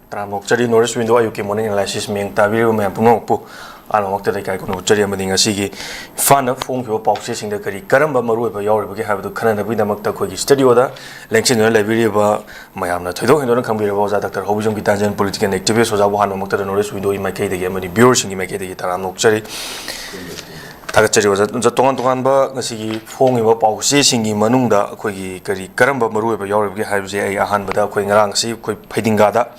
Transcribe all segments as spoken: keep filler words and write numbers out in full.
ꯇꯔꯥꯝꯅ ꯑꯣꯛꯆꯔꯤ꯫ North East Window ꯑꯌꯨꯛꯀꯤ morning analysis ꯃꯤꯠꯌꯦꯡ ꯇꯥꯕꯤꯔꯤꯕ ꯃꯌꯥꯝ ꯄꯨꯝꯅꯃꯛꯄꯨ ꯑꯍꯥꯟꯕꯃꯛꯇꯗ ꯏꯀꯥꯏ ꯈꯨꯝꯅꯕ ꯎꯠꯆꯔꯤ꯫ ꯑꯃꯗꯤ ꯉꯁꯤꯒꯤ ꯏꯝꯐꯥꯜꯗ ꯐꯣꯡꯈꯤꯕ ꯄꯥꯎꯆꯦꯁꯤꯡꯗ ꯀꯔꯤ ꯀꯔꯝꯕ ꯃꯔꯨꯑꯣꯏꯕ ꯌꯥꯎꯔꯤꯕꯒꯦ ꯍꯥꯏꯕꯗꯨ ꯈꯟꯅꯅꯕꯒꯤꯗꯃꯛꯇ ꯑꯩꯈꯣꯏꯒꯤ studioꯗ ꯂꯦꯡꯁꯤꯟꯗꯨꯅ ꯂꯩꯕꯤꯔꯤꯕ ꯃꯌꯥꯝꯅ ꯊꯣꯏꯗꯣꯛ ꯍꯦꯟꯗꯣꯛꯅ ꯈꯪꯕꯤꯔꯕ ꯑꯣꯖꯥ doctor Houbijam Gitanjan, political activist ꯑꯣꯖꯥꯕꯨ ꯑꯍꯥꯟꯕꯃꯛꯇꯗ North East Windowꯒꯤ ꯃꯥꯏꯀꯩꯗꯒꯤ ꯑꯃꯗꯤ viewerꯁꯤꯡꯒꯤ ꯃꯥꯏꯀꯩꯗꯒꯤ ꯇꯔꯥꯝꯅ ꯑꯣꯛꯆꯔꯤ꯫ ꯊꯥꯒꯠꯆꯔꯤ ꯑꯣꯖꯥ꯫ ꯑꯣꯖꯥ, ꯇꯣꯉꯥꯟ ꯇꯣꯉꯥꯟꯕ ꯉꯁꯤꯒꯤ ꯐꯣꯡꯉꯤꯕ ꯄꯥꯎꯆꯦꯁꯤꯡꯒꯤ ꯃꯅꯨꯡꯗ ꯑꯩꯈꯣꯏꯒꯤ ꯀꯔꯤ ꯀꯔꯝꯕ ꯃꯔꯨꯑꯣꯏꯕ ꯌꯥꯎꯔꯤꯕꯒꯦ ꯍꯥꯏꯕꯁꯦ ꯑꯩ ꯑꯍꯥꯟꯕꯗ ꯑꯩꯈꯣꯏ ꯉꯔꯥꯡ ꯉꯁꯤ ꯑꯩꯈꯣꯏ ꯐꯩꯗꯤꯡꯒꯥꯗ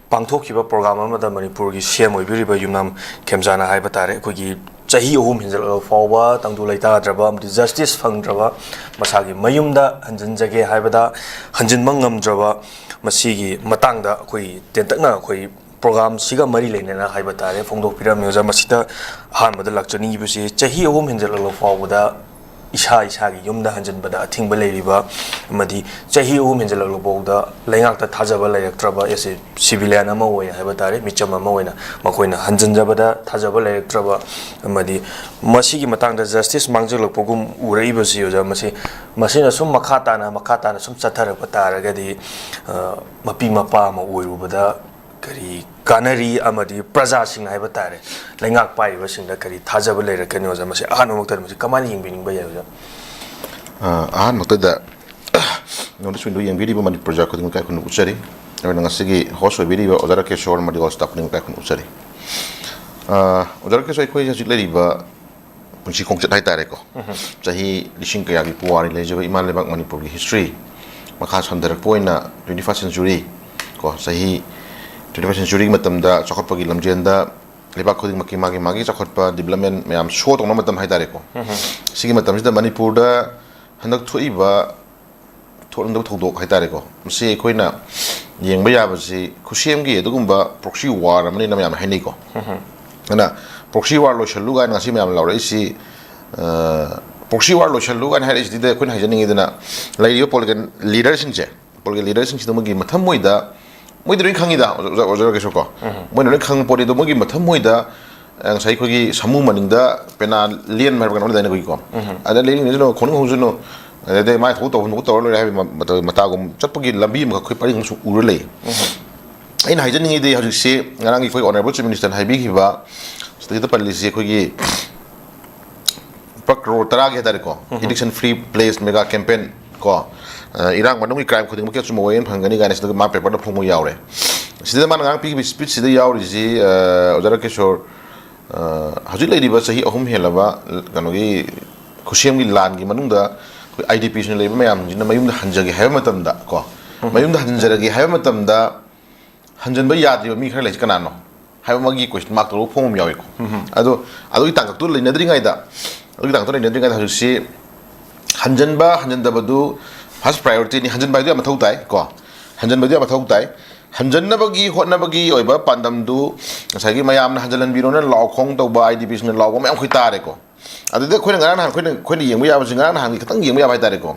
ꯄꯥꯡꯊꯣꯛꯈꯤꯕ program ꯑꯃꯗ ꯃꯅꯤꯄꯨꯔꯒꯤ C M ꯑꯣꯏꯕꯤꯔꯤꯕ ꯌꯨꯝꯅꯥꯝ ꯈꯦꯝꯖꯥꯅ ꯍꯥꯏꯕ ꯇꯥꯔꯦ, ꯑꯩꯈꯣꯏꯒꯤ ꯆꯍꯤ ꯑꯍꯨꯝ ꯍꯦꯟꯖꯜꯂꯛꯂꯕ ꯐꯥꯎꯕ ꯇꯪꯗꯨ ꯂꯩꯇꯥꯗ꯭ꯔꯕ ꯑꯃꯗꯤ justice ꯐꯪꯗ꯭ꯔꯕ, ꯃꯁꯥꯒꯤ ꯃꯌꯨꯝꯗ ꯍꯟꯖꯤꯟꯖꯒꯦ ꯍꯥꯏꯕꯗ ꯍꯟꯖꯤꯟꯕ ꯉꯝꯗ꯭ꯔꯕ, ꯃꯁꯤꯒꯤ ꯃꯇꯥꯡꯗ ꯑꯩꯈꯣꯏ ꯇꯦꯟꯇꯛꯅ ꯑꯩꯈꯣꯏ programꯁꯤꯒ ꯃꯔꯤ ꯂꯩꯅꯅ ꯍꯥꯏꯕ ꯇꯥꯔꯦ ꯐꯣꯡꯗꯣꯛꯄꯤꯔꯝꯃꯤ꯫ ꯑꯣꯖꯥ, ꯃꯁꯤꯗ ꯑꯍꯥꯟꯕꯗ ꯂꯥꯛꯆꯅꯤꯡꯉꯤꯕꯁꯤ, ꯆꯍꯤ ꯑꯍꯨꯝ ꯍꯦꯟꯖꯜꯂꯛꯂꯕ ꯐꯥꯎꯕꯗ ꯏꯁꯥ ꯏꯁꯥꯒꯤ ꯌꯨꯝꯗ ꯍꯟꯖꯤꯟꯕꯗ ꯑꯊꯤꯡꯕ ꯂꯩꯔꯤꯕ ꯑꯃꯗꯤ ꯆꯍꯤ ꯑꯍꯨꯝ ꯍꯦꯟꯖꯜꯂꯛꯂꯕ ꯐꯥꯎꯗ ꯂꯩꯉꯥꯛꯇ ꯊꯥꯖꯕ ꯂꯩꯔꯛꯇ꯭ꯔꯕ, as a civilian ꯑꯃ ꯑꯣꯏꯅ ꯍꯥꯏꯕ ꯇꯥꯔꯦ, ꯃꯤꯆꯝ ꯑꯃ ꯑꯣꯏꯅ ꯃꯈꯣꯏꯅ ꯍꯟꯖꯤꯟꯖꯕꯗ ꯊꯥꯖꯕ ꯂꯩꯔꯛꯇ꯭ꯔꯕ ꯑꯃꯗꯤ ꯃꯁꯤꯒꯤ ꯃꯇꯥꯡꯗ justice ꯃꯥꯡꯖꯜꯂꯛꯄꯒꯨꯝ ꯎꯔꯛꯏꯕꯁꯤ, ꯑꯣꯖꯥ, ꯃꯁꯤ, ꯃꯁꯤꯅ ꯁꯨꯝ ꯃꯈꯥ ꯇꯥꯅ, ꯃꯈꯥ ꯇꯥꯅ ꯁꯨꯝ ꯆꯠꯊꯔꯛꯄ ꯇꯥꯔꯒꯗꯤ, ꯑ, ꯃꯄꯤ ꯃꯄꯥ ꯑꯃ ꯑꯣꯏꯔꯨꯕꯗ ꯀꯔꯤ ꯀꯥꯟꯅꯔꯤ ꯑꯃꯗꯤ ꯄ꯭ꯔꯖꯥꯁꯤꯡ ꯍꯥꯏꯕ ꯇꯥꯔꯦ, ꯂꯩꯉꯥꯛ ꯄꯥꯏꯔꯤꯕꯁꯤꯡꯗ ꯀꯔꯤ ꯊꯥꯖꯕ ꯂꯩꯔꯛꯀꯅꯤ, ꯑꯣꯖꯥ? ꯃꯁꯤ ꯑꯍꯥꯟꯕꯃꯛꯇꯗ ꯃꯁꯤ ꯀꯃꯥꯏꯅ ꯌꯦꯡꯕꯤꯅꯤꯡꯕ ꯌꯥꯏ, ꯑꯣꯖꯥ? ꯑ, ꯑꯍꯥꯟꯕꯃꯛꯇꯗ North East Window ꯌꯦꯡꯕꯤꯔꯤꯕ ꯃꯅꯤꯄꯨꯔ ꯄ꯭ꯔꯖꯥ ꯈꯨꯗꯤꯡꯃꯛ ꯏꯀꯥꯏ ꯈꯨꯝꯅꯕ ꯎꯠꯆꯔꯤ꯫ ꯑꯗꯨꯅ ꯉꯁꯤꯒꯤ host ꯑꯣꯏꯕꯤꯔꯤꯕ ꯑꯣꯖꯥ ꯔꯥꯀꯦꯁꯣꯔ ꯑꯃꯗꯤ all staff ꯈꯨꯗꯤꯡꯃꯛ ꯏꯀꯥꯏ ꯈꯨꯝꯅꯕ ꯎꯠꯆꯔꯤ꯫ ꯑ, ꯑꯣꯖꯥ ꯔꯥꯀꯦꯁꯣꯔ, ꯑꯩꯈꯣꯏ ꯍꯧꯖꯤꯛ ꯂꯩꯔꯤꯕ ꯄꯨꯟꯁꯤ ꯈꯣꯡꯆꯠ ꯍꯥꯏꯇꯥꯔꯦꯀꯣ, ꯆꯍꯤ ꯂꯤꯁꯤꯡ ꯀꯌꯥꯒꯤ ꯄꯨꯋꯥꯔꯤ ꯂꯩꯖꯕ ꯏꯃꯥ ꯂꯩꯕꯥꯛ ꯃꯅꯤꯄꯨꯔꯒꯤ history ꯃꯈꯥ ꯁꯝꯊꯔꯛꯄ ꯑꯣꯏꯅ twenty first century ꯀꯣ, ꯆꯍꯤ twenty first centuryꯒꯤ ꯃꯇꯝꯗ ꯆꯥꯎꯈꯠꯄꯒꯤ ꯂꯝꯖꯦꯜꯗ ꯂꯩꯕꯥꯛ ꯈꯨꯗꯤꯡꯃꯛꯀꯤ ꯃꯥꯒꯤ ꯃꯥꯒꯤ ꯆꯥꯎꯈꯠꯄ, development ꯃꯌꯥꯝ show ꯇꯧꯅꯕ ꯃꯇꯝ ꯍꯥꯏꯇꯥꯔꯦꯀꯣ꯫ ꯁꯤꯒꯤ ꯃꯇꯝꯁꯤꯗ ꯃꯅꯤꯄꯨꯔꯗ ꯍꯟꯗꯛ ꯊꯣꯛꯏꯕ ꯊꯣꯛꯂꯝꯗꯕ ꯊꯧꯗꯣꯛ ꯍꯥꯏꯇꯥꯔꯦꯀꯣ, ꯃꯁꯤ ꯑꯩꯈꯣꯏꯅ ꯌꯦꯡꯕ ꯌꯥꯕꯁꯤ ꯈꯨꯠꯁꯦꯝꯒꯤ ꯑꯗꯨꯒꯨꯝꯕ proxy war ꯑꯃꯅꯤꯅ ꯃꯌꯥꯝꯅ ꯍꯥꯏꯅꯩꯀꯣ꯫ ꯑꯗꯨꯅ proxy war ꯂꯣꯏꯁꯜꯂꯨ ꯀꯥꯏꯅ ꯉꯁꯤ ꯃꯌꯥꯝ ꯂꯥꯎꯔꯛꯏꯁꯤ, ꯑ, proxy war ꯂꯣꯏꯁꯜꯂꯨ ꯀꯥꯏꯅ ꯍꯥꯏꯔꯛꯏꯁꯤꯗ ꯑꯩꯈꯣꯏꯅ ꯍꯥꯏꯖꯅꯤꯡꯉꯤꯗꯅ, ꯂꯩꯔꯤꯕ political leaderꯁꯤꯡꯁꯦ, political leaderꯁꯤꯡꯁꯤꯗ ꯃꯣꯏꯒꯤ ꯃꯊꯃꯣꯏꯗ, ꯃꯣꯏꯗꯤ ꯂꯣꯏ ꯈꯪꯉꯤꯗ, ꯑꯣꯖꯥ, ꯑꯣꯖꯥ ꯔꯥꯀꯦꯁꯣꯔ ꯀꯣ, ꯃꯣꯏꯅ ꯂꯣꯏ ꯈꯪꯕ ꯄꯣꯠꯅꯤ꯫ ꯑꯗꯣ ꯃꯣꯏꯒꯤ ꯃꯊꯃꯣꯏꯗ, ꯑ, ꯉꯁꯥꯏ ꯑꯩꯈꯣꯏꯒꯤ ꯁꯥꯃꯨ ꯃꯅꯤꯡꯗ ꯄꯦꯅꯥ ꯂꯦꯟꯕ ꯍꯥꯏꯕ ꯀꯩꯅꯣꯝ ꯂꯩꯗꯥꯏꯅꯦ ꯑꯩꯈꯣꯏꯒꯤꯀꯣ? ꯑꯗ ꯂꯦꯟꯅꯤꯡꯉꯁꯨꯅꯣ, ꯈꯣꯡꯅꯤꯡ ꯍꯧꯖꯅꯨ, ꯑꯗꯩ ꯃꯥꯏ ꯊꯣꯛꯄ ꯇꯧꯕ ꯇꯧꯔ ꯂꯣꯏꯔꯦ ꯍꯥꯏꯕꯒꯤ ꯃ-, ꯃꯇ-, ꯃꯇꯥꯒꯨꯝ ꯆꯠꯄꯒꯤ ꯂꯝꯕꯤ ꯑꯃꯈꯛ ꯑꯩꯈꯣꯏ ꯄꯔꯤꯡ ꯑꯃꯁꯨ ꯎꯔ ꯂꯩ꯫ ꯑꯩꯅ ꯍꯥꯏꯖꯅꯤꯡꯉꯤꯗꯤ, ꯍꯧꯖꯤꯛꯁꯤ ꯉꯔꯥꯡꯒꯤ ꯑꯩꯈꯣꯏ Honourable Chief Minister ꯅ ꯍꯥꯏꯕꯤꯈꯤꯕ, ꯁꯤꯗꯩꯗ ꯄꯜꯂꯤꯁꯤ ꯑꯩꯈꯣꯏꯒꯤ ꯂꯨꯄꯥ ꯀ꯭ꯔꯣꯔ ꯇꯔꯥꯒꯤ ꯍꯥꯏꯇꯥꯔꯦꯀꯣ, Eviction Free Place Mega Campaign ꯀꯣ, ꯑ, ꯏꯔꯥꯡ ꯃꯅꯨꯡꯒꯤ crime ꯈꯨꯗꯤꯡꯃꯛꯀꯤ ꯑꯆꯨꯝꯕ ꯋꯥꯌꯦꯜ ꯐꯪꯒꯅꯤ ꯀꯥꯏꯅ ꯁꯤꯗ ꯃꯥ paper ꯗ ꯐꯣꯡꯕ ꯌꯥꯎꯔꯦ꯫ ꯁꯤꯗ ꯃꯥꯅ ꯉꯔꯥꯡ ꯄꯤꯈꯤꯕ speech ꯁꯤꯗ ꯌꯥꯎꯔꯤꯁꯤ, ꯑ, ꯑꯣꯖꯥ ꯔꯥꯀꯦꯁꯣꯔ, ꯑ, ꯍꯧꯖꯤꯛ ꯂꯩꯔꯤꯕ ꯆꯍꯤ ꯑꯍꯨꯝ ꯍꯦꯜꯂꯕ ꯀꯩꯅꯣꯒꯤ ꯈꯨꯠꯁꯦꯝꯒꯤ ꯂꯥꯟꯒꯤ ꯃꯅꯨꯡꯗ ꯑꯩꯈꯣꯏ I D Ps ꯅ ꯂꯩꯕ ꯃꯌꯥꯝꯁꯤꯅ ꯃꯌꯨꯝꯗ ꯍꯟꯖꯒꯦ ꯍꯥꯏꯕ ꯃꯇꯝꯗ ꯀꯣ, ꯃꯌꯨꯝꯗ ꯍꯟꯖꯔꯒꯦ ꯍꯥꯏꯕ ꯃꯇꯝꯗ ꯍꯟꯖꯟꯕ ꯌꯥꯗ꯭ꯔꯤꯕ ꯃꯤ ꯈꯔ ꯂꯩꯁꯤ ꯀꯅꯥꯅꯣ ꯍꯥꯏꯕ ꯑꯃꯒꯤ question mark ꯇꯧꯔꯒ ꯐꯣꯡꯕ ꯑꯃ ꯌꯥꯎꯏꯀꯣ꯫ ꯑꯗꯣ ꯑꯗꯨꯒꯤ ꯇꯥꯡꯀꯛꯇꯨ ꯂꯩꯅꯗ꯭ꯔꯤꯉꯩꯗ, ꯑꯗꯨꯒꯤ ꯇꯥꯡꯀꯛꯇꯨ ꯂꯩꯅꯗ꯭ꯔꯤꯉꯩꯗ ꯍꯧꯖꯤꯛꯁꯤ ꯍꯟꯖꯟꯕ ꯍꯟꯖꯟꯗꯕꯗꯨ first priority ꯅꯤ꯫ ꯍꯟꯖꯟꯕ ꯍꯥꯏꯗꯨ ꯌꯥꯝ ꯃꯊꯧ ꯇꯥꯏ ꯀꯣ, ꯍꯟꯖꯟꯕꯗꯨ ꯌꯥꯝ ꯃꯊꯧ ꯇꯥꯏ꯫ ꯍꯟꯖꯟꯅꯕꯒꯤ ꯍꯣꯠꯅꯕꯒꯤ ꯑꯣꯏꯕ ꯄꯥꯟꯗꯝꯗꯨ ꯉꯁꯥꯏꯒꯤ ꯃꯌꯥꯝꯅ ꯍꯟꯖꯜꯍꯟꯕꯤꯔꯣꯅ ꯂꯥꯎ ꯈꯣꯡ ꯇꯧꯕ, I D Ps ꯅ ꯂꯥꯎꯕ ꯃꯌꯥꯝ ꯑꯩꯈꯣꯏ ꯇꯥꯔꯦꯀꯣ꯫ ꯑꯗꯨꯗ ꯑꯩꯈꯣꯏꯅ ꯉꯔꯥꯡ ꯅꯍꯥꯟ, ꯑꯩꯈꯣꯏꯅ, ꯑꯩꯈꯣꯏꯅ ꯌꯦꯡꯕ ꯌꯥꯕꯁꯤ, ꯉꯔꯥꯡ ꯅꯍꯥꯟꯒꯤ ꯈꯤꯇꯪ ꯌꯦꯡꯕ ꯌꯥꯕ ꯍꯥꯏꯇꯥꯔꯦꯀꯣ꯫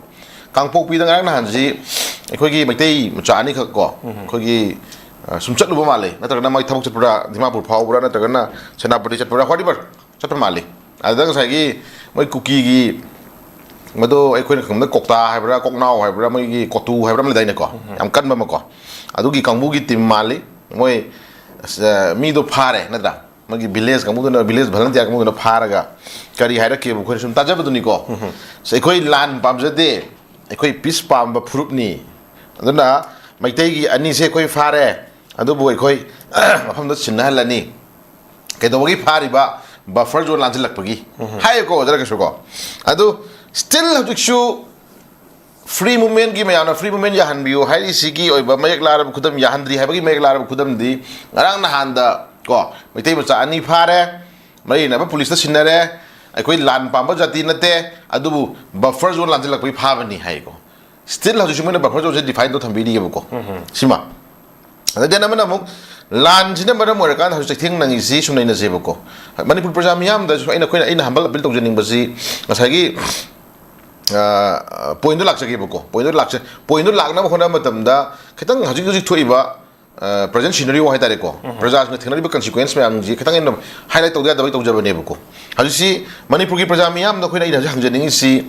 ꯀꯥꯡꯄꯣꯛꯄꯤꯗ ꯉꯔꯥꯡ ꯅꯍꯥꯟꯁꯤ ꯑꯩꯈꯣꯏꯒꯤ ꯃꯩꯇꯩ ꯃꯆꯥ ꯑꯅꯤꯈꯛ ꯀꯣ, ꯑꯩꯈꯣꯏꯒꯤ, ꯑ, ꯁꯨꯝ ꯆꯠꯂꯨꯕ ꯃꯥꯜꯂꯦ, ꯅꯠꯇ꯭ꯔꯒꯅ ꯃꯣꯏ ꯊꯕꯛ ꯆꯠꯄ꯭ꯔꯥ, ꯗꯤꯃꯥꯄꯨꯔ ꯐꯥꯎꯕ꯭ꯔꯥ, ꯅꯠꯇ꯭ꯔꯒꯅ ꯁꯦꯅꯥꯄꯇꯤ ꯆꯠꯄ꯭ꯔꯥ, whatever ꯆꯠꯄ ꯃꯥꯜꯂꯤ꯫ ꯑꯗꯨꯗ ꯉꯁꯥꯏꯒꯤ ꯃꯣꯏ ꯀꯨꯀꯤꯒꯤ, ꯃꯗꯣ ꯑꯩꯈꯣꯏꯅ ꯈꯪꯕꯗ ꯀꯣꯛꯇꯥ ꯍꯥꯏꯕ꯭ꯔꯥ, ꯀꯣꯛꯅꯥꯎ ꯍꯥꯏꯕ꯭ꯔꯥ, ꯃꯣꯏꯒꯤ ꯀꯣꯇꯨ ꯍꯥꯏꯕ꯭ꯔꯥ ꯑꯃ ꯂꯩꯗꯥꯏꯅꯦꯀꯣ, ꯌꯥꯝ ꯀꯟꯕ ꯑꯃꯀꯣ, ꯑꯗꯨꯒꯤ ꯀꯥꯡꯕꯨꯒꯤ team ꯃꯥꯜꯂꯤ꯫ ꯃꯣꯏ, ꯑꯁ, ꯃꯤꯗꯣ ꯐꯥꯔꯦ ꯅꯠꯇ꯭ꯔꯥ? ꯃꯣꯏꯒꯤ village ꯀꯥꯡꯕꯨꯗꯨꯅ, village volunteer ꯀꯥꯡꯕꯨꯗꯨꯅ ꯐꯥꯔꯒ ꯀꯔꯤ ꯍꯥꯏꯔꯛꯀꯦꯕ? ꯑꯩꯈꯣꯏꯅ ꯁꯨꯝ ꯇꯥꯖꯕꯗꯨꯅꯤꯀꯣ꯫ ꯑꯁ, ꯑꯩꯈꯣꯏ ꯂꯥꯟ ꯄꯥꯝꯖꯗꯦ, ꯑꯩꯈꯣꯏ peace ꯄꯥꯝꯕ ꯐꯨꯔꯨꯞꯅꯤ, ꯑꯗꯨꯅ ꯃꯩꯇꯩꯒꯤ ꯑꯅꯤꯁꯦ ꯑꯩꯈꯣꯏ ꯐꯥꯔꯦ, ꯑꯗꯨꯕꯨ ꯑꯩꯈꯣꯏ ꯃꯐꯝꯗ ꯁꯤꯟꯅꯍꯜꯂꯅꯤ꯫ ꯀꯩꯗꯧꯕꯒꯤ ꯐꯥꯔꯤꯕ? Buffer zone ꯂꯥꯟꯁꯤꯜꯂꯛꯄꯒꯤ ꯍꯥꯏꯌꯦꯀꯣ, ꯑꯣꯖꯥ ꯔꯥꯀꯦꯁꯣꯔꯀꯣ꯫ ꯑꯗꯨ still ꯍꯧꯖꯤꯛꯁꯨ free movement ꯀꯤ, ꯃꯌꯥꯝꯅ free movement ꯌꯥꯍꯟꯕꯤꯌꯨ ꯍꯥꯏꯔꯤꯁꯤꯒꯤ ꯑꯣꯏꯕ ꯃꯌꯦꯛ ꯂꯥꯔꯕ ꯈꯨꯗꯝ, ꯌꯥꯍꯟꯗ꯭ꯔꯤ ꯍꯥꯏꯕꯒꯤ ꯃꯌꯦꯛ ꯂꯥꯔꯕ ꯈꯨꯗꯝꯗꯤ, ꯉꯔꯥꯡ ꯅꯍꯥꯟꯗ ꯀꯣ, ꯃꯩꯇꯩ ꯃꯆꯥ ꯑꯅꯤ ꯐꯥꯔꯦ, ꯃꯔꯤ ꯂꯩꯅꯕ ꯄꯨꯂꯤꯁꯇ ꯁꯤꯟꯅꯔꯦ, ꯑꯩꯈꯣꯏ ꯂꯥꯟ ꯄꯥꯝꯕ ꯖꯥꯇꯤ ꯅꯠꯇꯦ, ꯑꯗꯨꯕꯨ buffer zone ꯂꯥꯟꯁꯤꯜꯂꯛꯄꯒꯤ ꯐꯥꯕꯅꯤ ꯍꯥꯏꯀꯣ꯫ Still ꯍꯧꯖꯤꯛꯁꯨ ꯃꯣꯏꯅ buffer zone ꯁꯦ define ꯇꯧ ꯊꯝꯕꯤꯔꯤꯑꯕꯀꯣ꯫ ꯁꯤꯃ꯫ ꯑꯗꯩ then ꯑꯃꯅ ꯑꯃꯨꯛ ꯂꯥꯟꯁꯤꯅ ꯃꯔꯝ ꯑꯣꯏꯔꯀꯥꯟꯗ ꯍꯧꯖꯤꯛ ꯆꯩꯊꯦꯡ ꯅꯪꯉꯤꯁꯤ ꯁꯨꯝ ꯅꯩꯅꯁꯦꯕꯀꯣ꯫ ꯃꯅꯤꯄꯨꯔ ꯄ꯭ꯔꯖꯥ ꯃꯤꯌꯥꯝꯗꯁꯨ ꯑꯩꯅ, ꯑꯩꯈꯣꯏꯅ, ꯑꯩꯅ humble appeal ꯇꯧꯖꯅꯤꯡꯕꯁꯤ ꯉꯁꯥꯏꯒꯤ, ꯑ, point ꯗꯣ ꯂꯥꯛꯆꯒꯦꯕꯀꯣ꯫ Point ꯗꯣ ꯂꯥꯛꯆ-, point ꯗꯣ ꯂꯥꯛꯅꯕ ꯍꯣꯠꯅꯕ ꯃꯇꯝꯗ ꯈꯤꯇꯪ ꯍꯧꯖꯤꯛ ꯍꯧꯖꯤꯛ ꯊꯣꯛꯏꯕ, ꯑ, present scenario ꯍꯥꯏꯇꯥꯔꯦꯀꯣ, ꯄ꯭ꯔꯖꯥꯁꯤꯡꯅ ꯊꯦꯡꯅꯔꯤꯕ consequence ꯃꯌꯥꯝꯁꯤ ꯈꯤꯇꯪ ꯑꯩꯅ highlight ꯇꯧꯗ ꯌꯥꯗꯕꯒꯤ ꯇꯧꯖꯕꯅꯦꯕꯀꯣ꯫ ꯍꯧꯖꯤꯛꯁꯤ ꯃꯅꯤꯄꯨꯔꯒꯤ ꯄ꯭ꯔꯖꯥ ꯃꯤꯌꯥꯝꯗ ꯑꯩꯈꯣꯏꯅ, ꯑꯩꯅ ꯍꯧꯖꯤꯛ ꯍꯪꯖꯅꯤꯡꯉꯤꯁꯤ,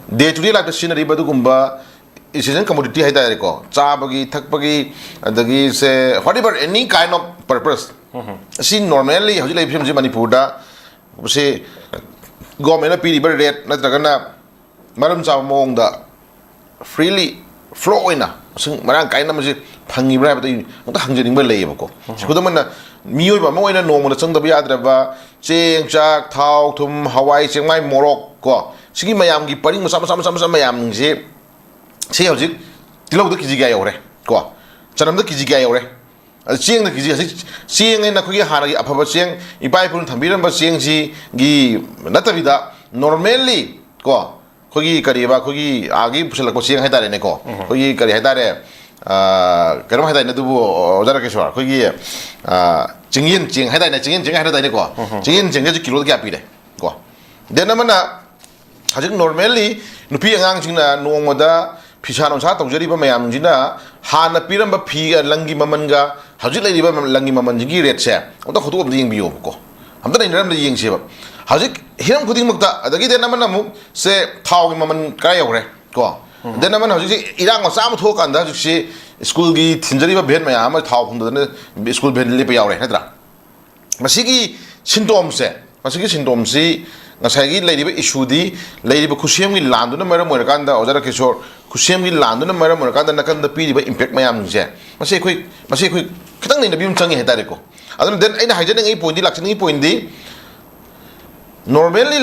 day to day life ꯇ ꯁꯤꯖꯤꯟꯅꯔꯤꯕ ꯑꯗꯨꯒꯨꯝꯕ essential commodity ꯍꯥꯏꯇꯥꯔꯦꯀꯣ, ꯆꯥꯕꯒꯤ ꯊꯛꯄꯒꯤ, ꯑꯗꯒꯤ ꯁꯦ whatever any kind of purpose, ꯑꯁꯤ normally ꯍꯧꯖꯤꯛ ꯂꯩꯔꯤꯕ ꯐꯤꯕꯝꯁꯤ ꯃꯅꯤꯄꯨꯔꯗ ꯁꯤ government ꯅ ꯄꯤꯔꯤꯕ rate ꯅꯠꯇ꯭ꯔꯒꯅ ꯃꯔꯝ ꯆꯥꯕ ꯃꯑꯣꯡꯗ freely flow ꯑꯣꯏꯅ ꯃꯁꯤꯡ ꯃꯔꯥꯡ ꯀꯥꯏꯅ ꯃꯁꯤ ꯐꯪꯉꯤꯕ꯭ꯔꯥ ꯍꯥꯏꯕꯗꯨ ꯑꯩ ꯑꯃꯨꯛꯇ ꯍꯪꯖꯅꯤꯡꯕ ꯂꯩꯌꯦꯕꯀꯣ꯫ ꯈꯨꯗꯝ ꯑꯣꯏꯅ, ꯃꯤꯑꯣꯏꯕ ꯑꯃ ꯑꯣꯏꯅ ꯅꯣꯡꯃꯗ ꯆꯪꯗꯕ ꯌꯥꯗ꯭ꯔꯕ ꯆꯦꯡ, ꯆꯥꯛ, ꯊꯥꯎ, ꯊꯨꯝ, ꯍꯋꯥꯏ, ꯆꯦꯡꯃꯥꯏ, ꯃꯣꯔꯣꯛ ꯀꯣ, ꯁꯤꯒꯤ ꯃꯌꯥꯝꯒꯤ ꯄꯔꯤꯡ ꯃꯆꯥ ꯃꯆꯥ ꯃꯆꯥ ꯃꯆꯥ ꯃꯌꯥꯝꯁꯦ, ꯁꯤ ꯍꯧꯖꯤꯛ ꯇꯤꯜꯍꯧꯗ ꯀꯦ ꯖꯤ ꯀꯌꯥ ꯌꯧꯔꯦ ꯀꯣ, ꯆꯅꯝꯗ ꯀꯦ ꯖꯤ ꯀꯌꯥ ꯌꯧꯔꯦ, ꯑꯗ ꯆꯦꯡꯗ ꯀꯦ ꯖꯤ, ꯍꯧꯖꯤꯛ ꯆꯦꯡ ꯍꯥꯏꯅ ꯑꯩꯈꯣꯏꯒꯤ ꯍꯥꯟꯅꯒꯤ ꯑꯐꯕ ꯆꯦꯡ, ꯏꯄꯥ ꯏꯄꯨꯅ ꯊꯝꯕꯤꯔꯝꯕ ꯆꯦꯡꯁꯤꯒꯤ ꯅꯠꯇꯕꯤꯗ normally ꯀꯣ, ꯑꯩꯈꯣꯏꯒꯤ ꯀꯔꯤꯕ, ꯑꯩꯈꯣꯏꯒꯤ ꯑꯥꯒꯤ ꯄꯨꯁꯤꯜꯂꯛꯄ ꯆꯦꯡ ꯍꯥꯏꯇꯥꯔꯦꯅꯦꯀꯣ, ꯑꯩꯈꯣꯏꯒꯤ ꯀꯔꯤ ꯍꯥꯏꯇꯥꯔꯦ, ꯑꯥ, ꯀꯩꯅꯣꯝ ꯍꯥꯏꯇꯥꯔꯦꯅꯦ ꯑꯗꯨꯕꯨ, ꯑꯣꯖꯥ ꯔꯥꯀꯦꯁꯣꯔ, ꯑꯩꯈꯣꯏꯒꯤ, ꯑꯥ, ꯆꯤꯡꯌꯦꯟ ꯆꯦꯡ ꯍꯥꯏꯇꯥꯔꯦꯅꯦ, ꯆꯤꯡꯌꯦꯟ ꯆꯦꯡ ꯍꯥꯏꯅ ꯇꯥꯏꯅꯦꯀꯣ꯫ ꯆꯤꯡꯌꯦꯟ ꯆꯦꯡꯁꯦ ꯍꯧꯖꯤꯛ ꯀꯤꯂꯣꯗ ꯀꯌꯥ ꯄꯤꯔꯦ ꯀꯣ? Then ꯑꯃꯅ ꯍꯧꯖꯤꯛ normally ꯅꯨꯄꯤ ꯑꯉꯥꯡꯁꯤꯡꯅ ꯅꯣꯡꯃꯗ ꯐꯤꯁꯥ ꯂꯣꯟꯁꯥ ꯇꯧꯖꯔꯤꯕ ꯃꯌꯥꯝꯁꯤꯅ ꯍꯥꯟꯅ ꯄꯤꯔꯝꯕ ꯐꯤ, ꯂꯪꯒꯤ ꯃꯃꯜꯒ ꯍꯧꯖꯤꯛ ꯂꯩꯔꯤꯕ ꯂꯪꯒꯤ ꯃꯃꯜꯁꯤꯒꯤ rate ꯁꯦ ꯑꯝꯇ ꯍꯣꯠꯇꯣꯛꯑ ꯑꯝꯇ ꯌꯦꯡꯕꯤꯌꯣꯕꯀꯣ꯫ ꯑꯝꯇ ꯅꯩꯅꯔ ꯑꯝꯇ ꯌꯦꯡꯁꯦꯕ꯫ ꯍꯧꯖꯤꯛ ꯍꯤꯔꯝ ꯈꯨꯗꯤꯡꯃꯛꯇ, ꯑꯗꯒꯤ then ꯑꯃꯅ ꯑꯃꯨꯛ ꯁꯦ ꯊꯥꯎꯒꯤ ꯃꯃꯜ ꯀꯔꯥꯏ ꯌꯧꯈ꯭ꯔꯦ ꯀꯣ? Then ꯑꯃꯅ ꯍꯧꯖꯤꯛꯁꯦ ꯏꯔꯥꯡ ꯃꯆꯥ ꯑꯃ ꯊꯣꯛꯑꯀꯥꯟꯗ ꯍꯧꯖꯤꯛꯁꯤ ꯁ꯭ꯀꯨꯜꯒꯤ ꯊꯤꯟꯖꯔꯤꯕ ꯚꯦꯟ ꯃꯌꯥꯝ ꯑꯃ ꯊꯥꯎ ꯐꯪꯗꯗꯅ ꯁ꯭ꯀꯨꯜ ꯚꯦꯟ ꯂꯦꯞꯄ ꯌꯥꯎꯔꯦ, ꯅꯠꯇ꯭ꯔꯥ? ꯃꯁꯤꯒꯤ ꯁꯤꯟꯗꯣꯝꯁꯦ, ꯃꯁꯤꯒꯤ ꯁꯤꯟꯗꯣꯝꯁꯤ ꯉꯁꯥꯏꯒꯤ ꯂꯩꯔꯤꯕ ꯏꯁꯨꯗꯤ, ꯂꯩꯔꯤꯕ ꯈꯨꯠꯁꯦꯝꯒꯤ ꯂꯥꯟꯗꯨꯅ ꯃꯔꯝ ꯑꯣꯏꯔꯀꯥꯟꯗ, ꯑꯣꯖꯥ ꯔꯥꯀꯦꯁꯣꯔ, ꯈꯨꯠꯁꯦꯝꯒꯤ ꯂꯥꯟꯗꯨꯅ ꯃꯔꯝ ꯑꯣꯏꯔꯀꯥꯟꯗ ꯅꯥꯀꯟꯗ ꯄꯤꯔꯤꯕ impact ꯃꯌꯥꯝꯁꯤꯡꯁꯦ, ꯃꯁꯤ ꯑꯩꯈꯣꯏ, ꯃꯁꯤ ꯑꯩꯈꯣꯏ ꯈꯤꯇꯪ ꯅꯩꯅꯕꯤ ꯑꯃ ꯆꯪꯉꯤ ꯍꯥꯏꯇꯥꯔꯦꯀꯣ꯫ ꯑꯗꯨꯅ then ꯑꯩꯅ ꯍꯥꯏꯖꯅꯤꯡꯉꯤ point ꯗꯤ, ꯂꯥꯛꯆꯅꯤꯡꯉꯤ point ꯗꯤ, normally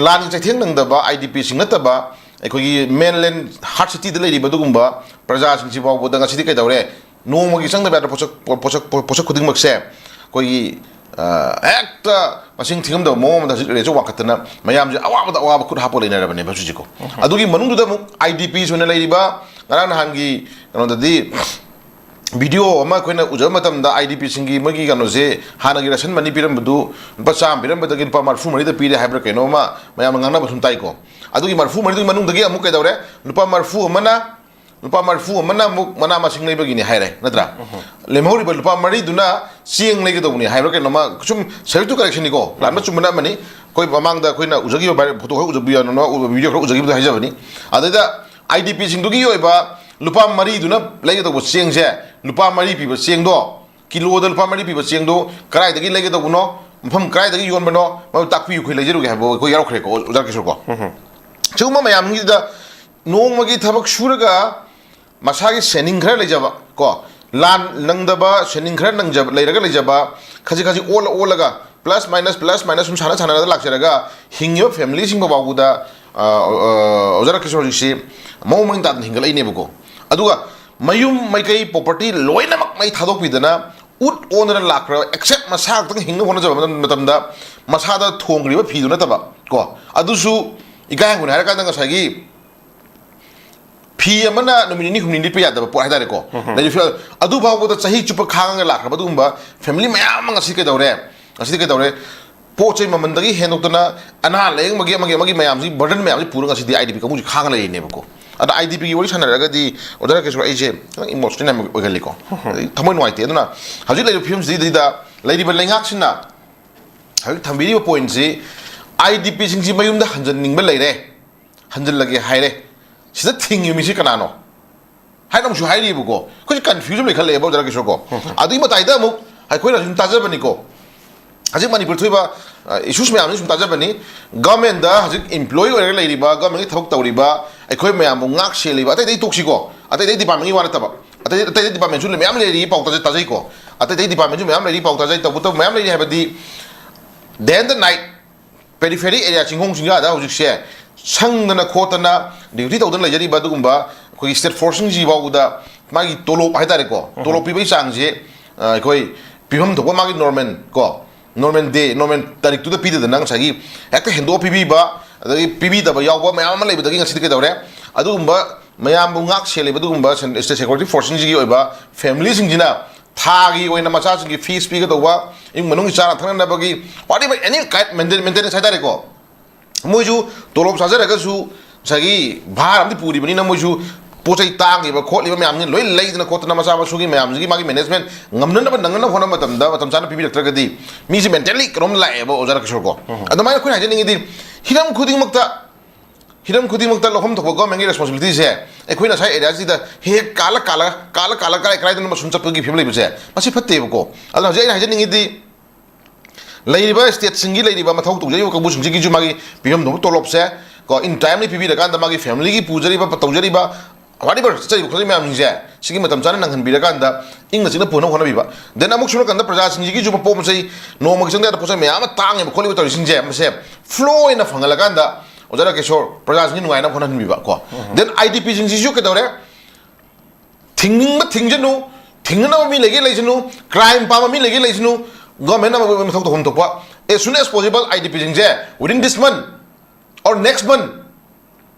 ꯂꯥꯟꯒꯤ ꯆꯩꯊꯦꯡ ꯅꯪꯗꯕ I D P ꯁꯤꯡ ꯅꯠꯇꯕ ꯑꯩꯈꯣꯏꯒꯤ mainland hard city ꯗ ꯂꯩꯔꯤꯕ ꯑꯗꯨꯒꯨꯝꯕ ꯄ꯭ꯔꯖꯥꯁꯤꯡꯁꯤ ꯐꯥꯎꯕꯗ ꯉꯁꯤꯗꯤ ꯀꯩꯗꯧꯔꯦ? ꯅꯣꯡꯃꯒꯤ ꯆꯪꯗꯕ ꯌꯥꯗꯕ ꯄꯣꯠꯁꯛ, ꯄꯣꯠꯁꯛ, ꯄꯣꯠꯁꯛ ꯈꯨꯗꯤꯡꯃꯛꯁꯦ ꯑꯩꯈꯣꯏꯒꯤ, ꯑ, ꯍꯦꯛꯇ ꯃꯁꯤꯡ ꯊꯤꯉꯝꯗꯕ ꯃꯑꯣꯡ ꯑꯃꯗ ꯍꯧꯖꯤꯛ rate ꯁꯦ ꯋꯥꯡꯈꯠꯇꯅ ꯃꯌꯥꯝꯁꯦ ꯑꯋꯥꯕꯗ ꯑꯋꯥꯕ ꯈꯨꯠ ꯍꯥꯞꯄ ꯂꯩꯅꯔꯕꯅꯦꯕ ꯍꯧꯖꯤꯛꯁꯦꯀꯣ꯫ ꯑꯗꯨꯒꯤ ꯃꯅꯨꯡꯗꯨꯗ ꯑꯃꯨꯛ I D Ps ꯑꯣꯏꯅ ꯂꯩꯔꯤꯕ, ꯉꯔꯥꯡ ꯅꯍꯥꯟꯒꯤ ꯀꯩꯅꯣꯗꯗꯤ video ꯑꯃ ꯑꯩꯈꯣꯏꯅ ꯎꯖꯕ ꯃꯇꯝꯗ I D P ꯁꯤꯡꯒꯤ ꯃꯣꯏꯒꯤ ꯀꯩꯅꯣꯁꯦ, ꯍꯥꯟꯅꯒꯤ ration money ꯄꯤꯔꯝꯕꯗꯨ ꯂꯨꯄꯥ ꯆꯥꯝꯃ ꯄꯤꯔꯝꯕꯗꯒꯤ ꯂꯨꯄꯥ ꯃꯔꯤꯐꯨ ꯃꯔꯤꯗ ꯄꯤꯔꯦ ꯍꯥꯏꯕ꯭ꯔꯥ ꯀꯩꯅꯣꯝꯃ ꯃꯌꯥꯝꯅ ꯉꯥꯡꯅꯕ ꯁꯨꯝ ꯇꯥꯏꯀꯣ꯫ ꯑꯗꯨꯒꯤ ꯃꯔꯤꯐꯨ ꯃꯔꯤꯗꯨꯒꯤ ꯃꯅꯨꯡꯗꯒꯤ ꯑꯃꯨꯛ ꯀꯩꯗꯧꯔꯦ? ꯂꯨꯄꯥ ꯃꯔꯤꯐꯨ ꯑꯃꯅ, ꯂꯨꯄꯥ ꯃꯔꯤꯐꯨ ꯑꯃꯅ ꯑꯃꯨꯛ ꯃꯅꯥ ꯃꯁꯤꯡ ꯂꯩꯕꯒꯤꯅꯤ ꯍꯥꯏꯔꯦ, ꯅꯠꯇ꯭ꯔꯥ? ꯂꯦꯝꯍꯧꯔꯤꯕ ꯂꯨꯄꯥ ꯃꯔꯤꯗꯨꯅ ꯆꯦꯡ ꯂꯩꯒꯗꯧꯕꯅꯤ ꯍꯥꯏꯕ꯭ꯔꯥ ꯀꯩꯅꯣꯝꯃ, ꯁꯨꯝ subject to correction ꯅꯤꯀꯣ, ꯂꯥꯟꯕ ꯆꯨꯝꯕꯅ ꯑꯃꯅꯤ꯫ ꯑꯩꯈꯣꯏ ꯃꯃꯥꯡꯗ ꯑꯩꯈꯣꯏꯅ ꯎꯖꯈꯤꯕ viral photo ꯈꯔ ꯎꯖꯕꯤꯌꯨ, video ꯈꯔ ꯎꯖꯈꯤꯕꯗꯣ ꯍꯥꯏꯖꯕꯅꯤ꯫ ꯑꯗꯩꯗ ꯑꯥꯏ ꯗꯤ ꯄꯤꯁꯤꯡꯗꯨꯒꯤ ꯑꯣꯏꯕ ꯂꯨꯄꯥ ꯃꯔꯤꯗꯨꯅ ꯂꯩꯒꯗꯧꯕ ꯆꯦꯡꯁꯦ, ꯂꯨꯄꯥ ꯃꯔꯤ ꯄꯤꯕ ꯆꯦꯡꯗꯣ, ꯀꯤꯂꯣꯗ ꯂꯨꯄꯥ ꯃꯔꯤ ꯄꯤꯕ ꯆꯦꯡꯗꯣ ꯀꯗꯥꯏꯗꯒꯤ ꯂꯩꯒꯗꯧꯕꯅꯣ, ꯃꯐꯝ ꯀꯗꯥꯏꯗꯒꯤ ꯌꯣꯟꯕꯅꯣ, ꯃꯗꯨ ꯇꯥꯛꯄꯤꯌꯨ, ꯑꯩꯈꯣꯏ ꯂꯩꯖꯔꯨꯒꯦ ꯍꯥꯏꯕ ꯑꯩꯈꯣꯏ ꯌꯥꯎꯔꯛꯈ꯭ꯔꯦꯀꯣ, ꯑꯣꯖꯥ ꯀꯤꯁꯣꯔꯀꯣ꯫ ꯁꯤꯒꯨꯝꯕ ꯃꯌꯥꯝꯁꯤꯗ ꯅꯣꯡꯃꯒꯤ ꯊꯕꯛ ꯁꯨꯔꯒ ꯃꯁꯥꯒꯤ ꯁꯦꯟꯅꯤꯡ ꯈꯔ ꯂꯩꯖꯕ ꯀꯣ, ꯂꯥꯟ ꯅꯪꯗꯕ ꯁꯦꯟꯅꯤꯡ ꯈꯔ ꯅꯪꯖꯕ, ꯂꯩꯔꯒ ꯂꯩꯖꯕ, ꯈꯖꯤꯛ ꯈꯖꯤꯛ ꯑꯣꯜꯂ ꯑꯣꯜꯂꯒ, ꯄ꯭ꯂꯁ ꯃꯥꯏꯅꯁ, ꯄ꯭ꯂꯁ ꯃꯥꯏꯅꯁ ꯁꯨꯝ ꯁꯥꯟꯅ ꯁꯥꯟꯅꯔꯒ ꯂꯥꯛꯆꯔꯒ ꯍꯤꯡꯉꯤꯕ ꯐꯦꯃꯤꯂꯤꯁꯤꯡ ꯐꯥꯎꯕꯗ, ꯑ, ꯑ, ꯑꯣꯖꯥ ꯔꯥꯀꯦꯁ ꯍꯧꯖꯤꯛꯁꯤ ꯃꯑꯣꯡ ꯃꯔꯤꯟ ꯇꯥꯗꯅ ꯍꯤꯡꯒꯠꯂꯛꯏꯅꯦꯕꯀꯣ꯫ ꯑꯗꯨꯒ ꯃꯌꯨꯝ ꯃꯩꯀꯩ, ꯄ꯭ꯔꯣꯄꯔꯇꯤ ꯂꯣꯏꯅꯃꯛ ꯃꯩ ꯊꯥꯗꯣꯛꯄꯤꯗꯅ, ꯎꯠ ꯑꯣꯟꯗꯅ ꯂꯥꯛꯈ꯭ꯔꯕ, ꯑꯦꯛꯁꯦꯞ ꯃꯁꯥ ꯈꯛꯇꯪ ꯍꯤꯡꯅꯕ ꯍꯣꯠꯅꯖꯕ ꯃꯇꯝ-, ꯃꯇꯝꯗ ꯃꯁꯥꯗ ꯊꯣꯡꯈ꯭ꯔꯤꯕ ꯐꯤꯗꯨ ꯅꯠꯇꯕ ꯀꯣ, ꯑꯗꯨꯁꯨ ꯏꯀꯥꯏ ꯍꯪꯒꯣꯏꯅ ꯍꯥꯏꯔꯀꯥꯟꯗ ꯉꯁꯥꯏꯒꯤ ꯐꯤ ꯑꯃꯅ ꯅꯨꯃꯤꯠ ꯅꯤꯅꯤ ꯍꯨꯝꯅꯤ ꯂꯤꯠꯄ ꯌꯥꯗꯕ ꯄꯣꯠ ꯍꯥꯏꯇꯥꯔꯦꯀꯣ꯫ ꯂꯩꯔꯤꯕ ꯐꯤꯕꯝ ꯑꯗꯨ ꯐꯥꯎꯕꯗ ꯆꯍꯤ ꯆꯨꯞꯄ ꯈꯥꯡꯉꯒ ꯂꯥꯛꯈ꯭ꯔꯕ ꯑꯗꯨꯒꯨꯝꯕ ꯐꯦꯃꯤꯂꯤ ꯃꯌꯥꯝ ꯑꯃ ꯉꯁꯤ ꯀꯩꯗꯧꯔꯦ? ꯉꯁꯤꯗꯤ ꯀꯩꯗꯧꯔꯦ? ꯄꯣꯠ ꯆꯩ ꯃꯃꯜꯗꯒꯤ ꯍꯦꯟꯗꯣꯛꯇꯅ ꯑꯅꯥ ꯂꯥꯏꯌꯦꯡꯕꯒꯤ ꯑꯃꯒꯤ, ꯑꯃꯒꯤ ꯃꯌꯥꯝꯁꯤ, ꯕꯔꯗꯟ ꯃꯌꯥꯝꯁꯤ ꯄꯨꯔꯒ ꯉꯁꯤꯗꯤ ꯑꯥꯏ ꯗꯤ ꯄꯤ ꯀꯥꯡꯕꯨꯁꯤ ꯈꯥꯡꯉ ꯂꯩꯔꯤꯅꯦꯕꯀꯣ꯫ ꯑꯗ ꯑꯥꯏ ꯗꯤ ꯄꯤꯒꯤ ꯋꯥꯔꯤ ꯁꯥꯟꯅꯔꯒꯗꯤ ꯑꯣꯖꯥ ꯔꯥꯀꯦꯁ ꯑꯩꯁꯦ ꯈꯤꯇꯪ ꯏꯃꯣꯁꯅꯦꯜ ꯌꯥꯝ ꯑꯣꯏꯒꯜꯂꯤꯀꯣ꯫ ꯊꯃꯣꯏ ꯅꯨꯡꯉꯥꯏꯇꯦ꯫ ꯑꯗꯨꯅ ꯍꯧꯖꯤꯛ ꯂꯩꯔꯤꯕ ꯐꯤꯕꯝꯁꯤꯗꯩꯗ ꯂꯩꯔꯤꯕ ꯂꯩꯉꯥꯛꯁꯤꯅ ꯍꯧꯖꯤꯛ ꯊꯝꯕꯤꯔꯤꯕ ꯄꯣꯏꯟꯠꯁꯤ, ꯑꯥꯏ ꯗꯤ ꯄꯤꯁꯤꯡꯁꯤ ꯃꯌꯨꯝꯗ ꯍꯟꯖꯟꯅꯤꯡꯕ ꯂꯩꯔꯦ, ꯍꯟꯖꯜꯂꯒꯦ ꯍꯥꯏꯔꯦ, ꯁꯤꯗ ꯊꯤꯡꯉꯤꯕ ꯃꯤꯁꯤ ꯀꯅꯥꯅꯣ ꯍꯥꯏꯅ ꯑꯃꯨꯛꯁꯨ ꯍꯥꯏꯔꯤꯕꯀꯣ꯫ ꯑꯩꯈꯣꯏꯁꯦ ꯀꯟꯐ꯭ꯌꯨꯖꯟ ꯂꯩꯈꯠꯂꯛꯑꯦꯕ, ꯑꯣꯖꯥ ꯀꯤꯁꯣꯔꯀꯣ꯫ ꯑꯗꯨꯒꯤ ꯃꯇꯥꯏꯗ ꯑꯃꯨꯛ ꯑꯩꯈꯣꯏꯅ ꯁꯨꯝ ꯇꯥꯖꯕꯅꯤꯀꯣ, ꯍꯧꯖꯤꯛ ꯃꯅꯤꯄꯨꯔ ꯊꯣꯛꯏꯕ ꯏꯁꯨꯁ ꯃꯌꯥꯝꯁꯤ ꯁꯨꯝ ꯇꯥꯖꯕꯅꯤ꯫ ꯒꯚꯔꯟꯃꯦꯟꯗ ꯍꯧꯖꯤꯛ ꯏꯝꯄ꯭ꯂꯣꯌꯤ ꯑꯣꯏꯔꯒ ꯂꯩꯔꯤꯕ, ꯒꯚꯔꯟꯃꯦꯟꯒꯤ ꯊꯕꯛ ꯇꯧꯔꯤꯕ ꯑꯩꯈꯣꯏ ꯃꯌꯥꯝꯕꯨ ꯉꯥꯛ ꯁꯦꯜꯂꯤꯕ, ꯑꯇꯩ ꯑꯇꯩ ꯇꯣꯛꯁꯤꯀꯣ, ꯑꯇꯩ ꯑꯇꯩ ꯗꯤꯄꯥꯔꯠꯃꯦꯟꯒꯤ ꯋꯥ ꯅꯠꯇꯕ, ꯑꯇꯩ ꯑꯇꯩ ꯗꯤꯄꯥꯔꯠꯃꯦꯟꯁꯨ ꯃꯌꯥꯝ ꯂꯩꯔꯤ, ꯄꯥꯎ ꯇꯥꯖꯩ, ꯇꯥꯖꯩꯀꯣ꯫ ꯑꯇꯩ ꯑꯇꯩ ꯗꯤꯄꯥꯔꯠꯃꯦꯟꯁꯨ ꯃꯌꯥꯝ ꯂꯩꯔꯤ, ꯄꯥꯎ ꯇꯥꯖꯩ, ꯇꯧꯕꯇꯕꯨ ꯃꯌꯥꯝ ꯂꯩꯔꯤ ꯍꯥꯏꯕꯗꯤ, day and night ꯄꯦꯔꯤꯐꯦꯔꯤ ꯑꯦꯔꯤꯌꯥ, ꯆꯤꯡꯈꯣꯡ ꯆꯤꯡꯌꯥꯗ ꯍꯧꯖꯤꯛꯁꯦ ꯁꯪꯗꯅ ꯈꯣꯠꯇꯅ ꯗ꯭ꯌꯨꯇꯤ ꯇꯧꯗꯅ ꯂꯩꯖꯔꯤꯕ ꯑꯗꯨꯒꯨꯝꯕ ꯑꯩꯈꯣꯏꯒꯤ ꯁ꯭ꯇꯦꯠ ꯐꯣꯔꯁꯁꯤꯡꯁꯤ ꯐꯥꯎꯕꯗ ꯃꯥꯒꯤ ꯇꯣꯂꯣꯞ ꯍꯥꯏꯇꯥꯔꯦꯀꯣ, ꯇꯣꯂꯣꯞ ꯄꯤꯕꯒꯤ ꯆꯥꯡꯁꯦ, ꯑ, ꯑꯩꯈꯣꯏ ꯄꯤꯐꯝ ꯊꯣꯛꯄ ꯃꯥꯒꯤ ꯅꯣꯔꯃꯦꯜ ꯀꯣ, ꯅꯣꯔꯃꯦꯜ ꯗꯦ, ꯅꯣꯔꯃꯦꯜ ꯇꯥꯔꯤꯛꯇꯨꯗ ꯄꯤꯗꯗꯅ ꯉꯁꯥꯏꯒꯤ ꯍꯦꯛꯇ ꯍꯦꯟꯗꯣꯛꯑ ꯄꯤꯕꯤꯕ, ꯑꯗꯒꯤ ꯄꯤꯕꯤꯗꯕ ꯌꯥꯎꯕ ꯃꯌꯥꯝ ꯑꯃ ꯂꯩꯕꯗꯒꯤ ꯉꯁꯤꯗꯤ ꯀꯩꯗꯧꯔꯦ? ꯑꯗꯨꯒꯨꯝꯕ ꯃꯌꯥꯝꯕꯨ ꯉꯥꯛ ꯁꯦꯜꯂꯤꯕ ꯑꯗꯨꯒꯨꯝꯕ ꯁꯦꯟ-, ꯁ꯭ꯇꯦꯠ ꯁꯦꯀ꯭ꯌꯨꯔꯤꯇꯤ ꯐꯣꯔꯁꯁꯤꯡꯁꯤꯒꯤ ꯑꯣꯏꯕ ꯐꯦꯃꯤꯂꯤꯁꯤꯡꯁꯤꯅ ꯊꯥꯒꯤ ꯑꯣꯏꯅ ꯃꯆꯥꯁꯤꯡꯒꯤ ꯐꯤꯁ ꯄꯤꯒꯗꯧꯕ, ꯏꯃꯨꯡ ꯃꯅꯨꯡꯒꯤ ꯆꯥꯅ ꯊꯛꯅꯅꯕꯒꯤ whatever any kind ꯃꯦꯟꯇꯦ-, ꯃꯦꯟꯇꯦꯅꯦꯟꯁ ꯍꯥꯏꯇꯥꯔꯦꯀꯣ, ꯃꯣꯏꯁꯨ ꯇꯣꯂꯣꯞ ꯆꯥꯖꯔꯒꯁꯨ ꯉꯁꯥꯏꯒꯤ ꯚꯥꯔ ꯑꯃꯗꯤ ꯄꯨꯔꯤꯕꯅꯤꯅ ꯃꯣꯏꯁꯨ ꯄꯣꯠ ꯆꯩ ꯇꯥꯡꯉꯤꯕ ꯈꯣꯠꯂꯤꯕ ꯃꯌꯥꯝꯁꯤ ꯂꯣꯏ ꯂꯩꯗꯅ ꯈꯣꯠꯇꯅ ꯃꯆꯥ ꯃꯁꯨꯒꯤ ꯃꯌꯥꯝꯁꯤꯒꯤ ꯃꯥꯒꯤ ꯃꯦꯅꯦꯖꯃꯦꯟ ꯉꯝꯅꯅꯕ ꯅꯪꯅꯅꯕ ꯍꯣꯠꯅꯕ ꯃꯇꯝꯗ ꯃꯇꯝ ꯆꯥꯅ ꯄꯤꯕꯤꯔꯛꯇ꯭ꯔꯒꯗꯤ ꯃꯤꯁꯦ ꯃꯦꯟꯇꯦꯜꯂꯤ ꯀꯩꯅꯣꯝ ꯂꯥꯛꯑꯦꯕ, ꯑꯣꯖꯥ ꯀꯤꯁꯣꯔꯀꯣ꯫ ꯑꯗꯨꯃꯥꯏꯅ ꯑꯩꯈꯣꯏꯅ ꯍꯥꯏꯖꯅꯤꯡꯉꯤꯗꯤ ꯍꯤꯔꯝ ꯈꯨꯗꯤꯡꯃꯛꯇ ꯍꯤꯔꯝ ꯈꯨꯗꯤꯡꯃꯛꯇ ꯂꯧꯐꯝ ꯊꯣꯛꯄ ꯒꯣꯔꯃꯦꯟꯒꯤ ꯔꯦꯁꯄꯣꯟꯁꯤꯕꯤꯂꯤꯇꯤꯁꯦ ꯑꯩꯈꯣꯏꯅ ꯉꯁꯥꯏ ꯑꯦꯔꯤꯌꯥꯁꯤꯗ ꯍꯦꯛ ꯍꯦꯛ ꯀꯥꯜꯂ ꯀꯥꯜꯂꯒ ꯀꯥꯜꯂ ꯀꯥꯜꯂ ꯀꯥꯏ ꯀꯥꯏꯗꯅ ꯁꯨꯝ ꯆꯠꯄꯒꯤ ꯐꯤꯕꯝ ꯂꯩꯕꯁꯦ, ꯃꯁꯤ ꯐꯠꯇꯦꯕꯀꯣ꯫ ꯑꯗꯨꯅ ꯍꯧꯖꯤꯛ ꯑꯩꯅ ꯍꯥꯏꯖꯅꯤꯡꯉꯤꯗꯤ, ꯂꯩꯔꯤꯕ ꯁ꯭ꯇꯦꯠꯁꯤꯡꯒꯤ ꯂꯩꯔꯤꯕ ꯃꯊꯧ ꯇꯧꯖꯔꯤꯕ ꯀꯥꯡꯕꯨꯁꯤꯡꯁꯤꯒꯤꯁꯨ ꯃꯥꯒꯤ ꯄꯤꯐꯝ ꯊꯣꯛꯄ ꯇꯣꯂꯣꯞꯁꯦ ꯀꯣ, ꯏꯟ ꯇꯥꯏꯝꯂꯤ ꯄꯤꯕꯤꯔꯀꯥꯟꯗ ꯃꯥꯒꯤ ꯐꯦꯃꯤꯂꯤꯒꯤ ꯄꯨꯖꯔꯤꯕ, ꯇꯧꯖꯔꯤꯕ, ꯋꯥꯠ ꯑꯦꯕꯔ ꯆꯠꯆꯔꯤꯕ ꯈꯣꯠꯆꯔꯤꯕ ꯃꯌꯥꯝꯁꯤꯡꯁꯦ ꯁꯤꯒꯤ ꯃꯇꯝ ꯆꯥꯅ ꯅꯪꯍꯟꯕꯤꯔꯀꯥꯟꯗ ꯏꯪꯅ ꯆꯤꯛꯅ ꯄꯨꯅꯕ ꯍꯣꯠꯅꯕꯤꯕ꯫ ꯗꯦꯟ ꯑꯃꯨꯛ ꯁꯣꯝ ꯅꯥꯀꯟꯗ ꯄ꯭ꯔꯖꯥꯁꯤꯡꯁꯤꯒꯤꯁꯨ ꯃꯄꯣꯠ ꯃꯆꯩ ꯅꯣꯡꯃꯒꯤ ꯆꯪꯗ ꯌꯥꯗꯕ ꯄꯣꯠ ꯆꯩ ꯃꯌꯥꯝ ꯑꯃ ꯇꯥꯡꯉꯤꯕ ꯈꯣꯠꯂꯤꯕ ꯇꯧꯔꯤꯁꯤꯡꯁꯦ, ꯃꯁꯦ ꯐ꯭ꯂꯣ ꯑꯣꯏꯅ ꯐꯪꯍꯜꯂꯀꯥꯟꯗ ꯑꯣꯖꯥ ꯔꯥꯀꯦꯁꯣꯔ, ꯄ꯭ꯔꯖꯥꯁꯤꯡꯁꯤ ꯅꯨꯡꯉꯥꯏꯅꯕ ꯍꯣꯠꯅꯍꯟꯕꯤꯕ ꯀꯣ꯫ ꯗꯦꯟ ꯑꯥꯏ ꯗꯤ ꯄꯤꯁꯤꯡꯁꯤꯁꯨ ꯀꯩꯗꯧꯔꯦ? ꯊꯤꯡꯅꯤꯡꯕ ꯊꯤꯡꯖꯅꯨ, ꯊꯤꯡꯅꯅꯕ ꯃꯤ ꯂꯩꯒꯦ ꯂꯩꯁꯅꯨ, ꯀ꯭ꯔꯥꯏꯝ ꯄꯥꯝꯕ ꯃꯤ ꯂꯩꯒꯦ ꯂꯩꯁꯅꯨ, ꯒꯣꯔꯃꯦꯟꯅ ꯃꯊꯧ ꯇꯧꯐꯝ ꯊꯣꯛꯄ, as soon as possible I D ꯄꯤꯁꯤꯡꯁꯦ within this month or next month,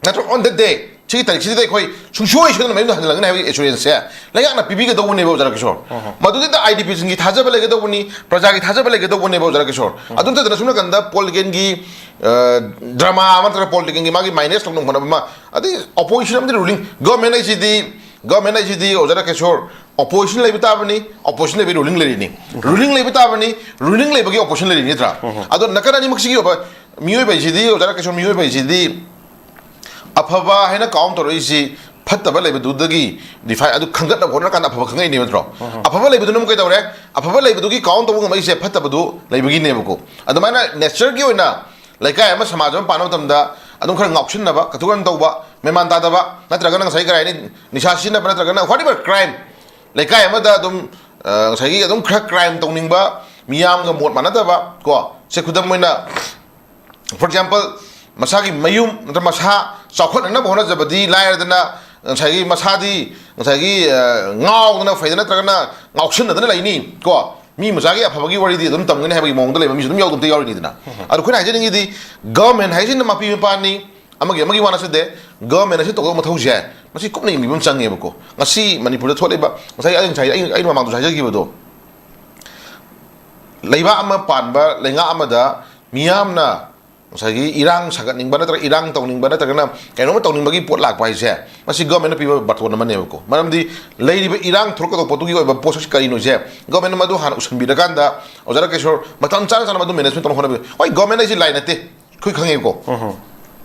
ꯅꯠꯇ꯭ꯔꯒ on that day, ꯁꯤꯒꯤ ꯇꯥꯔꯤꯛꯁꯤꯗ ꯑꯩꯈꯣꯏ ꯁꯨꯡꯁꯣꯏ ꯁꯣꯏꯗꯅ ꯃꯌꯨꯝꯗ ꯍꯟꯖꯤꯜꯂꯛꯀꯅꯤ ꯍꯥꯏꯕꯒꯤ ꯑꯦꯁꯨꯔꯦꯟꯁꯁꯦ ꯂꯩꯉꯥꯛꯅ ꯄꯤꯕꯤꯒꯗꯧꯕꯅꯦꯕ, ꯑꯣꯖꯥ ꯔꯥꯀꯦꯁꯣꯔ꯫ ꯃꯗꯨꯗ ꯑꯥꯏ ꯗꯤ ꯄꯤꯁꯤꯡꯒꯤ ꯊꯥꯖꯕ ꯂꯩꯒꯗꯧꯕꯅꯤ, ꯄ꯭ꯔꯖꯥꯒꯤ ꯊꯥꯖꯕ ꯂꯩꯒꯗꯧꯕꯅꯦꯕ, ꯑꯣꯖꯥ ꯔꯥꯀꯦꯁꯣꯔ꯫ ꯑꯗꯨ ꯅꯠꯇꯅ ꯁꯣꯝ ꯅꯥꯀꯟꯗ ꯄꯣꯂꯤꯇꯤꯀꯦꯜꯒꯤ, ꯑ, ꯗ꯭ꯔꯃꯥ ꯑꯃ ꯅꯠꯇ꯭ꯔꯒ ꯄꯣꯂꯤꯇꯤꯀꯦꯜꯒꯤ ꯃꯥꯒꯤ ꯃꯥꯏꯅꯦꯁ ꯇꯧꯅꯕ ꯍꯣꯠꯅꯕ ꯑꯃ, ꯑꯗꯩ ꯑꯣꯄꯣꯖꯤꯁꯟ ꯑꯃꯗꯤ ꯔꯨꯂꯤꯡ ꯒꯣꯔꯃꯦꯟ ꯍꯥꯏꯁꯤꯗꯤ, ꯒꯣꯔꯃꯦꯟ ꯍꯥꯏꯁꯤꯗꯤ, ꯑꯣꯖꯥ ꯔꯥꯀꯦꯁꯣꯔ, ꯑꯣꯄꯣꯖꯤꯁꯟ ꯂꯩꯕ ꯇꯥꯕꯅꯤ, ꯑꯣꯄꯣꯖꯤꯁꯟ ꯂꯩꯕ ꯔꯨꯂꯤꯡ ꯂꯩꯔꯤꯅꯤ, ꯔꯨꯂꯤꯡ ꯂꯩꯕ ꯇꯥꯕꯅꯤ, ꯔꯨꯂꯤꯡ ꯂꯩꯕꯒꯤ ꯑꯣꯄꯣꯖꯤꯁꯟ ꯂꯩꯔꯤꯅꯤ, ꯅꯠꯇ꯭ꯔꯥ? ꯑꯗꯣ ꯅꯥꯀꯟ ꯑꯅꯤꯃꯛꯁꯤꯒꯤ ꯑꯣꯏꯕ ꯃꯤꯑꯣꯏꯕ ꯍꯥꯏꯁꯤꯗꯤ, ꯑꯣꯖꯥ ꯔꯥꯀꯦꯁꯣꯔ, ꯃꯤꯑꯣꯏꯕ ꯍꯥꯏꯁꯤꯗꯤ ꯑꯐꯕ ꯍꯥꯏꯅ ꯀꯥꯎꯟ ꯇꯧꯔꯛꯏꯁꯤ ꯐꯠꯇꯕ ꯂꯩꯕꯗꯨꯗꯒꯤ ꯗꯤꯐꯥꯏ ꯑꯗꯨ ꯈꯟꯒꯠꯅꯕ ꯍꯣꯠꯅꯔꯀꯥꯟꯗ ꯑꯐꯕ ꯈꯪꯉꯛꯏꯅꯦꯕ, ꯅꯠꯇ꯭ꯔꯣ? ꯑꯐꯕ ꯂꯩꯕꯗꯨꯅ ꯑꯃꯨꯛ ꯀꯩꯗꯧꯔꯦ? ꯑꯐꯕ ꯂꯩꯕꯗꯨꯒꯤ ꯀꯥꯎꯟ ꯇꯧꯕ ꯉꯝꯃꯛꯏꯁꯦ ꯐꯠꯇꯕꯗꯨ ꯂꯩꯕꯒꯤꯅꯦꯕꯀꯣ꯫ ꯑꯗꯨꯃꯥꯏꯅ ꯅꯦꯆꯔꯒꯤ ꯑꯣꯏꯅ ꯂꯩꯀꯥꯏ ꯑꯃ, ꯁꯃꯥꯖ ꯑꯃ ꯄꯥꯟꯕ ꯃꯇꯝꯗ ꯑꯗꯨꯝ ꯈꯔ ꯉꯥꯎꯁꯤꯟꯅꯕ, ꯀꯇꯨꯀꯔꯟ ꯇꯧꯕ, ꯃꯦꯃꯥꯟ ꯇꯥꯗꯕ, ꯅꯠꯇ꯭ꯔꯒꯅ ꯉꯁꯥꯏ ꯀꯔꯤ ꯍꯥꯏꯅꯤ, ꯅꯤꯁꯥ ꯁꯤꯖꯤꯟꯅꯕ, ꯅꯠꯇ꯭ꯔꯒꯅ whatever crime, ꯂꯩꯀꯥꯏ ꯑꯃꯗ ꯑꯗꯨꯝ, ꯑ, ꯉꯁꯥꯏꯒꯤ ꯑꯗꯨꯝ ꯈꯔ ꯀ꯭ꯔꯥꯏꯝ ꯇꯧꯅꯤꯡꯕ, ꯃꯤꯌꯥꯝꯒ ꯃꯣꯠ ꯃꯥꯟꯅꯗꯕ ꯀꯣ, ꯁꯦ ꯈꯨꯗꯝ ꯑꯣꯏꯅ, for example, ꯃꯁꯥꯒꯤ ꯃꯌꯨꯝ ꯅꯠꯇ꯭ꯔꯒ ꯃꯁꯥ ꯆꯥꯎꯈꯠꯅꯅꯕ ꯍꯣꯠꯅꯖꯕꯗꯤ ꯂꯥꯏꯔꯗꯅ, ꯉꯁꯥꯏꯒꯤ ꯃꯁꯥꯗꯤ ꯉꯁꯥꯏꯒꯤ, ꯑ, ꯉꯥꯎꯗꯅ ꯐꯩꯗꯅ ꯅꯠꯇ꯭ꯔꯒꯅ ꯉꯥꯎꯁꯤꯟꯅꯗꯅ ꯂꯩꯅꯤ ꯀꯣ꯫ ꯃꯤ ꯃꯆꯥꯒꯤ ꯑꯐꯕꯒꯤ ꯋꯥꯔꯤꯗꯤ ꯑꯗꯨꯝ ꯇꯝꯒꯅꯤ ꯍꯥꯏꯕꯒꯤ ꯃꯑꯣꯡꯗ ꯂꯩꯕ ꯃꯤꯁꯨ ꯑꯗꯨꯝ ꯌꯥꯎꯗꯕ ꯌꯥꯎꯔꯤꯅꯤꯗꯅ꯫ ꯑꯗꯣ ꯑꯩꯈꯣꯏꯅ ꯍꯥꯏꯖꯅꯤꯡꯉꯤꯗꯤ, ꯒꯚꯔꯟꯃꯦꯟ ꯍꯥꯏꯁꯤꯅ ꯃꯄꯤ ꯃꯄꯥꯅꯤ, ꯑꯃꯒꯤ ꯑꯃꯒꯤ ꯋꯥ ꯅꯠꯆꯗꯦ, ꯒꯚꯔꯟꯃꯦꯟ ꯑꯁꯤ ꯇꯧꯒꯗꯕ ꯃꯊꯧꯁꯦ ꯃꯁꯤ ꯀꯨꯞꯅ ꯌꯦꯡꯕꯤꯕ ꯑꯃ ꯆꯪꯉꯦꯕꯀꯣ꯫ ꯉꯁꯤ ꯃꯅꯤꯄꯨꯔꯗ ꯊꯣꯛꯂꯤꯕ, ꯉꯁꯥꯏ ꯑꯩ ꯉꯁꯥꯏ ꯑꯩ, ꯑꯩꯅ ꯃꯃꯥꯡꯗꯁꯨ ꯍꯥꯏꯖꯈꯤꯕꯗꯣ, ꯂꯩꯕꯥꯛ ꯑꯃ ꯄꯥꯟꯕ ꯂꯩꯉꯥꯛ ꯑꯃꯗ ꯃꯤꯌꯥꯝꯅ ꯉꯁꯥꯏꯒꯤ ꯏꯔꯥꯡ ꯁꯥꯒꯠꯅꯤꯡꯕ ꯅꯠꯇ꯭ꯔꯒ ꯏꯔꯥꯡ ꯇꯧꯅꯤꯡꯕ ꯅꯠꯇ꯭ꯔꯒꯅ ꯀꯩꯅꯣꯝꯃ ꯇꯧꯅꯤꯡꯕꯒꯤ ꯄꯣꯠ ꯂꯥꯛꯄ ꯍꯥꯏꯁꯦ, ꯃꯁꯤ ꯒꯚꯔꯟꯃꯦꯟꯅ ꯄꯤꯕ ꯕꯥꯔꯇꯣꯟ ꯑꯃꯅꯦꯕꯀꯣ꯫ ꯃꯔꯝꯗꯤ ꯂꯩꯔꯤꯕ ꯏꯔꯥꯡ ꯊꯣꯛꯂꯛꯀꯗꯧꯕ ꯄꯣꯠꯇꯨꯒꯤ ꯑꯣꯏꯕ ꯄꯣꯠꯁꯛꯁꯤ ꯀꯔꯤꯅꯣꯁꯦ ꯒꯚꯔꯟꯃꯦꯟꯅ ꯃꯗꯨ ꯍꯥꯟꯅ ꯎꯁꯟꯕꯤꯔꯀꯥꯟꯗ, ꯑꯣꯖꯥ ꯔꯥꯀꯦꯁꯣꯔ, ꯃꯇꯝ ꯆꯥꯅ ꯆꯥꯅ ꯃꯗꯨ ꯃꯦꯅꯦꯖꯃꯦꯟ ꯇꯧꯅꯕ ꯍꯣꯠꯅꯕꯤꯌꯨ꯫ ꯍꯣꯏ, ꯒꯚꯔꯟꯃꯦꯟ ꯍꯥꯏꯁꯤ ꯂꯥꯏ ꯅꯠꯇꯦ, ꯑꯩꯈꯣꯏ ꯈꯪꯉꯦꯕꯀꯣ꯫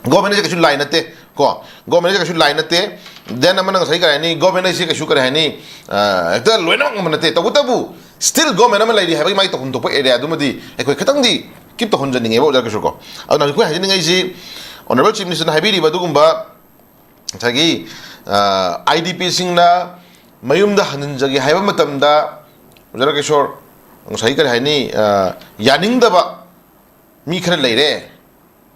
ꯒꯣꯔꯃꯦꯟ ꯍꯥꯏꯁꯦ ꯀꯩꯁꯨ ꯂꯥꯏ ꯅꯠꯇꯦ ꯀꯣ꯫ ꯒꯣꯔꯃꯦꯟ ꯍꯥꯏꯁꯦ ꯀꯩꯁꯨ ꯂꯥꯏ ꯅꯠꯇꯦ꯫ ꯗꯦꯟ ꯑꯃꯅ ꯉꯁꯥꯏ ꯀꯔꯤ ꯍꯥꯏꯅꯤ, ꯒꯣꯔꯃꯦꯟ ꯍꯥꯏꯁꯦ ꯀꯩꯁꯨ ꯀꯔꯤ ꯍꯥꯏꯅꯤ, ꯑ, ꯍꯦꯛꯇ ꯂꯣꯏꯅꯃꯛ ꯉꯝꯕ ꯅꯠꯇꯦ꯫ ꯇꯧꯕꯇꯕꯨ ꯁ꯭ꯇꯤꯜ ꯒꯣꯔꯃꯦꯟ ꯑꯃ ꯂꯩꯔꯤ ꯍꯥꯏꯕꯒꯤ ꯃꯥꯒꯤ ꯇꯧꯐꯝ ꯊꯣꯛꯄ ꯑꯦꯔꯤꯌꯥꯗꯨꯃꯗꯤ ꯑꯩꯈꯣꯏ ꯈꯤꯇꯪꯗꯤ ꯀꯤꯞ ꯇꯧꯍꯟꯖꯅꯤꯡꯉꯦꯕ ꯑꯣꯖꯥ ꯀꯤꯁꯣꯔ ꯀꯣ꯫ ꯑꯗꯨꯅ ꯑꯩꯈꯣꯏ ꯍꯥꯏꯖꯅꯤꯡꯉꯤꯁꯤ, ꯑꯣꯅꯔꯦꯕꯜ ꯆꯤꯐ ꯃꯤꯅꯤꯁꯇꯔꯅ ꯍꯥꯏꯕꯤꯔꯤꯕ ꯑꯗꯨꯒꯨꯝꯕ ꯉꯁꯥꯏꯒꯤ, ꯑ, ꯑꯥꯏ ꯗꯤ ꯄꯤꯁꯤꯡꯅ ꯃꯌꯨꯝꯗ ꯍꯟꯖꯤꯟꯖꯒꯦ ꯍꯥꯏꯕ ꯃꯇꯝꯗ, ꯑꯣꯖꯥ ꯀꯤꯁꯣꯔ, ꯉꯁꯥꯏꯒꯤ ꯀꯔꯤ ꯍꯥꯏꯅꯤ, ꯑ, ꯌꯥꯅꯤꯡꯗꯕ ꯃꯤ ꯈꯔ ꯂꯩꯔꯦ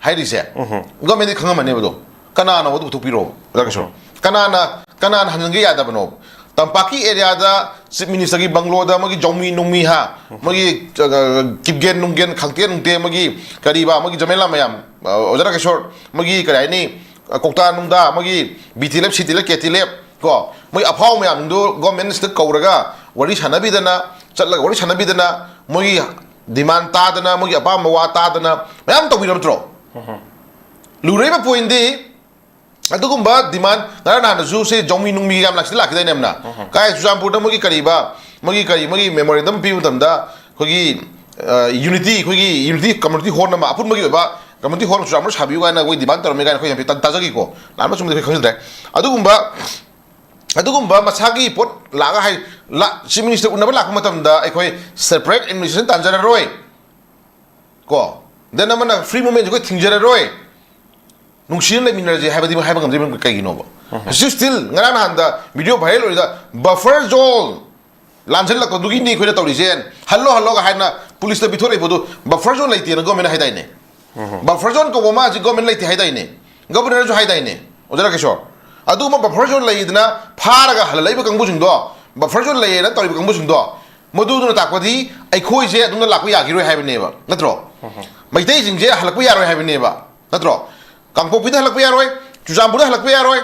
ꯍꯥꯏꯔꯤꯁꯦ, ꯎꯝꯍꯨꯝ꯫ ꯒꯣꯔꯃꯦꯟꯗꯤ ꯈꯪꯉꯝꯃꯅꯦꯕ ꯑꯗꯣ꯫ ꯀꯅꯥꯅꯣ ꯑꯗꯨ ꯄꯨꯊꯣꯛꯄꯤꯔꯛꯑꯣ, ꯑꯣꯖꯥ ꯀꯤꯁꯣꯔ꯫ ꯎꯝꯍꯨꯝ꯫ ꯀꯅꯥꯅ, ꯀꯅꯥꯅ ꯍꯟꯖꯤꯟꯒꯦ ꯌꯥꯗꯕꯅꯣ? ꯇꯝꯄꯥꯛꯀꯤ ꯑꯦꯔꯤꯌꯥꯗ ꯆꯤꯐ ꯃꯤꯅꯤꯁꯇꯔꯒꯤ ꯕꯪꯒ꯭ꯂꯣꯗ ꯃꯣꯏꯒꯤ ꯖꯧꯃꯤ ꯅꯨꯡꯃꯤ ꯍꯥ, ꯎꯝꯍꯨꯝ꯫ ꯃꯣꯏꯒꯤ, ꯑ, ꯀꯤꯞꯒꯦꯟ ꯅꯨꯡꯒꯦꯟ, ꯈꯪꯇꯦ ꯅꯨꯡꯇꯦ, ꯃꯣꯏꯒꯤ ꯀꯔꯤꯕ, ꯃꯣꯏꯒꯤ ꯖꯃꯦꯂꯥ ꯃꯌꯥꯝ, ꯑ, ꯑꯣꯖꯥ ꯀꯤꯁꯣꯔ, ꯃꯣꯏꯒꯤ ꯀꯔꯤ ꯍꯥꯏꯅꯤ, ꯑ, ꯀꯧꯇꯥ ꯅꯨꯡꯗꯥ, ꯃꯣꯏꯒꯤ B T L F, C T L F, K T L F ꯀꯣ, ꯃꯣꯏ ꯑꯐꯥꯎ ꯃꯌꯥꯝꯗꯨ ꯒꯣꯔꯃꯦꯟꯁꯤꯗ ꯀꯧꯔꯒ ꯋꯥꯔꯤ ꯁꯥꯟꯅꯕꯤꯗꯅ, ꯆꯠꯂꯒ ꯋꯥꯔꯤ ꯁꯥꯟꯅꯕꯤꯗꯅ, ꯃꯣꯏꯒꯤ ꯗꯤꯃꯥꯟ ꯇꯥꯗꯅ, ꯃꯣꯏꯒꯤ ꯑꯄꯥꯝꯕ ꯋꯥ ꯇꯥꯗꯅ ꯃꯌꯥꯝ ꯇꯧꯕꯤꯔꯝꯗ꯭ꯔꯣ? ꯎꯝꯍꯨꯝ꯫ ꯂꯨꯔꯛꯏꯕ ꯄꯣꯏꯟꯗꯤ, ꯑꯗꯨꯒꯨꯝꯕ ꯗꯤꯃꯥꯟ, ꯉꯔꯥꯡ ꯅꯍꯥꯟꯗꯁꯨ ꯁꯤ ꯖꯧꯃꯤ ꯅꯨꯡꯃꯤ ꯌꯥꯝ ꯂꯥꯛꯁꯤꯗ ꯂꯥꯛꯈꯤꯗꯥꯏꯅꯦ ꯌꯥꯝꯅ? ꯎꯝꯍꯨꯝ꯫ ꯀꯥꯏ ꯆꯨꯔꯆꯥꯟꯄꯨꯔꯗ ꯃꯣꯏꯒꯤ ꯀꯔꯤꯕ, ꯃꯣꯏꯒꯤ ꯀꯔꯤ, ꯃꯣꯏꯒꯤ ꯃꯦꯃꯣꯔꯦꯟꯗꯝ ꯄꯤꯕ ꯃꯇꯝꯗ ꯑꯩꯈꯣꯏꯒꯤ, ꯑ, ꯌꯨꯅꯤꯇꯤ, ꯑꯩꯈꯣꯏꯒꯤ ꯌꯨꯅꯤꯇꯤ ꯀꯝꯃ꯭ꯌꯨꯅꯤꯇꯤ ꯍꯣꯜ ꯑꯃ, ꯑꯄꯨꯟꯕꯒꯤ ꯑꯣꯏꯕ ꯀꯝꯃ꯭ꯌꯨꯅꯤꯇꯤ ꯍꯣꯜ ꯑꯃ ꯆꯨꯔꯆꯥꯟꯄꯨꯔ ꯁꯥꯕꯤꯌꯨ ꯀꯥꯏꯅ ꯑꯩꯈꯣꯏ ꯗꯤꯃꯥꯟ ꯇꯧꯔꯝꯃꯤ ꯀꯥꯏꯅ ꯑꯩꯈꯣꯏ ꯌꯥꯝ ꯇꯥ-, ꯇꯥꯖꯈꯤꯀꯣ꯫ ꯂꯥꯟꯕ ꯆꯨꯝꯕꯗꯤ ꯑꯩꯈꯣꯏ ꯈꯪꯖꯗ꯭ꯔꯦ꯫ ꯑꯗꯨꯒꯨꯝꯕ, ꯑꯗꯨꯒꯨꯝꯕ ꯃꯁꯥꯒꯤ ꯄꯣꯠ ꯂꯥꯛꯑꯒ ꯍꯥꯏ-, ꯂꯥ-, ꯆꯤꯐ ꯃꯤꯅꯤꯁꯇꯔ ꯎꯅꯕ ꯂꯥꯛꯄ ꯃꯇꯝꯗ ꯑꯩꯈꯣꯏ ꯁꯦꯄꯔꯦꯠ ꯑꯦꯗꯃꯤꯅꯤꯁꯇ꯭ꯔꯦꯁꯟ ꯇꯥꯟꯖꯔꯔꯣꯏ ꯀꯣ꯫ ꯗꯦꯟ ꯑꯃꯅ ꯐ꯭ꯔꯤ ꯃꯨꯚꯃꯦꯟꯁꯦ ꯑꯩꯈꯣꯏ ꯊꯤꯡꯖꯔꯔꯣꯏ꯫ ꯅꯨꯡꯁꯤꯅ ꯂꯩꯃꯤꯟꯅꯔꯁꯦ ꯍꯥꯏꯕꯗꯤ ꯍꯥꯏꯕ ꯉꯝꯗ꯭ꯔꯤꯕ ꯀꯩꯒꯤꯅꯣꯕ? ꯎꯝ꯫ ꯍꯧꯖꯤꯛ ꯁ꯭ꯇꯤꯜ ꯉꯔꯥꯡ ꯅꯍꯥꯟꯗ ꯚꯤꯗꯤꯑꯣ ꯚꯥꯏꯔꯦꯜ ꯑꯣꯏꯔꯤꯗ ꯕꯐꯔ ꯖꯣꯟ ꯂꯥꯟꯁꯤꯜꯂꯛꯄꯗꯨꯒꯤꯅꯤ ꯑꯩꯈꯣꯏꯅ ꯇꯧꯔꯤꯁꯦ꯫ ꯍꯜꯂꯣ, ꯍꯜꯂꯣꯒ ꯍꯥꯏꯅ ꯄꯨꯂꯤꯁꯇ ꯄꯤꯊꯣꯔꯛꯏ ꯄꯣꯠꯇꯨ ꯕꯐꯔ ꯖꯣꯟ ꯂꯩꯇꯦꯅ ꯒꯣꯔꯃꯦꯟꯅ ꯍꯥꯏꯗꯥꯏꯅꯦ? ꯎꯝ꯫ ꯕꯐꯔ ꯖꯣꯟ ꯀꯧꯕ ꯑꯃ ꯍꯧꯖꯤꯛ ꯒꯣꯔꯃꯦꯟ ꯂꯩꯇꯦ ꯍꯥꯏꯗꯥꯏꯅꯦ? ꯒꯕꯔꯅꯔꯁꯨ ꯍꯥꯏꯗꯥꯏꯅꯦ, ꯑꯣꯖꯥ ꯔꯥꯀꯦꯁꯣꯔ? ꯑꯗꯨꯒꯨꯝꯕ ꯕꯐꯔ ꯖꯣꯟ ꯂꯩꯗꯅ ꯐꯥꯔꯒ ꯍꯜꯂꯛꯏꯕ ꯀꯥꯡꯕꯨꯁꯤꯡꯗꯣ, ꯕꯐꯔ ꯖꯣꯟ ꯂꯩꯌꯦꯅ ꯇꯧꯔꯤꯕ ꯀꯥꯡꯕꯨꯁꯤꯡꯗꯣ, ꯃꯗꯨꯗꯨꯅ ꯇꯥꯛꯄꯗꯤ ꯑꯩꯈꯣꯏꯁꯦ ꯑꯗꯨꯝꯅ ꯂꯥꯛꯄ ꯌꯥꯈꯤꯔꯣꯏ ꯍꯥꯏꯕꯅꯦꯕ, ꯅꯠꯇ꯭ꯔꯣ? ꯎꯝ꯫ ꯃꯩꯇꯩꯁꯤꯡꯁꯦ ꯍꯜꯂꯛꯄ ꯌꯥꯔꯣꯏ ꯍꯥꯏꯕꯅꯦꯕ, ꯅꯠꯇ꯭ꯔꯣ? ꯀꯥꯡꯄꯣꯛꯄꯤꯗ ꯍꯜꯂꯛꯄ ꯌꯥꯔꯣꯏ, ꯆꯨꯔꯆꯥꯟꯄꯨꯔꯗ ꯍꯜꯂꯛꯄ ꯌꯥꯔꯣꯏ,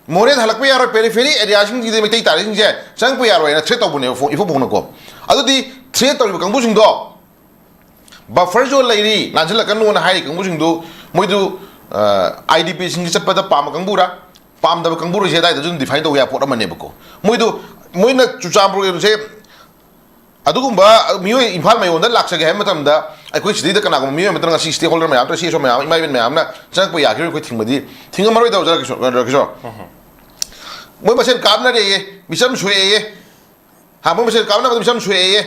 ꯃꯣꯔꯦꯗ ꯍꯜꯂꯛꯄ ꯌꯥꯔꯣꯏ, ꯄꯦꯔꯤꯐꯦꯔꯤ ꯑꯦꯔꯤꯌꯥꯁꯤꯡꯁꯤꯗ ꯃꯩꯇꯩ ꯇꯥꯔꯤꯁꯤꯡꯁꯦ ꯆꯪꯉꯛꯄ ꯌꯥꯔꯣꯏꯅ ꯊ꯭ꯔꯦꯠ ꯇꯧꯕꯅꯦꯕ ꯏꯐꯣ-, ꯏꯐꯣꯛ ꯐꯣꯡꯅꯀꯣ꯫ ꯑꯗꯨꯗꯤ ꯊ꯭ꯔꯦꯠ ꯇꯧꯔꯤꯕ ꯀꯥꯡꯕꯨꯁꯤꯡꯗꯣ ꯕꯐꯔ ꯖꯣꯟ ꯂꯩꯔꯤ, ꯂꯥꯟꯁꯤꯜꯂꯛꯀꯅꯨꯅ ꯍꯥꯏꯔꯤ ꯀꯥꯡꯕꯨꯁꯤꯡꯗꯨ, ꯃꯣꯏꯗꯨ, ꯑ, ꯑꯥꯏ ꯗꯤ ꯄꯤꯁꯤꯡꯁꯤ ꯆꯠꯄꯗ ꯄꯥꯝꯕ ꯀꯥꯡꯕꯨꯔꯥ, ꯄꯥꯝꯗꯕ ꯀꯥꯡꯕꯨꯔ, ꯁꯤ ꯑꯗꯥꯏꯗꯁꯨ ꯑꯗꯨꯝ ꯗꯤꯐꯥꯏꯟ ꯇꯧꯕ ꯌꯥꯕ ꯄꯣꯠ ꯑꯃꯅꯦꯕꯀꯣ꯫ ꯃꯣꯏꯗꯨ, ꯃꯣꯏꯅ ꯆꯨꯔꯆꯥꯟꯄꯨꯔꯒꯤꯁꯦ ꯑꯗꯨꯒꯨꯝꯕ ꯃꯤꯑꯣꯏ ꯏꯝꯐꯥꯜ ꯃꯌꯣꯟꯗ ꯂꯥꯛꯆꯒꯦ ꯍꯥꯏꯕ ꯃꯇꯝꯗ ꯑꯩꯈꯣꯏ ꯁꯤꯗꯩꯗ ꯀꯅꯥꯒꯨꯝꯕ ꯃꯤꯑꯣꯏ ꯑꯃꯇꯪ ꯉꯁꯤ stakeholder ꯃꯌꯥꯝ ꯅꯠꯇ꯭ꯔꯒ C S O ꯃꯌꯥꯝ, ꯏꯃꯥ ꯏꯕꯦꯟ ꯃꯌꯥꯝꯅ ꯆꯪꯉꯛꯄ ꯌꯥꯈꯤꯔꯣꯏ, ꯑꯩꯈꯣꯏ ꯊꯤꯡꯕꯗꯤ ꯊꯤꯡꯉꯝꯃꯔꯣꯏꯗ, ꯑꯣꯖꯥ ꯀꯤꯁꯣꯔ, ꯑꯣꯖꯥ ꯀꯤꯁꯣꯔ꯫ ꯃꯣꯏ ꯃꯁꯦꯟ ꯀꯥꯞꯅꯔꯦꯌꯦ, ꯃꯤꯆꯝ ꯁꯣꯛꯑꯦꯌꯦ꯫ ꯍꯥ, ꯃꯣꯏ ꯃꯁꯦꯟ ꯀꯥꯞꯅꯕꯗ ꯃꯤꯆꯝ ꯁꯣꯛꯑꯦꯌꯦ꯫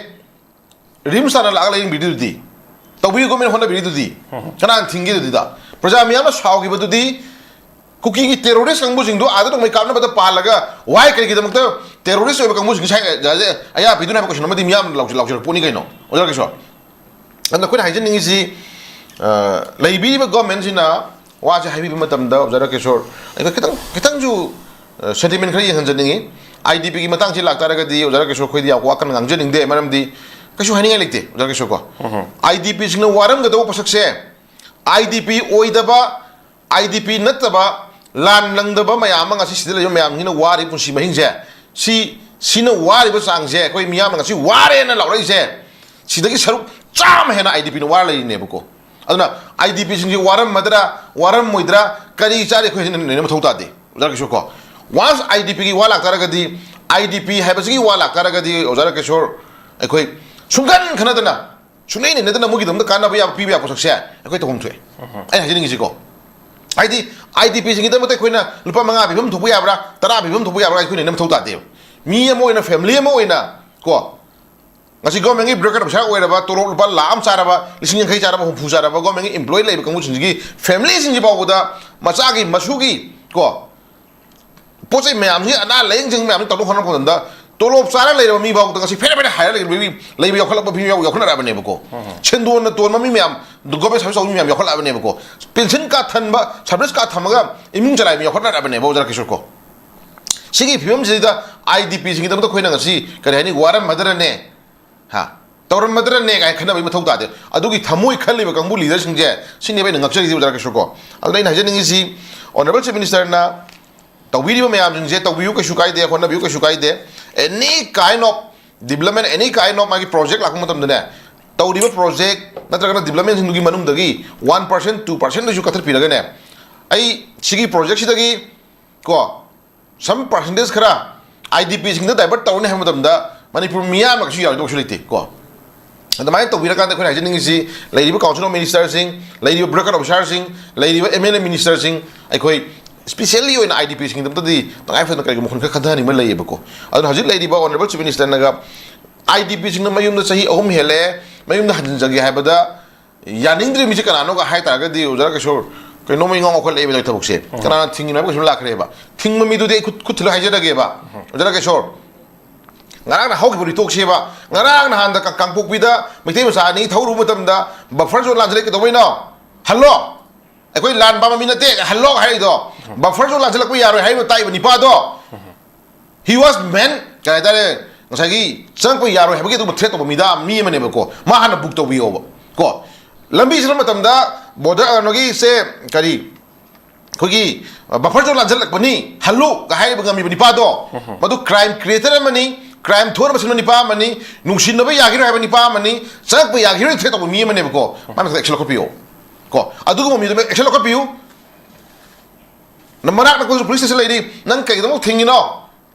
RIMS ꯇꯥꯟꯅ ꯂꯥꯛꯑꯒ ꯂꯥꯌꯦꯡꯕꯤꯔꯤꯗꯨꯗꯤ, ꯇꯧꯕꯤꯌꯨ, government ꯍꯣꯠꯅꯕꯤꯔꯤꯗꯨꯗꯤ꯫ ꯀꯅꯥꯅ ꯊꯤꯡꯒꯦꯗꯨꯗꯤ? ꯄ꯭ꯔꯖꯥ ꯃꯤꯌꯥꯝꯅ ꯁꯥꯎꯈꯤꯕꯗꯨꯗꯤ, ꯀꯨꯀꯤꯒꯤ terrorist ꯀꯥꯡꯕꯨꯁꯤꯡꯗꯣ ꯑꯥꯗ ꯅꯣꯡꯃꯩ ꯀꯥꯞꯅꯕꯗ ꯄꯥꯜꯂꯒ, why, ꯀꯔꯤꯒꯤꯗꯃꯛꯇ terrorist ꯑꯣꯏꯕ ꯀꯥꯡꯕꯨꯁꯤꯡ ꯁꯥꯏ-, ꯑꯌꯥ ꯄꯤꯗꯨꯅ ꯍꯥꯏꯕ question ꯑꯃꯗꯤ ꯃꯤꯌꯥꯝꯅ ꯂꯥꯎꯁꯤꯜ-, ꯂꯥꯎꯁꯤꯜꯂꯛꯄ ꯄꯣꯠꯅꯤ ꯀꯩꯅꯣ, ꯑꯣꯖꯥ ꯀꯤꯁꯣꯔ? ꯑꯗꯨꯅ ꯑꯩꯈꯣꯏꯅ ꯍꯥꯏꯖꯅꯤꯡꯉꯤꯁꯤ, ꯑ, ꯂꯩꯕꯤꯔꯤꯕ government ꯁꯤꯅ ꯋꯥꯁꯦ ꯍꯥꯏꯕꯤꯕ ꯃꯇꯝꯗ, ꯑꯣꯖꯥ ꯔꯥꯀꯦꯁꯣꯔ, ꯑꯩꯈꯣꯏ ꯈꯤꯇꯪ, ꯈꯤꯇꯪꯁꯨ, ꯑ, sentiment ꯈꯔ ꯌꯦꯡꯍꯟꯖꯅꯤꯡꯉꯤ꯫ IDP ꯒꯤ ꯃꯇꯥꯡꯁꯤ ꯂꯥꯛꯇꯥꯔꯒꯗꯤ, ꯑꯣꯖꯥ ꯔꯥꯀꯦꯁꯣꯔ, ꯑꯩꯈꯣꯏꯗꯤ ꯌꯥꯝ ꯋꯥ ꯀꯟꯅ ꯉꯥꯡꯖꯅꯤꯡꯗꯦ, ꯃꯔꯝꯗꯤ ꯀꯩꯁꯨ ꯍꯥꯏꯅꯤꯡꯉꯥꯏ ꯂꯩꯇꯦ, ꯑꯣꯖꯥ ꯔꯥꯀꯦꯁꯣꯔ ꯀꯣ꯫ IDP ꯁꯤꯡꯅ ꯋꯥꯔꯝꯒꯗꯧꯕ ꯄꯣꯠꯁꯛꯁꯦ, IDP ꯑꯣꯏꯗꯕ, IDP ꯅꯠꯇꯕ, ꯂꯥꯟ ꯂꯪꯗꯕ ꯃꯌꯥꯝ ꯑꯃ ꯉꯁꯤ ꯁꯤꯗ ꯂꯩꯕ ꯃꯌꯥꯝꯁꯤꯅ ꯋꯥꯔꯤꯕ ꯄꯨꯟꯁꯤ ꯃꯍꯤꯡꯁꯦ, ꯁꯤ, ꯁꯤꯅ ꯋꯥꯔꯤꯕ ꯆꯥꯡꯁꯦ, ꯑꯩꯈꯣꯏ ꯃꯤꯌꯥꯝꯅ ꯉꯁꯤ ꯋꯥꯔꯦꯅ ꯂꯥꯎꯔꯛꯏꯁꯦ, ꯁꯤꯗꯒꯤ ꯁꯔꯨꯛ ꯆꯥꯝꯃ ꯍꯦꯟꯅ IDP ꯅ ꯋꯥꯔ ꯂꯩꯔꯤꯅꯦꯕꯀꯣ꯫ ꯑꯗꯨꯅ IDP ꯁꯤꯡꯁꯤ ꯋꯥꯔꯝꯃꯗ꯭ꯔꯥ, ꯋꯥꯔꯝꯃꯣꯏꯗ꯭ꯔꯥ, ꯀꯔꯤ ꯆꯥꯔꯤ, ꯑꯩꯈꯣꯏ ꯍꯧꯖꯤꯛ ꯅꯩꯅꯕ ꯃꯊꯧ ꯇꯥꯗꯦ, ꯑꯣꯖꯥ ꯀꯤꯁꯣꯔ ꯀꯣ꯫ Once IDP ꯒꯤ ꯋꯥ ꯂꯥꯛꯇꯥꯔꯒꯗꯤ, IDP ꯍꯥꯏꯕꯁꯤꯒꯤ ꯋꯥ ꯂꯥꯛꯇꯥꯔꯒꯗꯤ, ꯑꯣꯖꯥ ꯀꯤꯁꯣꯔ, ꯑꯩꯈꯣꯏ ꯁꯨꯡꯈꯟ ꯈꯟꯅꯗꯅ, ꯁꯨꯡꯅꯩ ꯅꯩꯅꯗꯅ ꯃꯣꯏꯒꯤꯗꯃꯛꯇ ꯀꯥꯟꯅꯕ ꯌꯥꯕ, ꯄꯤꯕ ꯌꯥꯕ ꯄꯣꯠꯁꯛꯁꯦ ꯑꯩꯈꯣꯏ ꯇꯧꯐꯝ ꯊꯣꯛꯑꯦ꯫ ꯑꯩꯅ ꯍꯥꯏꯖꯅꯤꯡꯉꯤꯁꯤꯀꯣ, ꯍꯥꯏꯗꯤ IDP ꯁꯤꯡꯒꯤꯗꯃꯛꯇ ꯑꯩꯈꯣꯏꯅ ꯂꯨꯄꯥ ꯃꯉꯥ ꯄꯤꯐꯝ ꯊꯣꯛꯄ ꯌꯥꯕ꯭ꯔꯥ, ꯇꯔꯥ ꯄꯤꯐꯝ ꯊꯣꯛꯄ ꯌꯥꯕ꯭ꯔꯥ, ꯑꯩꯈꯣꯏ ꯅꯩꯅꯕ ꯃꯊꯧ ꯇꯥꯗꯦꯕ꯫ ꯃꯤ ꯑꯃ ꯑꯣꯏꯅ, family ꯑꯃ ꯑꯣꯏꯅ ꯀꯣ, ꯉꯁꯤ government ꯀꯤ bureaucrat ꯑꯣꯐꯤꯁꯥꯔ ꯑꯣꯏꯔꯕ, ꯇꯣꯂꯣꯞ ꯂꯨꯄꯥ ꯂꯥꯈ ꯑꯃ ꯆꯥꯔꯕ, ꯂꯤꯁꯤꯡ ꯌꯥꯡꯈꯩ ꯆꯥꯔꯕ, ꯍꯨꯝꯐꯨ ꯆꯥꯔꯕ, government ꯀꯤ employee ꯂꯩꯕ ꯀꯥꯡꯕꯨꯁꯤꯡꯁꯤꯒꯤ family ꯁꯤꯡꯁꯤ ꯐꯥꯎꯕꯗ ꯃꯆꯥꯒꯤ, ꯃꯁꯨꯒꯤ ꯀꯣ, ꯄꯣꯠ ꯆꯩ ꯃꯌꯥꯝꯁꯤ, ꯑꯅꯥ ꯂꯥꯌꯦꯡꯁꯪ ꯃꯌꯥꯝꯁꯤ ꯇꯧꯅꯕ ꯍꯣꯠꯅꯔꯛꯄ ꯃꯇꯝꯗ, ꯇꯣꯂꯣꯞ ꯆꯥꯔ ꯂꯩꯔꯕ ꯃꯤ ꯐꯥꯎꯕꯗ ꯉꯁꯤ ꯐꯦꯔꯦ ꯐꯦꯔꯦ ꯍꯥꯏꯔ ꯂꯩꯔꯕ ꯃꯤ, ꯂꯩꯕ ꯌꯥꯎꯈꯠꯂꯛꯄ ꯐꯤꯕꯝ ꯌꯥꯎ-, ꯌꯥꯎꯈꯠꯅꯔꯛꯑꯕꯅꯦꯕꯀꯣ꯫ ꯁꯦꯟꯗꯣꯟꯅ ꯇꯣꯟꯕ ꯃꯤ ꯃꯌꯥꯝ, government service ꯇꯧꯕ ꯃꯤ ꯃꯌꯥꯝ ꯌꯥꯎꯈꯠꯂꯛꯑꯕꯅꯦꯕꯀꯣ꯫ Pension card ꯊꯟꯕ, service card ꯊꯝꯃꯒ ꯏꯃꯨꯡ ꯆꯂꯥꯏꯕ ꯌꯥꯎꯈꯠꯅꯔꯛꯑꯕꯅꯦꯕ, ꯑꯣꯖꯥ ꯀꯤꯁꯣꯔ ꯀꯣ꯫ ꯁꯤꯒꯤ ꯐꯤꯕꯝꯁꯤꯗ IDP ꯁꯤꯡꯒꯤꯗꯃꯛꯇ ꯑꯩꯈꯣꯏꯅ ꯉꯁꯤ, ꯀꯔꯤ ꯍꯥꯏꯅꯤ, ꯋꯥꯔꯝꯃꯗ꯭ꯔꯅꯦ? ꯍꯥ? ꯇꯧꯔꯝꯃꯗ꯭ꯔꯅꯦ ꯀꯥꯏꯅ ꯈꯟꯅꯕꯒꯤ ꯃꯊꯧ ꯇꯥꯗꯦ꯫ ꯑꯗꯨꯒꯤ ꯊꯃꯣꯏ ꯈꯜꯂꯤꯕ ꯀꯥꯡꯕꯨ leader ꯁꯤꯡꯁꯦ, ꯁꯤꯅꯦꯕ ꯑꯩꯅ ꯉꯛꯆꯔꯤꯁꯦ, ꯑꯣꯖꯥ ꯀꯤꯁꯣꯔ ꯀꯣ꯫ ꯑꯗꯨꯅ ꯑꯩꯅ ꯍꯥꯏꯖꯅꯤꯡꯉꯤꯁꯤ, Honourable Chief Minister ꯅ ꯇꯧꯕꯤꯔꯤꯕ ꯃꯌꯥꯝꯁꯤꯡꯁꯦ ꯇꯧꯕꯤꯌꯨ, ꯀꯩꯁꯨ ꯀꯥꯏꯗꯦ, ꯍꯣꯠꯅꯕꯤꯌꯨ, ꯀꯩꯁꯨ ꯀꯥꯏꯗꯦ꯫ Any kind of development, any kind of ꯃꯥꯒꯤ project ꯂꯥꯛꯄ ꯃꯇꯝꯗꯅꯦ, ꯇꯧꯔꯤꯕ project ꯅꯠꯇ꯭ꯔꯒꯅ development ꯁꯤꯡꯗꯨꯒꯤ ꯃꯅꯨꯡꯗꯒꯤ one percent, two percent ꯗꯁꯨ ꯀꯛꯊꯠꯄꯤꯔꯒꯅꯦ, ꯑꯩ ꯁꯤꯒꯤ project ꯁꯤꯗꯒꯤ ꯀꯣ, some percentage ꯈꯔ IDP ꯁꯤꯡꯗ divert ꯇꯧꯔꯅꯤ ꯍꯥꯏꯕ ꯃꯇꯝꯗ ꯃꯅꯤꯄꯨꯔ ꯃꯤꯌꯥꯝꯅ ꯀꯩꯁꯨ ꯌꯥꯔꯣꯏꯗꯧꯕꯁꯨ ꯂꯩꯇꯦ ꯀꯣ꯫ ꯑꯗꯨꯃꯥꯏꯅ ꯇꯧꯕꯤꯔꯀꯥꯟꯗ ꯑꯩꯈꯣꯏꯅ ꯍꯥꯏꯖꯅꯤꯡꯉꯤꯁꯤ, ꯂꯩꯔꯤꯕ council of ministerꯁꯤꯡ, ꯂꯩꯔꯤꯕ bureaucrat officerꯁꯤꯡ, ꯂꯩꯔꯤꯕ MLA ministerꯁꯤꯡ, ꯑꯩꯈꯣꯏ specially ꯑꯣꯏꯅ IDPꯁꯤꯡꯒꯤꯗꯃꯛꯇꯗꯤ ꯇꯉꯥꯏ ꯐꯗꯅ ꯀꯔꯤꯒꯨꯝꯕ ꯈꯨꯟ ꯈꯔ ꯈꯟꯊꯍꯟꯅꯤꯡꯕ ꯂꯩꯌꯦꯕꯀꯣ꯫ ꯑꯗꯨꯅ ꯍꯧꯖꯤꯛ ꯂꯩꯔꯤꯕ honourable chief ministerꯅꯒ IDPꯁꯤꯡꯅ ꯃꯌꯨꯝꯗ ꯆꯍꯤ ꯑꯍꯨꯝ ꯍꯦꯜꯂꯦ, ꯃꯌꯨꯝꯗ ꯍꯟꯖꯤꯟꯖꯒꯦ ꯍꯥꯏꯕꯗ ꯌꯥꯅꯤꯡꯗ꯭ꯔꯤꯕ ꯃꯤꯁꯦ ꯀꯅꯥꯅꯣꯒ ꯍꯥꯏ ꯇꯥꯔꯒꯗꯤ, ꯑꯣꯖꯥ ꯀꯤꯁꯣꯔ, ꯀꯩꯅꯣꯝꯃ ꯏꯉꯥꯎ ꯉꯥꯎꯈꯠꯂꯛꯑꯦꯕ ꯊꯕꯛꯁꯦ꯫ ꯎꯝ꯫ ꯀꯅꯥꯅ ꯊꯤꯡꯉꯤꯅꯣ ꯍꯥꯏꯕ ꯀꯩꯁꯨ ꯂꯥꯛꯈ꯭ꯔꯦꯕ꯫ ꯊꯤꯡꯕ ꯃꯤꯗꯨꯗꯤ ꯑꯩ ꯈꯨꯠ, ꯈꯨꯠ ꯊꯤꯜꯂ ꯍꯥꯏꯖꯔꯒꯦꯕ꯫ ꯎꯝ꯫ ꯑꯣꯖꯥ ꯀꯤꯁꯣꯔ, ꯉꯔꯥꯡ ꯅꯍꯥꯟ ꯍꯧꯈꯤꯕ ꯋꯥꯔꯤ ꯇꯣꯛꯁꯦꯕ꯫ ꯉꯔꯥꯡ ꯅꯍꯥꯟꯗ ꯀ-, ꯀꯥꯡꯄꯣꯛꯄꯤꯗ ꯃꯩꯇꯩ ꯃꯆꯥ ꯑꯅꯤ ꯊꯧꯔꯨꯕ ꯃꯇꯝꯗ buffer zone ꯂꯥꯟꯁꯤꯜꯂꯛꯑꯦ ꯀꯩꯗꯧꯕꯩꯅꯣ? ꯍꯜꯂꯣ! ꯑꯩꯈꯣꯏ ꯂꯥꯟ ꯄꯥꯝꯕ ꯃꯤ ꯅꯠꯇꯦ, ꯍꯜꯂꯣ ꯍꯥꯏꯔꯤꯗꯣ꯫ Buffer zone ꯂꯥꯟꯁꯤꯜꯂꯛꯄ ꯌꯥꯔꯣꯏ ꯍꯥꯏꯔꯤꯕ ꯇꯥꯛꯏꯕ ꯅꯤꯄꯥꯗꯣ꯫ He was meant, ꯀꯩ ꯍꯥꯏꯇꯥꯔꯦ, ꯉꯁꯥꯏꯒꯤ ꯆꯪꯉꯛꯄ ꯌꯥꯔꯣꯏ ꯍꯥꯏꯕꯒꯤ ꯑꯗꯨꯒꯨꯝꯕ threat ꯇꯧꯕ ꯃꯤꯗ ꯃꯤ ꯑꯃꯅꯦꯕꯀꯣ꯫ ꯃꯥ ꯍꯥꯟꯅ book ꯇꯧꯕꯤꯌꯣꯕ ꯀꯣ꯫ ꯂꯝꯕꯤ ꯆꯠꯄ ꯃꯇꯝꯗ border, ꯀꯩꯅꯣꯒꯤꯁꯦ, ꯀꯔꯤ, ꯑꯩꯈꯣꯏꯒꯤ, ꯑ, buffer zone ꯂꯥꯟꯁꯤꯜꯂꯛꯄꯅꯤ, ꯍꯜꯂꯨ ꯀ ꯍꯥꯏꯔꯤꯕ ꯉꯝꯃꯤꯕ ꯅꯤꯄꯥꯗꯣ, ꯃꯗꯨ crime creator ꯑꯃꯅꯤ, crime ꯊꯣꯛꯅꯕ ꯁꯤꯟꯕ ꯅꯤꯄꯥ ꯑꯃꯅꯤ, ꯅꯨꯡꯁꯤꯅꯕ ꯌꯥꯈꯤꯔꯣꯏ ꯍꯥꯏꯕ ꯅꯤꯄꯥ ꯑꯃꯅꯤ, ꯆꯪꯉꯛꯄ ꯌꯥꯈꯤꯔꯣꯏ threat ꯇꯧꯕ ꯃꯤ ꯑꯃꯅꯦꯕꯀꯣ꯫ ꯃꯥꯅ ꯈꯛꯇ action ꯂꯧꯈꯠꯄꯤꯌꯣ ꯀꯣ꯫ ꯑꯗꯨꯒꯨꯝꯕ ꯃꯤꯗꯨ action ꯂꯧꯈꯠꯄꯤꯌꯨ꯫ ꯅ-, ꯃꯅꯥꯛ ꯅꯛꯄꯗꯁꯨ police station ꯂꯩꯔꯤ, ꯅꯪ ꯀꯩꯒꯤꯗꯃꯛ ꯊꯤꯡꯉꯤꯅꯣ?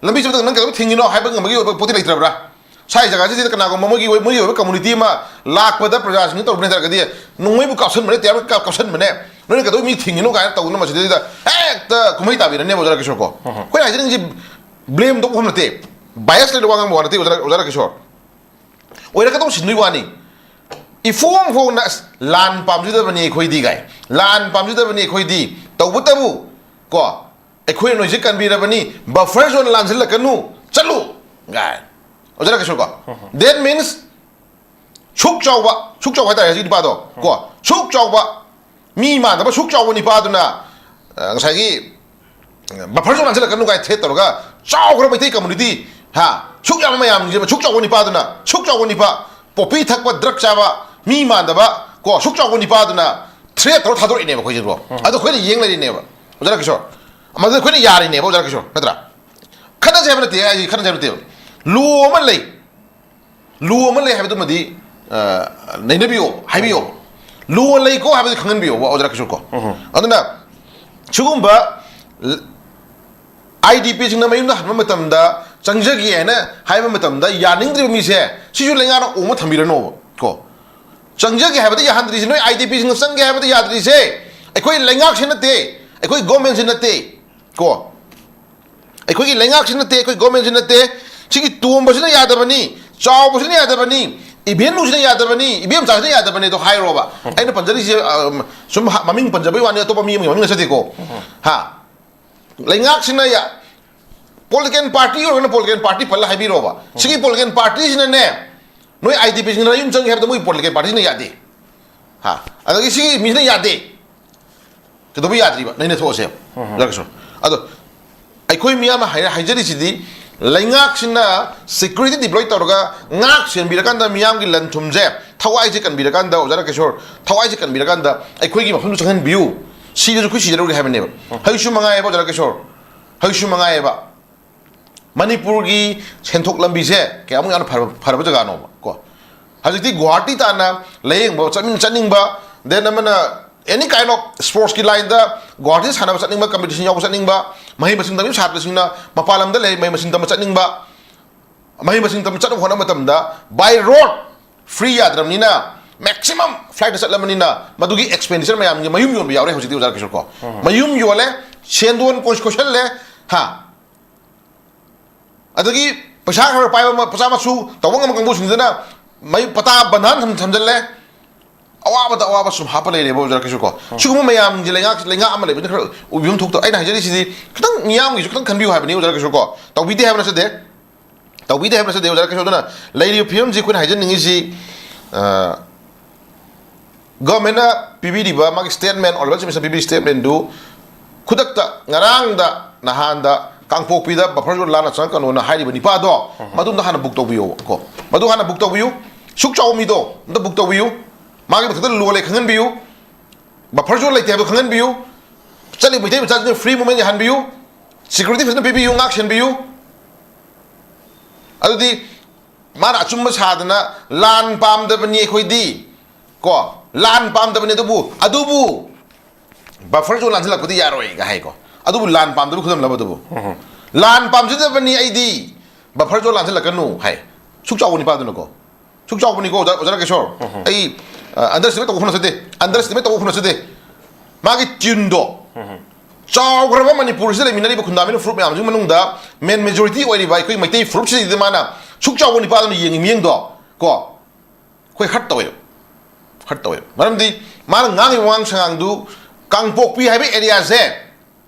ꯂꯝꯕꯤ ꯆꯠꯄꯗ ꯅꯪ ꯀꯩꯗꯧꯕꯩ ꯊꯤꯡꯉꯤꯅꯣ ꯍꯥꯏꯕ ꯉꯝꯕꯒꯤ ꯑꯣꯏꯕ ꯄꯣꯠꯇꯤ ꯂꯩꯇ꯭ꯔꯕ꯭ꯔꯥ? ꯁ꯭ꯋꯥꯏ ꯖꯒꯥꯁꯤꯗ ꯀꯅꯥꯒꯨꯝꯕ ꯃꯣꯏꯒꯤ ꯑꯣꯏ-, ꯃꯣꯏꯒꯤ ꯑꯣꯏꯕ community ꯑꯃ ꯂꯥꯛꯄꯗ ꯄ꯭ꯔꯖꯥꯁꯤꯡꯅ ꯇꯧꯔꯨꯕꯅꯦ ꯍꯥꯏ ꯇꯥꯔꯒꯗꯤ, ꯅꯣꯡꯃꯩꯕꯨ ꯀꯥꯞꯁꯟꯕꯅꯦ, ꯇꯤꯌꯥꯔ ꯀꯥꯞ-, ꯀꯥꯞꯁꯟꯕꯅꯦ, ꯅꯣꯏꯅ ꯀꯩꯗꯧꯕꯩ ꯃꯤ ꯊꯤꯡꯉꯤꯅꯣ ꯀꯥꯏꯅ ꯇꯧꯗꯅ ꯃꯁꯤꯗꯩꯗ ꯍꯦꯛꯇ ꯀꯨꯝꯍꯩ ꯇꯥꯕꯤꯔꯅꯦꯕ, ꯑꯣꯖꯥ ꯀꯤꯁꯣꯔ ꯀꯣ꯫ ꯑꯩꯈꯣꯏꯅ ꯍꯥꯏꯖꯅꯤꯡꯉꯤꯁꯤ blame ꯇꯧꯕ ꯃꯐꯝ ꯅꯠꯇꯦ, bias ꯂꯩꯅ ꯋꯥ ꯉꯥꯡꯕ ꯋꯥ ꯅꯠꯇꯦ, ꯑꯣꯖꯥ, ꯑꯣꯖꯥ ꯀꯤꯁꯣꯔ꯫ ꯑꯣꯏꯔꯛꯀꯗꯧ ꯁꯤꯟꯗꯣꯏ ꯋꯥꯅꯤ꯫ ꯏꯐꯣꯡ ꯐꯣꯡꯅ, "ꯑꯁ, ꯂꯥꯟ ꯄꯥꯝꯖꯗꯕꯅꯤ ꯑꯩꯈꯣꯏꯗꯤ" ꯀꯥꯏ, "ꯂꯥꯟ ꯄꯥꯝꯖꯗꯕꯅꯤ ꯑꯩꯈꯣꯏꯗꯤ", ꯇꯧꯕꯇꯕꯨ ꯀꯣ, ꯑꯩꯈꯣꯏꯅ ꯅꯣꯏꯁꯦ ꯀꯟꯕꯤꯔꯕꯅꯤ, buffer zone ꯂꯥꯟꯁꯤꯜꯂꯛꯀꯅꯨ, ꯆꯠꯂꯨ ꯀꯥꯏ꯫ ꯑꯣꯖꯥ ꯀꯤꯁꯣꯔ ꯀꯣ? That means ꯁꯨꯛ ꯆꯥꯎꯕ, ꯁꯨꯛ ꯆꯥꯎꯕ ꯍꯥꯏꯇꯥꯔꯦ ꯍꯧꯖꯤꯛ ꯅꯤꯄꯥꯗꯣ ꯀꯣ, ꯁꯨꯛ ꯆꯥꯎꯕ, ꯃꯤ ꯃꯥꯟꯗꯕ ꯁꯨꯛ ꯆꯥꯎꯕ ꯅꯤꯄꯥꯗꯨꯅ, ꯑ, ꯉꯁꯥꯏꯒꯤ buffer zone ꯂꯥꯟꯁꯤꯜꯂꯛꯀꯅꯨ ꯀꯥꯏꯅ threat ꯇꯧꯔꯒ ꯆꯥꯎꯈ꯭ꯔꯕ ꯃꯩꯇꯩ community, ꯍꯥ, ꯁꯨꯛ ꯌꯥꯝꯕ ꯃꯌꯥꯝꯁꯤꯡꯁꯤꯕ ꯁꯨꯛ ꯆꯥꯎꯕ ꯅꯤꯄꯥꯗꯨꯅ, ꯁꯨꯛ ꯆꯥꯎꯕ ꯅꯤꯄꯥ, poppy ꯊꯛꯄ, drug ꯆꯥꯕ, ꯃꯤ ꯃꯥꯟꯗꯕ ꯀꯣ, ꯁꯨꯛ ꯆꯥꯎꯕ ꯅꯤꯄꯥꯗꯨꯅ threat ꯇꯧꯔ ꯊꯥꯗꯣꯔꯛꯏꯅꯦꯕ ꯑꯩꯈꯣꯏꯁꯤꯕꯣ꯫ ꯑꯗꯣ ꯑꯩꯈꯣꯏꯅ ꯌꯦꯡ ꯂꯩꯔꯤꯅꯦꯕ, ꯑꯣꯖꯥ ꯀꯤꯁꯣꯔ꯫ ꯃꯗꯨꯗ ꯑꯩꯈꯣꯏꯅ ꯌꯥꯔꯤꯅꯦꯕ, ꯑꯣꯖꯥ ꯀꯤꯁꯣꯔ, ꯅꯠꯇ꯭ꯔꯥ? ꯈꯠꯅꯁꯦ ꯍꯥꯏꯕ ꯅꯠꯇꯦ, ꯑꯩ ꯈꯠꯅꯁꯦ ꯍꯥꯏꯕ ꯅꯠꯇꯦꯕ꯫ Law ꯑꯃ ꯂꯩ, law ꯑꯃ ꯂꯩ ꯍꯥꯏꯕꯗꯨꯃꯗꯤ, ꯑ, ꯅꯩꯅꯕꯤꯌꯣ, ꯍꯥꯏꯕꯤꯌꯣ꯫ Law ꯂꯩꯀꯣ ꯍꯥꯏꯕꯗꯤ ꯈꯪꯍꯟꯕꯤꯌꯣꯕ, ꯑꯣꯖꯥ ꯀꯤꯁꯣꯔ ꯀꯣ꯫ ꯑꯗꯨꯅ ꯁꯤꯒꯨꯝꯕ ꯏ ꯗꯤ ꯄꯤꯁꯤꯡꯅ ꯃꯌꯨꯝꯗ ꯍꯟꯕ ꯃꯇꯝꯗ, ꯆꯪꯖꯒꯦ ꯍꯥꯏꯅ ꯍꯥꯏꯕ ꯃꯇꯝꯗ ꯌꯥꯅꯤꯡꯗ꯭ꯔꯤꯕ ꯃꯤꯁꯦ, ꯁꯤꯁꯨ ꯂꯩꯉꯥꯛꯅ ꯑꯣ ꯑꯃ ꯊꯝꯕꯤꯔꯅꯣꯕ꯫ ꯀꯣ, ꯆꯪꯖꯒꯦ ꯍꯥꯏꯕꯗ ꯌꯥꯍꯟꯗ꯭ꯔꯤꯁꯦ, ꯅꯣꯏ ꯑꯥꯏ ꯗꯤ ꯄꯤꯁꯤꯡꯅ ꯆꯪꯒꯦ ꯍꯥꯏꯕꯗ ꯌꯥꯗ꯭ꯔꯤꯁꯦ ꯑꯩꯈꯣꯏ ꯂꯩꯉꯥꯛꯁꯤ ꯅꯠꯇꯦ, ꯑꯩꯈꯣꯏ ꯒꯣꯔꯃꯦꯟꯁꯤ ꯅꯠꯇꯦ꯫ ꯀꯣ, ꯑꯩꯈꯣꯏꯒꯤ ꯂꯩꯉꯥꯛꯁꯤ ꯅꯠꯇꯦ, ꯑꯩꯈꯣꯏ ꯒꯣꯔꯃꯦꯟꯁꯤ ꯅꯠꯇꯦ꯫ ꯁꯤꯒꯤ ꯇꯣꯝꯕꯁꯤꯅ ꯌꯥꯗꯕꯅꯤ, ꯆꯥꯎꯕꯁꯤꯅ ꯌꯥꯗꯕꯅꯤ, ꯏꯚꯦꯟꯂꯨꯁꯤꯅ ꯌꯥꯗꯕꯅꯤ, ꯏꯕꯦꯝꯆꯥꯁꯤꯅ ꯌꯥꯗꯕꯅꯤ ꯑꯗꯣ ꯍꯥꯏꯔꯣꯕ꯫ ꯑꯩꯅ ꯄꯟꯖꯔꯤꯁꯦ, ꯑ, ꯁꯨꯝ ꯍ-, ꯃꯃꯤꯡ ꯄꯟꯖꯕꯩ ꯋꯥꯅꯤ, ꯑꯇꯣꯞꯄ ꯃꯤ ꯑꯃꯒꯤ ꯃꯃꯤꯡ ꯅꯠꯆꯗꯦꯀꯣ꯫ ꯍꯥ? ꯂꯩꯉꯥꯛꯁꯤꯅ ꯌꯥ-, ꯄꯣꯂꯤꯇꯤꯀꯦꯜ ꯄꯥꯔꯇꯤ ꯑꯣꯏꯔꯒꯅ ꯄꯣꯂꯤꯇꯤꯀꯦꯜ ꯄꯥꯔꯇꯤ ꯄꯜꯂ ꯍꯥꯏꯕꯤꯔꯣꯕ꯫ ꯁꯤꯒꯤ ꯄꯣꯂꯤꯇꯤꯀꯦꯜ ꯄꯥꯔꯇꯤꯁꯤꯅꯅꯦ, ꯅꯣꯏ ꯑꯥꯏ ꯗꯤ ꯄꯤꯁꯤꯡꯅ ꯌꯨꯝ ꯆꯪꯒꯦ ꯍꯥꯏꯕꯗ ꯃꯣꯏ ꯄꯣꯂꯤꯇꯤꯀꯦꯜ ꯄꯥꯔꯇꯤꯁꯤꯅ ꯌꯥꯗꯦ꯫ ꯍꯥ? ꯑꯗꯒꯤ ꯁꯤꯒꯤ ꯃꯤꯁꯤꯅ ꯌꯥꯗꯦ꯫ ꯀꯩꯗꯧꯕ ꯌꯥꯗ꯭ꯔꯤꯕ? ꯅꯩꯅ ꯊꯣꯛꯑꯁꯦ꯫ ꯎꯝ꯫ ꯌꯥꯔꯒꯁꯨ꯫ ꯑꯗꯣ ꯑꯩꯈꯣꯏ ꯃꯤꯌꯥꯝꯅ ꯍꯥꯏ-, ꯍꯥꯏꯖꯔꯤꯁꯤꯗꯤ, ꯂꯩꯉꯥꯛꯁꯤꯅ ꯁꯦꯀ꯭ꯌꯨꯔꯤꯇꯤ ꯗꯤꯄ꯭ꯂꯣꯏ ꯇꯧꯔꯒ ꯉꯥꯛ ꯁꯦꯟꯕꯤꯔꯀꯥꯟꯗ, ꯃꯤꯌꯥꯝꯒꯤ ꯂꯟ ꯊꯨꯝꯁꯦ ꯊꯋꯥꯏꯁꯦ ꯀꯟꯕꯤꯔꯀꯥꯟꯗ, ꯑꯣꯖꯥ ꯔꯥꯀꯦꯁꯣꯔ, ꯊꯋꯥꯏꯁꯦ ꯀꯟꯕꯤꯔꯀꯥꯟꯗ ꯑꯩꯈꯣꯏꯒꯤ ꯃꯐꯝꯗ ꯆꯪꯍꯟꯕꯤꯌꯨ꯫ ꯁꯤꯗꯁꯨ ꯑꯩꯈꯣꯏ ꯁꯤꯖꯔꯨꯒꯦ ꯍꯥꯏꯕꯅꯦꯕ꯫ ꯎꯝ꯫ ꯍꯧꯖꯤꯛꯁꯨ ꯃꯉꯥꯏꯌꯦꯕ, ꯑꯣꯖꯥ ꯔꯥꯀꯦꯁꯣꯔ, ꯍꯧꯖꯤꯛꯁꯨ ꯃꯉꯥꯏꯌꯦꯕ꯫ ꯃꯅꯤꯄꯨꯔꯒꯤ ꯁꯦꯟꯊꯣꯛ ꯂꯝꯕꯤꯁꯦ ꯀꯌꯥꯃꯨꯛ ꯌꯥꯝꯅ ꯐꯔꯕ, ꯐꯔꯕ ꯖꯒꯥꯅꯣꯕ ꯀꯣ꯫ ꯍꯧꯖꯤꯛꯇꯤ ꯒꯨꯋꯥꯍꯥꯇꯤ ꯇꯥꯟꯅ ꯂꯥꯌꯦꯡꯕ ꯆꯠꯅꯤꯡ-, ꯆꯠꯅꯤꯡꯕ, then ꯑꯃꯅ any kind of sportsꯀꯤ lineꯗ ꯒꯨꯋꯥꯍꯥꯇꯤ ꯁꯥꯟꯅꯕ ꯆꯠꯅꯤꯡꯕ, competition ꯌꯥꯎꯕ ꯆꯠꯅꯤꯡꯕ, ꯃꯍꯩ ꯃꯁꯤꯡ ꯇꯝꯃꯤꯕ ꯁꯥꯇ꯭ꯔꯁꯤꯡꯅ ꯃꯄꯥꯟ ꯂꯝꯗ ꯂꯩ, ꯃꯍꯩ ꯃꯁꯤꯡ ꯇꯝꯕ ꯆꯠꯅꯤꯡꯕ, ꯃꯍꯩ ꯃꯁꯤꯡ ꯇꯝꯕ ꯆꯠꯅꯕ ꯍꯣꯠꯅꯕ ꯃꯇꯝꯗ by road free ꯌꯥꯗ꯭ꯔꯕꯅꯤꯅ, maximum flightꯇ ꯆꯠꯂꯕꯅꯤꯅ, ꯃꯗꯨꯒꯤ expenditure ꯃꯌꯥꯝꯁꯦ ꯃꯌꯨꯝ ꯌꯣꯟꯕ ꯌꯥꯎꯔꯦ ꯍꯧꯖꯤꯛꯇꯤ, ꯑꯣꯖꯥ ꯔꯥꯀꯦꯁꯣꯔ ꯀꯣ꯫ ꯃꯌꯨꯝ ꯌꯣꯜꯂꯦ, ꯁꯦꯟꯗꯣꯟ ꯀꯣꯏ-, ꯀꯣꯏꯁꯜꯂꯦ, ꯍꯥ? ꯑꯗꯒꯤ ꯄꯩꯁꯥ ꯈꯔ ꯄꯥꯏꯕ ꯃ-, ꯃꯆꯥ ꯃꯁꯨ ꯇꯧꯕ ꯉꯝꯕ ꯀꯥꯡꯕꯨꯁꯤꯡꯗꯨꯅ ꯃꯩ ꯄꯇꯥ ꯕꯟꯙꯟ ꯊꯝ-, ꯊꯝꯖꯤꯜꯂꯦ꯫ ꯑꯋꯥꯕꯗ ꯑꯋꯥꯕ ꯁꯨꯝ ꯍꯥꯞꯄ ꯂꯩꯔꯦꯕ, ꯑꯣꯖꯥ ꯔꯥꯀꯦꯁꯣꯔ ꯀꯣ꯫ ꯁꯤꯒꯨꯝꯕ ꯃꯌꯥꯝꯁꯦ ꯂꯩꯉꯥꯛ, ꯂꯩꯉꯥꯛ ꯑꯃ ꯂꯩꯕꯅ ꯈꯔ ꯎꯕꯤꯐꯝ ꯊꯣꯛꯇ-, ꯑꯩꯅ ꯍꯥꯏꯖꯔꯤꯁꯤꯗꯤ ꯈꯤꯇꯪ ꯃꯤꯌꯥꯝꯒꯤꯁꯨ ꯈꯤꯇꯪ ꯈꯟꯕꯤꯌꯨ ꯍꯥꯏꯕꯅꯤ, ꯑꯣꯖꯥ ꯔꯥꯀꯦꯁꯣꯔ ꯀꯣ꯫ ꯇꯧꯕꯤꯗꯦ ꯍꯥꯏꯕ ꯅꯠꯆꯗꯦ꯫ ꯇꯧꯕꯤꯗꯦ ꯍꯥꯏꯕ ꯅꯠꯆꯗꯦ, ꯑꯣꯖꯥ ꯔꯥꯀꯦꯁꯣꯔ꯫ ꯑꯗꯨꯅ ꯂꯩꯔꯤꯕ ꯐꯤꯕꯝꯁꯤ ꯑꯩꯈꯣꯏꯅ ꯍꯥꯏꯖꯅꯤꯡꯉꯤꯁꯤ, ꯑ, ꯒꯣꯔꯃꯦꯟꯅ ꯄꯤꯕꯤꯔꯤꯕ ꯃꯥꯒꯤ statement, ꯑꯣꯅꯔꯦꯕꯜ ꯆꯤꯐ ꯃꯤꯅꯤꯁꯇꯔ ꯄꯤꯕꯤꯔꯤꯕ statementꯗꯨ ꯈꯨꯗꯛꯇ ꯉꯔꯥꯡꯗ, ꯅꯍꯥꯟꯗ ꯀꯥꯡꯄꯣꯛꯄꯤꯗ buffer zone ꯂꯥꯟꯅ ꯆꯪꯉꯛꯀꯅꯣꯅ ꯍꯥꯏꯔꯤꯕ ꯅꯤꯄꯥꯗꯣ, ꯃꯗꯨꯝꯗ ꯍꯥꯟꯅ book ꯇꯧꯕꯤꯌꯣ ꯀꯣ꯫ ꯃꯗꯨ ꯍꯥꯟꯅ book ꯇꯧꯕꯤꯌꯨ꯫ ꯁꯨꯛ ꯆꯥꯎꯕ ꯃꯤꯗꯣ ꯑꯝꯇ book ꯇꯧꯕꯤꯌꯨ꯫ ꯃꯥꯒꯤ ꯃꯊꯛꯇ law ꯂꯩ ꯈꯪꯍꯟꯕꯤꯌꯨ꯫ Buffer zone ꯂꯩꯇꯦ ꯍꯥꯏꯕꯗꯨ ꯈꯪꯍꯟꯕꯤꯌꯨ꯫ ꯆꯠꯂꯤꯕ ꯃꯩꯇꯩ ꯃꯆꯥꯁꯤꯡꯗꯨ free movement ꯌꯥꯍꯟꯕꯤꯌꯨ꯫ Security ꯐꯖꯅ ꯄꯤꯕꯤꯌꯨ, ꯉꯥꯛ ꯁꯦꯟꯕꯤꯌꯨ꯫ ꯑꯗꯨꯗꯤ ꯃꯥꯅ ꯑꯆꯨꯝꯕ ꯁꯥꯗꯅ ꯂꯥꯟ ꯄꯥꯝꯗꯕꯅꯤ ꯑꯩꯈꯣꯏꯗꯤ, ꯀꯣ, ꯂꯥꯟ ꯄꯥꯝꯗꯕꯅꯤ, ꯑꯗꯨꯕꯨ, ꯑꯗꯨꯕꯨ buffer zone ꯂꯥꯟꯁꯤꯜꯂꯛꯄꯗꯤ ꯌꯥꯔꯣꯏꯒ ꯍꯥꯏꯀꯣ꯫ ꯑꯗꯨꯕꯨ ꯂꯥꯟ ꯄꯥꯝꯗꯕ ꯈꯨꯗꯝꯂꯕ ꯑꯗꯨꯕꯨ? ꯂꯥꯟ ꯄꯥꯝꯖꯗꯕꯅꯤ ꯑꯩꯗꯤ, buffer zone ꯂꯥꯟꯁꯤꯜꯂꯛꯀꯅꯨ ꯍꯥꯏ꯫ ꯁꯨꯛ ꯆꯥꯎꯕ ꯅꯤꯄꯥꯗꯨꯅꯀꯣ꯫ ꯁꯨꯛ ꯆꯥꯎꯕꯅꯤꯀꯣ ꯑꯣꯖꯥ, ꯑꯣꯖꯥ ꯔꯥꯀꯦꯁꯣꯔ꯫ ꯑꯩ ꯑꯟꯗꯔ ꯑꯦꯁꯇꯤꯃꯦꯠ ꯇꯧꯕ ꯍꯧꯅꯖꯗꯦ, ꯑꯟꯗꯔ ꯑꯦꯁꯇꯤꯃꯦꯠ ꯇꯧꯕ ꯍꯧꯅꯖꯗꯦ꯫ ꯃꯥꯒꯤ ꯇ꯭ꯌꯨꯟꯗꯣ, ꯆꯥꯎꯈ꯭ꯔꯕ ꯃꯅꯤꯄꯨꯔꯁꯤꯗ ꯂꯩꯃꯤꯟꯅꯔꯤꯕ ꯈꯨꯟꯗꯥꯃꯤꯅ ꯐꯨꯔꯨꯞ ꯃꯌꯥꯝꯁꯤꯒꯤ ꯃꯅꯨꯡꯗ ꯃꯦꯟ ꯃꯦꯖꯣꯔꯤꯇꯤ ꯑꯣꯏꯔꯤꯕ ꯑꯩꯈꯣꯏ ꯃꯩꯇꯩ ꯐꯨꯔꯨꯞꯁꯤꯗ ꯃꯥꯅ ꯁꯨꯛ ꯆꯥꯎꯕ ꯅꯤꯄꯥꯗꯨꯅ ꯌꯦꯡꯉꯤ ꯃꯤꯠꯌꯦꯡꯗꯣ ꯀꯣ, ꯑꯩꯈꯣꯏ ꯍꯔꯠ ꯇꯧꯋꯦꯕ, ꯍꯔꯠ ꯇꯧꯋꯦꯕ꯫ ꯃꯔꯝꯗꯤ ꯃꯥꯅ ꯉꯥꯡꯉꯤꯕ ꯋꯥꯉꯥꯡ ꯁꯉꯥꯡꯗꯨ, ꯀꯥꯡꯄꯣꯛꯄꯤ ꯍꯥꯏꯕ ꯑꯦꯔꯤꯌꯥꯁꯦ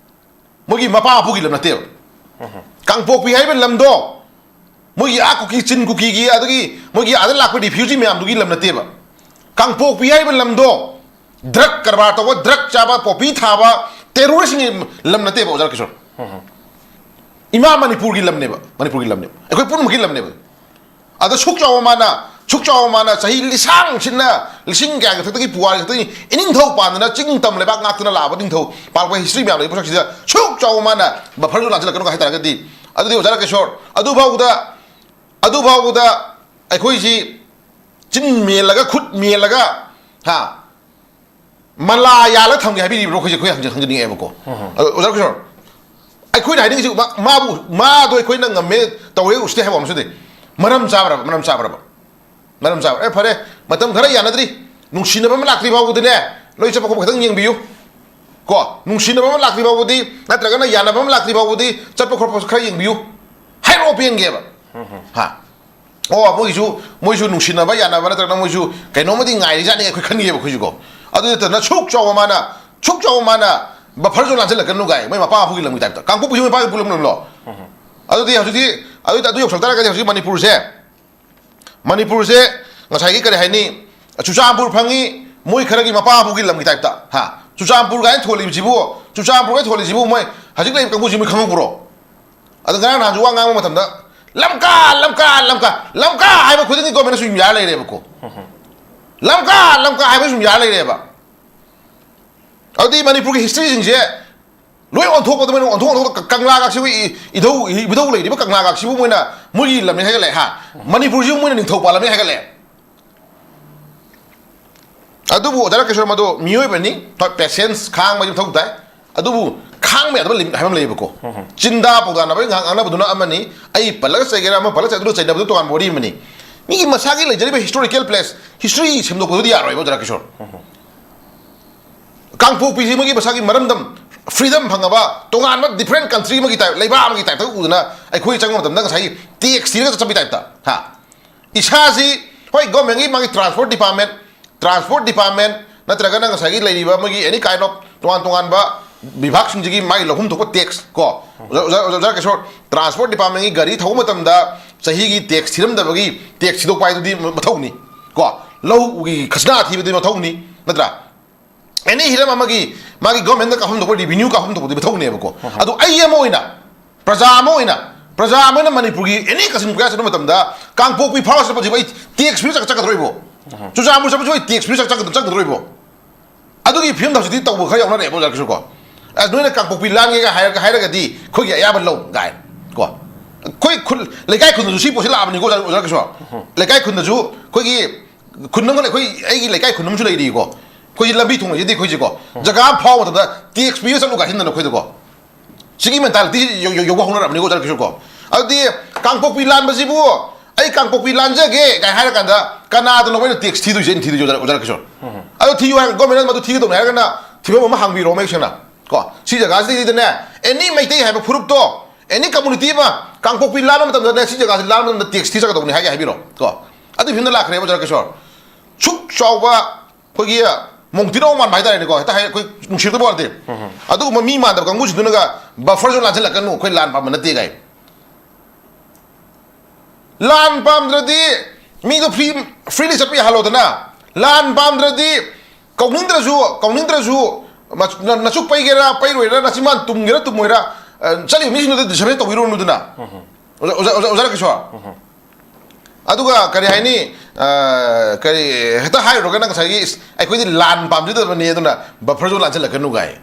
ꯃꯣꯏꯒꯤ ꯃꯄꯥ ꯃꯄꯨꯒꯤ ꯂꯝ ꯅꯠꯇꯦꯕ꯫ ꯀꯥꯡꯄꯣꯛꯄꯤ ꯍꯥꯏꯕ ꯂꯝꯗꯣ ꯃꯣꯏꯒꯤ ꯑꯥ ꯀꯨꯀꯤ, ꯆꯤꯟ ꯀꯨꯀꯤꯒꯤ, ꯑꯗꯒꯤ ꯃꯣꯏꯒꯤ ꯑꯥꯗ ꯂꯥꯛꯄ ꯔꯤꯐ꯭ꯌꯨꯖꯤ ꯃꯌꯥꯝꯗꯨꯒꯤ ꯂꯝ ꯅꯠꯇꯦꯕ꯫ ꯀꯥꯡꯄꯣꯛꯄꯤ ꯍꯥꯏꯔꯤꯕ ꯂꯝꯗꯣ ꯗ꯭ꯔꯒ ꯀꯔꯕꯥꯔ ꯇꯧꯕ, ꯗ꯭ꯔꯒ ꯆꯥꯕ, ꯄꯣꯄꯤ ꯊꯥꯕ ꯇꯦꯔꯣꯔꯤꯁꯁꯤꯡꯒꯤ ꯂꯝ ꯅꯠꯇꯦꯕ, ꯑꯣꯖꯥ ꯀꯤꯁꯣꯔ꯫ ꯏꯃꯥ ꯃꯅꯤꯄꯨꯔꯒꯤ ꯂꯝꯅꯦꯕ, ꯃꯅꯤꯄꯨꯔꯒꯤ ꯂꯝꯅꯦꯕ, ꯑꯩꯈꯣꯏ ꯄꯨꯝꯅꯃꯛꯀꯤ ꯂꯝꯅꯦꯕ꯫ ꯑꯗ ꯁꯨꯛ ꯆꯥꯎꯕ ꯃꯥꯅ, ꯁꯨꯛ ꯆꯥꯎꯕ ꯃꯥꯅ ꯆꯍꯤ ꯂꯤꯁꯥꯡ ꯁꯤꯠꯅ, ꯂꯤꯁꯤꯡ ꯀꯌꯥꯒꯤ ꯃꯊꯛꯇꯒꯤ, ꯄꯨꯋꯥꯔꯤ ꯃꯊꯛꯇꯒꯤ ꯏꯅꯤꯡꯊꯧ ꯄꯥꯟꯗꯅ ꯆꯤꯡ ꯇꯝ ꯂꯩꯕꯥꯛ ꯉꯥꯛꯇꯅ ꯂꯥꯛꯑꯕ ꯅꯤꯡꯊꯧ ꯄꯥꯜꯂꯛꯄ ꯍꯤꯁꯇ꯭ꯔꯤ ꯃꯌꯥꯝ ꯂꯩꯕ ꯄꯣꯠꯁꯛꯁꯤꯗ ꯁꯨꯛ ꯆꯥꯎꯕ ꯃꯥꯅ ꯕꯐꯔ ꯖꯣꯟ ꯂꯥꯟꯁꯤꯜꯂꯛꯀꯅꯨ ꯍꯥꯏ ꯇꯥꯔꯒꯗꯤ, ꯑꯗꯨꯗꯤ ꯑꯣꯖꯥ ꯔꯥꯀꯦꯁꯣꯔ, ꯑꯗꯨꯐꯥꯎꯕꯗ, ꯑꯗꯨꯐꯥꯎꯕꯗ ꯑꯩꯈꯣꯏꯁꯤ ꯆꯤꯟ ꯃꯦꯜꯂꯒ, ꯈꯨꯠ ꯃꯦꯜꯂꯒ, ꯍꯥ, ꯃꯂꯥ ꯌꯥꯜꯂꯒ ꯊꯝꯒꯦ ꯍꯥꯏꯕꯤꯔꯤꯕ꯭ꯔꯣ? ꯑꯩꯈꯣꯏꯁꯦ, ꯑꯩꯈꯣꯏ ꯍꯪꯖ-, ꯍꯪꯖꯅꯤꯡꯉꯦꯕꯀꯣ꯫ ꯑꯗꯣ ꯑꯣꯖꯥ ꯔꯥꯀꯦꯁꯣꯔ, ꯑꯩꯈꯣꯏꯅ ꯍꯥꯏꯅꯤꯡꯉꯤꯁꯤ, ꯃꯥ-, ꯃꯥꯕꯨ, ꯃꯥꯗꯣ ꯑꯩꯈꯣꯏꯅ ꯉꯝꯃꯦ, ꯇꯧꯔꯦ, ꯎꯁꯤꯇꯦ ꯍꯥꯏꯕ ꯑꯃꯁꯨ ꯅꯠꯇꯦ꯫ ꯃꯔꯝ ꯆꯥꯕ꯭ꯔꯕ? ꯃꯔꯝ ꯆꯥꯕ꯭ꯔꯕ? ꯃꯔꯝ ꯆꯥꯕ꯭ꯔꯥ? ꯑꯦ, ꯐꯔꯦ, ꯃꯇꯝ ꯈꯔ ꯌꯥꯅꯗ꯭ꯔꯤ, ꯅꯨꯡꯁꯤꯅꯕ ꯑꯃ ꯂꯥꯛꯇ꯭ꯔꯤ ꯐꯥꯎꯕꯗꯤꯅꯦ, ꯂꯣꯏ ꯆꯠꯄ ꯈꯣꯠꯄ ꯈꯤꯇꯪ ꯌꯦꯡꯕꯤꯌꯨ꯫ ꯀꯣ, ꯅꯨꯡꯁꯤꯅꯕ ꯑꯃ ꯂꯥꯛꯇ꯭ꯔꯤ ꯐꯥꯎꯕꯗꯤ, ꯅꯠꯇ꯭ꯔꯒꯅ ꯌꯥꯅꯕ ꯑꯃ ꯂꯥꯛꯇ꯭ꯔꯤ ꯐꯥꯎꯕꯗꯤ ꯆꯠꯄ ꯈꯣꯠꯄ ꯈꯔ ꯌꯦꯡꯕꯤꯌꯨ꯫ ꯍꯥꯏꯔꯛꯑꯣ, ꯄꯦꯟꯒꯦꯕ꯫ ꯍꯥ꯫ ꯑꯣ, ꯃꯣꯏꯒꯤꯁꯨ, ꯃꯣꯏꯁꯨ ꯅꯨꯡꯁꯤꯅꯕ, ꯌꯥꯅꯕ, ꯅꯠꯇ꯭ꯔꯒꯅ ꯃꯣꯏꯁꯨ ꯀꯩꯅꯣꯝꯃꯗꯤ ꯉꯥꯏꯔꯤꯖꯥꯠꯅꯤ ꯑꯩꯈꯣꯏ ꯈꯟꯒꯦꯕ ꯑꯩꯈꯣꯏꯁꯨꯀꯣ꯫ ꯑꯗꯨ ꯅꯠꯇꯅ ꯁꯨꯛ ꯆꯥꯎꯕ ꯃꯥꯅ, ꯁꯨꯛ ꯆꯥꯎꯕ ꯃꯥꯅ ꯕꯐꯔ ꯖꯣꯟ ꯂꯥꯟꯁꯤꯜꯂꯛꯀꯅꯨ ꯀꯥꯏ, ꯃꯣꯏ ꯃꯄꯥ ꯃꯄꯨꯒꯤ ꯂꯝꯒꯤ ꯇꯥꯏꯞꯇ꯫ ꯀꯥꯡꯄꯣꯛꯄꯤꯁꯨ ꯃꯄꯥꯒꯤ ꯄꯨꯂꯝ ꯂꯝꯂꯣ? ꯑꯗꯨꯗꯤ ꯍꯧꯖꯤꯛꯇꯤ, ꯑꯗꯨꯗꯤ ꯑꯗꯨ ꯌꯧꯁꯜꯂꯛ ꯇꯥꯔꯒꯗꯤ ꯍꯧꯖꯤꯛ ꯃꯅꯤꯄꯨꯔꯁꯦ, ꯃꯅꯤꯄꯨꯔꯁꯦ ꯉꯁꯥꯏꯒꯤ ꯀꯔꯤ ꯍꯥꯏꯅꯤ, ꯆꯨꯔꯆꯥꯟꯄꯨꯔ ꯐꯪꯉꯤ, ꯃꯣꯏ ꯈꯔꯒꯤ ꯃꯄꯥ ꯃꯄꯨꯒꯤ ꯂꯝꯒꯤ ꯇꯥꯏꯞꯇ, ꯍꯥ? ꯆꯨꯔꯆꯥꯟꯄꯨꯔ ꯀꯥꯏꯅ ꯊꯣꯜꯂꯤꯕꯁꯤꯕꯨ, ꯆꯨꯔꯆꯥꯟꯄꯨꯔ ꯀꯥꯏꯅ ꯊꯣꯜꯂꯤꯁꯤꯕꯨ ꯃꯣꯏ ꯍꯧꯖꯤꯛ ꯂꯩꯔꯤꯕ ꯀꯥꯡꯕꯨꯁꯤ ꯃꯣꯏ ꯈꯪꯍꯧꯕ꯭ꯔꯣ? ꯑꯗꯣ ꯉꯔꯥꯡ ꯅꯍꯥꯟꯁꯨ ꯋꯥ ꯉꯥꯡꯕ ꯃꯇꯝꯗ, "ꯂꯝꯀꯥ, ꯂꯝꯀꯥ, ꯂꯝꯀꯥ, ꯂꯝꯀꯥ" ꯍꯥꯏꯕ ꯈꯨꯗꯤꯡꯒꯤ ꯒꯣꯔꯃꯦꯟꯅ ꯁꯨꯝ ꯌꯥꯔ ꯂꯩꯔꯦꯕꯀꯣ꯫ "ꯂꯝꯀꯥ, ꯂꯝꯀꯥ" ꯍꯥꯏꯕ ꯁꯨꯝ ꯌꯥꯔ ꯂꯩꯔꯦꯕ꯫ ꯑꯗꯨꯗꯤ ꯃꯅꯤꯄꯨꯔꯒꯤ ꯍꯤꯁꯇ꯭ꯔꯤꯁꯤꯡꯁꯦ ꯂꯣꯏ ꯑꯣꯟꯊꯣꯛꯄꯗ, ꯃꯣꯏꯅ ꯑꯣꯟꯊꯣꯛ ꯑꯣꯟꯊꯣꯛꯄꯗ, ꯀꯪꯂꯥꯒꯁꯤꯕꯨ ꯏ-, ꯏꯙꯧ, ꯏ-, ꯏꯙꯧ ꯂꯩꯔꯤꯕ ꯀꯪꯂꯥꯒꯁꯤꯕꯨ ꯃꯣꯏꯅ ꯃꯣꯏꯒꯤ ꯂꯝꯅꯤ ꯍꯥꯏꯒꯠꯂꯦ, ꯍꯥ? ꯃꯅꯤꯄꯨꯔꯁꯤꯕꯨ ꯃꯣꯏꯅ ꯅꯤꯡꯊꯧ ꯄꯥꯜꯂꯝꯅꯤ ꯍꯥꯏꯒꯠꯂꯦ꯫ ꯑꯗꯨꯕꯨ ꯑꯣꯖꯥ ꯔꯥꯀꯦꯁꯣꯔ, ꯃꯗꯨ ꯃꯤꯑꯣꯏꯕꯅꯤ, ꯍꯣꯏ, ꯄꯦꯁꯦꯟꯁ, ꯈꯥꯡꯕꯒꯤ ꯃꯊꯧ ꯇꯥꯏ꯫ ꯑꯗꯨꯕꯨ ꯈꯥꯡꯕ ꯌꯥꯗꯕ ꯂꯤꯃꯤꯠ ꯍꯥꯏꯕ ꯑꯃ ꯂꯩꯌꯦꯕꯀꯣ꯫ ꯆꯤꯟꯗꯥ ꯄꯥꯎꯗꯥꯅꯕ ꯉꯥꯏꯍꯥꯛ ꯉꯥꯡꯅꯕꯗꯨꯅ ꯑꯃꯅꯤ, ꯑꯩ ꯄꯜꯂꯒ ꯆꯩꯒꯦꯔꯥ, ꯑꯃ ꯄꯜꯂꯒ ꯆꯩꯗꯨꯅ ꯆꯩꯅꯕꯗꯨ ꯇꯣꯉꯥꯟꯕ ꯋꯥꯔꯤ ꯑꯃꯅꯤ꯫ ꯃꯤꯒꯤ ꯃꯁꯥꯒꯤ ꯂꯩꯖꯔꯤꯕ historical place, history ꯁꯦꯝꯗꯣꯛꯄꯗꯨꯗꯤ ꯌꯥꯔꯣꯏꯕ, ꯑꯣꯖꯥ ꯀꯤꯁꯣꯔ꯫ ꯀꯥꯡꯄꯣꯛꯄꯤꯁꯤ ꯃꯣꯏꯒꯤ ꯃꯁꯥꯒꯤ ꯃꯔꯝꯗꯝ, freedom ꯐꯪꯉꯕ ꯇꯣꯉꯥꯟꯕ different country ꯑꯃꯒꯤ type, ꯂꯩꯕꯥꯛ ꯑꯃꯒꯤ type ꯇ ꯎꯗꯅ ꯑꯩꯈꯣꯏ ꯆꯪꯕ ꯃꯇꯝꯗ ꯉꯁꯥꯏꯒꯤ tax ꯊꯤꯔꯒ ꯆꯠꯄꯒꯤ type ꯇ, ꯍꯥ? ꯏꯁꯥꯁꯤ, ꯍꯣꯏ, government ꯀꯤ ꯃꯥꯒꯤ transport department, transport department ꯅꯠꯇ꯭ꯔꯒꯅ ꯉꯁꯥꯏꯒꯤ ꯂꯩꯔꯤꯕ ꯃꯣꯏꯒꯤ any kind of ꯇꯣꯉꯥꯟ ꯇꯣꯉꯥꯟꯕ ꯕꯤꯚꯥꯒꯁꯤꯡꯁꯤꯒꯤ ꯃꯥꯒꯤ ꯂꯧꯐꯝ ꯊꯣꯛꯄ tax ꯀꯣ, ꯑꯣꯖꯥ, ꯑꯣꯖꯥ, ꯑꯣꯖꯥ ꯀꯤꯁꯣꯔ, transport department ꯀꯤ ꯒꯥꯔꯤ ꯊꯧꯕ ꯃꯇꯝꯗ ꯆꯍꯤꯒꯤ tax ꯊꯤꯔꯝꯗꯕꯒꯤ tax ꯊꯤꯗꯣꯛꯄ ꯍꯥꯏꯗꯨꯗꯤ ꯃꯊꯧꯅꯤ ꯀꯣ, ꯂꯧꯒꯤ ꯈꯖꯅꯥ ꯊꯤꯕꯗꯨꯗꯤ ꯃꯊꯧꯅꯤ, ꯅꯠꯇ꯭ꯔꯥ? Any ꯍꯤꯔꯝ ꯑꯃꯒꯤ ꯃꯥꯒꯤ government ꯅ ꯀꯥꯞꯐꯝ ꯊꯣꯛꯄ revenue ꯀꯥꯞꯐꯝ ꯊꯣꯛꯄꯗꯨꯗꯤ ꯃꯊꯧꯅꯦꯕꯀꯣ꯫ ꯑꯗꯨ ꯑꯩ ꯑꯃ ꯑꯣꯏꯅ, ꯄ꯭ꯔꯖꯥ ꯑꯃ ꯑꯣꯏꯅ, ꯄ꯭ꯔꯖꯥ ꯑꯃ ꯑꯣꯏꯅ ꯃꯅꯤꯄꯨꯔꯒꯤ any ꯀꯛꯆꯤꯡ ꯈꯨꯟꯌꯥ ꯆꯠꯄ ꯃꯇꯝꯗ ꯀꯥꯡꯄꯣꯛꯄꯤ ꯐꯥꯎꯔ ꯆꯠꯄꯁꯤꯕꯨ ꯑꯩ tax free ꯆꯠ-, ꯆꯠꯀꯗꯧꯔꯤꯕꯣ? ꯆꯨꯔꯆꯥꯟꯄꯨꯔ ꯆꯠꯄꯁꯤꯕꯨ ꯑꯩ tax free ꯆꯠ-, ꯆꯠꯀꯗꯧꯔꯤꯕꯣ? ꯑꯗꯨꯒꯤ ꯐꯤꯕꯝꯗ ꯍꯧꯖꯤꯛꯇꯤ ꯇꯧꯕ ꯈꯔ ꯌꯥꯎꯅꯔꯦꯕ, ꯑꯣꯖꯥ ꯀꯤꯁꯣꯔ ꯀꯣ꯫ ꯑꯁ, ꯅꯣꯏꯅ ꯀꯥꯡꯄꯣꯛꯄꯤ ꯂꯥꯟꯒꯦꯒ ꯍꯥꯏꯔꯒ, ꯍꯥꯏꯔꯒꯗꯤ ꯑꯩꯈꯣꯏꯒꯤ ꯑꯌꯥꯕ ꯂꯧ ꯀꯥꯏ ꯀꯣ꯫ ꯑꯩꯈꯣꯏ ꯈꯨꯜ, ꯂꯩꯀꯥꯏ ꯈꯨꯟꯗꯁꯨ ꯁꯤ ꯄꯣꯠꯁꯤ ꯂꯥꯛꯑꯕꯅꯤꯀꯣ, ꯑꯣꯖꯥ, ꯑꯣꯖꯥ ꯀꯤꯁꯣꯔ꯫ ꯂꯩꯀꯥꯏ ꯈꯨꯟꯗꯁꯨ ꯑꯩꯈꯣꯏꯒꯤ ꯈꯨꯟ ꯑꯃ ꯂꯩ, ꯑꯩꯈꯣꯏ, ꯑꯩꯒꯤ ꯂꯩꯀꯥꯏ ꯈꯨꯟ ꯑꯃꯁꯨ ꯂꯩꯔꯤꯀꯣ꯫ ꯑꯩꯈꯣꯏꯒꯤ ꯂꯝꯕꯤ ꯊꯣꯡ ꯂꯩꯖꯗꯦ ꯑꯩꯈꯣꯏꯁꯦꯀꯣ꯫ ꯖꯒꯥ ꯑꯃ ꯐꯥꯎꯕ ꯃꯇꯝꯗ tax ꯄꯤꯔ ꯆꯠꯂꯨ ꯀꯥꯏꯁꯤꯟꯗꯅ ꯑꯩꯈꯣꯏꯗꯀꯣ꯫ ꯁꯤꯒꯤ mentality ꯁꯤ ꯌꯧ-, ꯌꯧ-, ꯌꯧꯕ ꯍꯧꯅꯔꯕꯅꯤꯀꯣ, ꯑꯣꯖꯥ ꯀꯤꯁꯣꯔ ꯀꯣ꯫ ꯑꯗꯨꯗꯤ ꯀꯥꯡꯄꯣꯛꯄꯤ ꯂꯥꯟꯕꯁꯤꯕꯨ ꯑꯩ ꯀꯥꯡꯄꯣꯛꯄꯤ ꯂꯥꯟꯖꯒꯦ ꯀꯥꯏ ꯍꯥꯏꯔ ꯀꯥꯟꯗ ꯀꯅꯥꯗꯅꯣ ꯑꯩꯈꯣꯏꯅ tax ꯊꯤꯗꯣꯏꯁꯦ? ꯑꯩꯅ ꯊꯤꯗꯣꯏꯁꯦ, ꯑꯣꯖꯥ, ꯑꯣꯖꯥ ꯀꯤꯁꯣꯔ꯫ ꯑꯗꯨ ꯊꯤꯌꯨ ꯍꯥꯏꯔꯒ government ꯅ ꯃꯗꯨ ꯊꯤꯒꯗꯧꯅꯤ ꯍꯥꯏꯔꯒꯅ ꯐꯤꯕꯝ ꯑꯃ ꯍꯥꯡꯕꯤꯔꯣ ꯃꯌꯦꯛ ꯁꯦꯡꯅ ꯀꯣ꯫ ꯁꯤ ꯖꯒꯥꯁꯤꯗꯩꯗꯅꯦ, any ꯃꯩꯇꯩ ꯍꯥꯏꯕ ꯐꯨꯔꯨꯞꯇꯣ, any community ꯑꯃ ꯀꯥꯡꯄꯣꯛꯄꯤ ꯂꯥꯟꯕ ꯃꯇꯝꯗꯅꯦ, ꯁꯤ ꯖꯒꯥꯁꯤ ꯂꯥꯟꯕ ꯃꯇꯝꯗ tax ꯊꯤꯖꯒꯗꯧꯅꯤ ꯍꯥꯏꯒꯦ ꯍꯥꯏꯕꯤꯔꯣ ꯀꯣ꯫ ꯑꯗꯨꯒꯤ ꯐꯤꯕꯝꯗ ꯂꯥꯛꯈ꯭ꯔꯦꯕ, ꯑꯣꯖꯥ ꯀꯤꯁꯣꯔ꯫ ꯁꯨꯛ ꯆꯥꯎꯕ ꯑꯩꯈꯣꯏꯒꯤ ꯃꯣꯡꯇꯤꯅꯧ ꯃꯥꯟꯕ ꯍꯥꯏꯇꯥꯔꯦꯅꯦꯀꯣ, ꯍꯦꯛꯇ ꯍꯥꯏ-, ꯑꯩꯈꯣꯏ ꯅꯨꯡꯁꯤꯔꯛꯇꯕ ꯋꯥ ꯅꯠꯇꯦ꯫ ꯑꯗꯨꯒꯨꯝꯕ ꯃꯤ ꯃꯥꯟꯗꯕ ꯀꯥꯡꯕꯨꯁꯤꯡꯗꯨꯅꯒ buffer zone ꯂꯥꯟꯁꯤꯜꯂꯛꯀꯅꯨ, ꯑꯩꯈꯣꯏ ꯂꯥꯟ ꯄꯥꯝꯕ ꯅꯠꯇꯦ ꯀꯥꯏ꯫ ꯂꯥꯟ ꯄꯥꯝꯗ꯭ꯔꯗꯤ ꯃꯤꯗꯣ free, freely ꯆꯠꯄ ꯌꯥꯍꯜꯂꯣꯗꯅ꯫ ꯂꯥꯟ ꯄꯥꯝꯗ꯭ꯔꯗꯤ ꯀꯧꯅꯤꯡꯗ꯭ꯔꯁꯨ, ꯀꯧꯅꯤꯡꯗ꯭ꯔꯁꯨ, ꯃ-, ꯅ-, ꯅꯆꯨꯛ ꯄꯩꯒꯦꯔꯥ ꯄꯩꯔꯣꯏꯔꯥ, ꯅꯆꯤꯟꯕꯥꯟ ꯇꯨꯝꯒꯦꯔꯥ ꯇꯨꯝꯃꯣꯏꯔꯥ, ꯑ, ꯆꯠꯂꯤꯕ ꯃꯤꯁꯤꯡꯗꯨꯗ disturb ꯇꯧꯕꯤꯔꯨꯅꯨꯗꯅ꯫ ꯑꯣꯖꯥ, ꯑꯣꯖꯥ, ꯑꯣꯖꯥ, ꯑꯣꯖꯥ ꯀꯤꯁꯣꯔ꯫ ꯑꯗꯨꯒ ꯀꯔꯤ ꯍꯥꯏꯅꯤ, ꯑ, ꯀꯔꯤ, ꯍꯦꯛꯇ ꯍꯥꯏꯔꯨꯔꯒꯅ ꯉꯁꯥꯏꯒꯤ, "ꯏꯁ, ꯑꯩꯈꯣꯏꯗꯤ ꯂꯥꯟ ꯄꯥꯝꯖꯗꯕꯅꯤ, ꯑꯗꯨꯅ buffer zone ꯂꯥꯟꯁꯤꯜꯂꯛꯀꯅꯨ" ꯀꯥꯏ꯫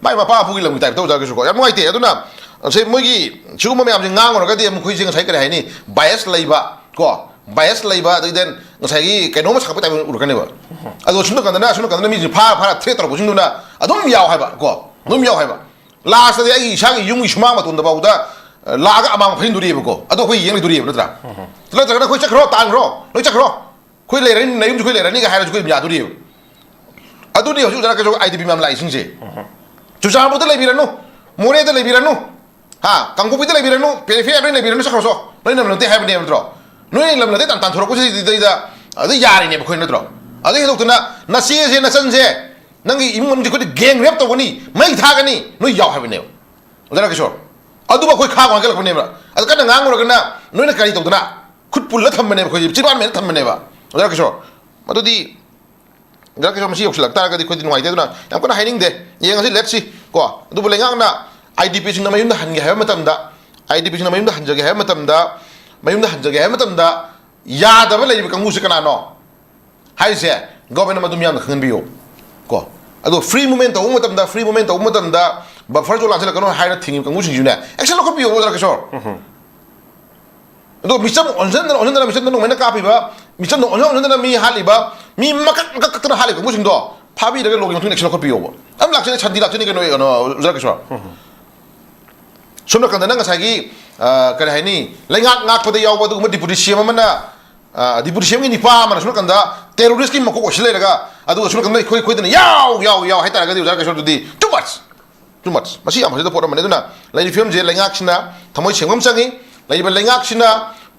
ꯃꯥꯏ ꯃꯄꯥ ꯃꯄꯨꯒꯤ ꯂꯝꯒꯤ type ꯇ, ꯑꯣꯖꯥ ꯀꯤꯁꯣꯔ ꯀꯣ꯫ ꯌꯥꯝ ꯅꯨꯡꯉꯥꯏꯇꯦ꯫ ꯑꯗꯨꯅ ꯉꯁꯥꯏ ꯃꯣꯏꯒꯤ ꯁꯤꯒꯨꯝꯕ ꯃꯌꯥꯝꯁꯦ ꯉꯥꯡꯉꯨꯔꯒꯗꯤ ꯑꯃꯨꯛ ꯑꯩꯈꯣꯏꯁꯦ ꯉꯁꯥꯏ ꯀꯔꯤ ꯍꯥꯏꯅꯤ, bias ꯂꯩꯕ ꯀꯣ, bias ꯂꯩꯕ, ꯑꯗꯩ then ꯉꯁꯥꯏꯒꯤ ꯀꯩꯅꯣꯝꯃ ꯁꯥꯒꯠꯄ type ꯎꯔꯛꯀꯅꯦꯕ꯫ ꯑꯗꯣ ꯁꯨꯝ ꯀꯥꯟꯗꯅ, ꯁꯨꯝ ꯀꯥꯟꯗꯅ ꯃꯤꯁꯦ ꯐꯥꯔ ꯐꯥꯔ threat ꯇꯧꯔꯛꯄꯁꯤꯡꯗꯨꯅ ꯑꯗꯨꯝ ꯌꯥꯎ ꯍꯥꯏꯕ ꯀꯣ, ꯑꯗꯨꯝ ꯌꯥꯎ ꯍꯥꯏꯕ꯫ Last ꯇꯗꯤ ꯑꯩꯒꯤ ꯏꯁꯥꯒꯤ ꯌꯨꯝꯒꯤ ꯁꯨꯃꯥꯡ ꯃꯇꯣꯟꯗ ꯐꯥꯎꯗ ꯂꯥꯛꯑꯒ ꯑꯃꯥꯡ ꯐꯩꯍꯟꯗꯣꯔꯤꯕꯀꯣ꯫ ꯑꯗꯣ ꯑꯩꯈꯣꯏ ꯌꯦꯡ ꯂꯩꯗꯣꯔꯤꯕ ꯅꯠꯇ꯭ꯔꯥ? ꯅꯠꯇ꯭ꯔꯒꯅ ꯑꯩꯈꯣꯏ ꯆꯠꯈ꯭ꯔꯣ, ꯇꯥꯟꯈ꯭ꯔꯣ, ꯂꯣꯏ ꯆꯠꯈ꯭ꯔꯣ, ꯑꯩꯈꯣꯏ ꯂꯩꯔꯅꯤ, ꯅꯌꯨꯝꯁꯨ ꯑꯩꯈꯣꯏ ꯂꯩꯔꯅꯤꯒ ꯍꯥꯏꯔꯁꯨ ꯑꯩꯈꯣꯏ ꯑꯗꯨꯝ ꯌꯥꯗꯣꯔꯤꯕ꯫ ꯑꯗꯨꯅꯤ ꯍꯧꯖꯤꯛ ꯑꯣꯖꯥ ꯀꯩꯁꯨ ꯑꯥꯏ ꯗꯤ ꯄꯤ ꯃꯌꯥꯝ ꯂꯥꯛꯏꯁꯤꯡꯁꯦ꯫ ꯆꯨꯔꯆꯥꯟꯄꯨꯔꯗ ꯂꯩꯕꯤꯔꯅꯨ, ꯃꯣꯔꯦꯗ ꯂꯩꯕꯤꯔꯅꯨ, ꯍꯥ, ꯀꯥꯡꯄꯣꯛꯄꯤꯗ ꯂꯩꯕꯤꯔꯅꯨ, ꯄꯦꯔꯤꯐꯦꯔꯤꯌꯥꯗ ꯂꯩꯕꯤꯔꯅꯨ, ꯆꯠꯈ꯭ꯔꯣ ꯆꯣ꯫ ꯅꯣꯏ ꯂꯝ ꯅꯠꯇꯦ ꯍꯥꯏꯕꯅꯦꯕ ꯅꯠꯇ꯭ꯔꯣ? ꯅꯣꯏ ꯂꯝ ꯅꯠꯇꯦ ꯇꯥꯟ-, ꯇꯥꯟꯊꯣꯔꯛꯄꯁꯤꯗꯩꯗ ꯑꯗꯨ ꯌꯥꯔꯤꯅꯦꯕ ꯑꯩꯈꯣꯏ ꯅꯠꯇ꯭ꯔꯣ? ꯑꯗꯨ ꯍꯦꯟꯗꯣꯛꯇꯅ ꯅꯆꯦꯁꯦ ꯅꯆꯟꯁꯦ ꯅꯪꯒꯤ ꯏꯃꯨꯡ ꯃꯅꯨꯡꯁꯦ ꯑꯩꯈꯣꯏꯗꯤ ꯒꯦꯡ ꯔꯦꯞ ꯇꯧꯒꯅꯤ, ꯃꯩ ꯊꯥꯒꯅꯤ, ꯅꯣꯏ ꯌꯥꯎ ꯍꯥꯏꯕꯅꯦꯕ꯫ ꯑꯣꯖꯥ ꯔꯥꯀꯦꯁꯣꯔ, ꯑꯗꯨꯕꯨ ꯑꯩꯈꯣꯏ ꯈꯥꯡꯉꯣ ꯍꯥꯏꯒꯠꯂꯛꯄꯅꯦꯕ꯫ ꯑꯗꯨ ꯀꯟꯅ ꯉꯥꯡꯉꯨꯔꯒꯅ ꯅꯣꯏꯅ ꯀꯔꯤ ꯇꯧꯗꯅ ꯈꯨꯠ ꯄꯨꯜꯂ ꯊꯝꯕꯅꯦꯕ, ꯑꯩꯈꯣꯏꯁꯦ ꯆꯤꯟꯕꯥꯟ ꯃꯦꯟꯅ ꯊꯝꯕꯅꯦꯕ꯫ ꯑꯣꯖꯥ ꯔꯥꯀꯦꯁꯣꯔ, ꯃꯗꯨꯗꯤ ꯑꯣꯖꯥ ꯔꯥꯀꯦꯁꯣꯔ ꯃꯁꯤ ꯌꯧꯁꯤꯜꯂꯛ ꯇꯥꯔꯒꯗꯤ ꯑꯩꯈꯣꯏꯗꯤ ꯅꯨꯡꯉꯥꯏꯇꯦ꯫ ꯑꯗꯨꯅ ꯌꯥꯝ ꯀꯟꯅ ꯍꯥꯏꯅꯤꯡꯗꯦ, ꯌꯦꯡꯉꯁꯤ, let's see ꯀꯣ꯫ ꯑꯗꯨꯕꯨ ꯂꯩꯉꯥꯛꯅ ꯑꯥꯏ ꯗꯤ ꯄꯤꯁꯤꯡꯅ ꯃꯌꯨꯝꯗ ꯍꯟꯒꯦ ꯍꯥꯏꯕ ꯃꯇꯝꯗ, ꯑꯥꯏ ꯗꯤ ꯄꯤꯁꯤꯡꯅ ꯃꯌꯨꯝꯗ ꯍꯟꯖꯒꯦ ꯍꯥꯏꯕ ꯃꯇꯝꯗ, ꯃꯌꯨꯝꯗ ꯍꯟꯖꯒꯦ ꯍꯥꯏꯕ ꯃꯇꯝꯗ ꯌꯥꯗꯕ ꯂꯩꯔꯤꯕ ꯀꯥꯡꯕꯨꯁꯦ ꯀꯅꯥꯅꯣ ꯍꯥꯏꯁꯦ ꯒꯣꯔꯃꯦꯟꯅ ꯃꯗꯨ ꯃꯤꯌꯥꯝꯗ ꯈꯪꯍꯟꯕꯤꯌꯨ ꯀꯣ꯫ ꯑꯗꯣ ꯐ꯭ꯔꯤ ꯃꯨꯚꯃꯦꯟ ꯇꯧꯕ ꯃꯇꯝꯗ, ꯐ꯭ꯔꯤ ꯃꯨꯚꯃꯦꯟ ꯇꯧꯕ ꯃꯇꯝꯗ ꯕꯐꯔ ꯖꯣꯟ ꯂꯥꯟꯁꯤꯜꯂꯛꯀꯅꯣ ꯍꯥꯏꯅ ꯊꯤꯡꯉꯤꯕ ꯀꯥꯡꯕꯨꯁꯤꯡꯁꯤꯅꯦ ꯑꯦꯛꯁꯟ ꯂꯧꯈꯠꯄꯤꯌꯣ, ꯑꯣꯖꯥ ꯀꯤꯁꯣꯔ꯫ ꯑꯗꯣ ꯃꯤꯆꯝ ꯑꯣꯟꯁꯤꯟꯗꯅ, ꯑꯣꯟꯁꯤꯟꯗꯅ, ꯃꯤꯆꯝꯗ ꯅꯣꯡꯃꯩꯅ ꯀꯥꯞꯄꯤꯕ, ꯃꯤꯆꯝꯗ ꯑꯣꯟꯁꯤꯟ ꯑꯣꯟꯁꯤꯟꯗꯅ ꯃꯤ ꯍꯥꯠꯂꯤꯕ, ꯃꯤ ꯃꯀꯛ ꯃꯀꯛ ꯀꯛꯇꯅ ꯍꯥꯠꯂꯤꯕ ꯀꯥꯡꯕꯨꯁꯤꯡꯗꯣ ꯐꯥꯕꯤꯔꯒ ꯂꯣꯒꯤ ꯃꯇꯨꯡ ꯏꯟꯅ ꯑꯦꯛꯁꯟ ꯂꯧꯈꯠꯄꯤꯌꯣꯕ꯫ ꯑꯗꯨꯝ ꯂꯥꯛꯆꯅꯤ, ꯁꯥꯟꯇꯤ ꯂꯥꯛꯆꯅꯤ ꯀꯩꯅꯣ, ꯀꯩꯅꯣ, ꯑꯣꯖꯥ ꯀꯤꯁꯣꯔ꯫ ꯁꯣꯝ ꯅꯥꯀꯟꯗꯅ ꯉꯁꯥꯏꯒꯤ, ꯑ, ꯀꯔꯤ ꯍꯥꯏꯅꯤ, ꯂꯩꯉꯥꯛ ꯉꯥꯛꯄꯗ ꯌꯥꯎꯕ ꯑꯗꯨꯒꯨꯝꯕ ꯗꯤꯄꯨꯇꯤ ꯁꯤ ꯑꯦꯝ ꯑꯃꯅ, ꯑ, ꯗꯤꯄꯨꯇꯤ ꯁꯤ ꯑꯦꯝꯒꯤ ꯅꯤꯄꯥ ꯑꯃꯅ ꯁꯣꯝ ꯅꯥꯀꯟꯗ ꯇꯦꯔꯣꯔꯤꯁꯀꯤ ꯃꯀꯣꯛ ꯑꯣꯏꯁꯤꯜ ꯂꯩꯔꯒ, ꯑꯗꯨꯒ ꯁꯣꯝ ꯅꯥꯀꯟꯗ ꯑꯩꯈꯣꯏ, ꯑꯩꯈꯣꯏꯗꯅ ꯌꯥꯎ, ꯌꯥꯎ, ꯌꯥꯎ ꯍꯥꯏꯇꯥꯔꯒꯗꯤ, ꯑꯣꯖꯥ ꯀꯤꯁꯣꯔ, ꯑꯗꯨꯗꯤ too much, too much꯫ ꯃꯁꯤ ꯌꯥꯝ ꯐꯖꯗꯕ ꯄꯣꯠ ꯑꯃꯅꯤ꯫ ꯑꯗꯨꯅ ꯂꯩꯔꯤꯕ ꯐꯤꯕꯝꯁꯦ ꯂꯩꯉꯥꯛꯁꯤꯅ ꯊꯃꯣꯏ ꯁꯦꯡꯕ ꯑꯃ ꯆꯪꯉꯤ꯫ ꯂꯩꯔꯤꯕ ꯂꯩꯉꯥꯛꯁꯤꯅ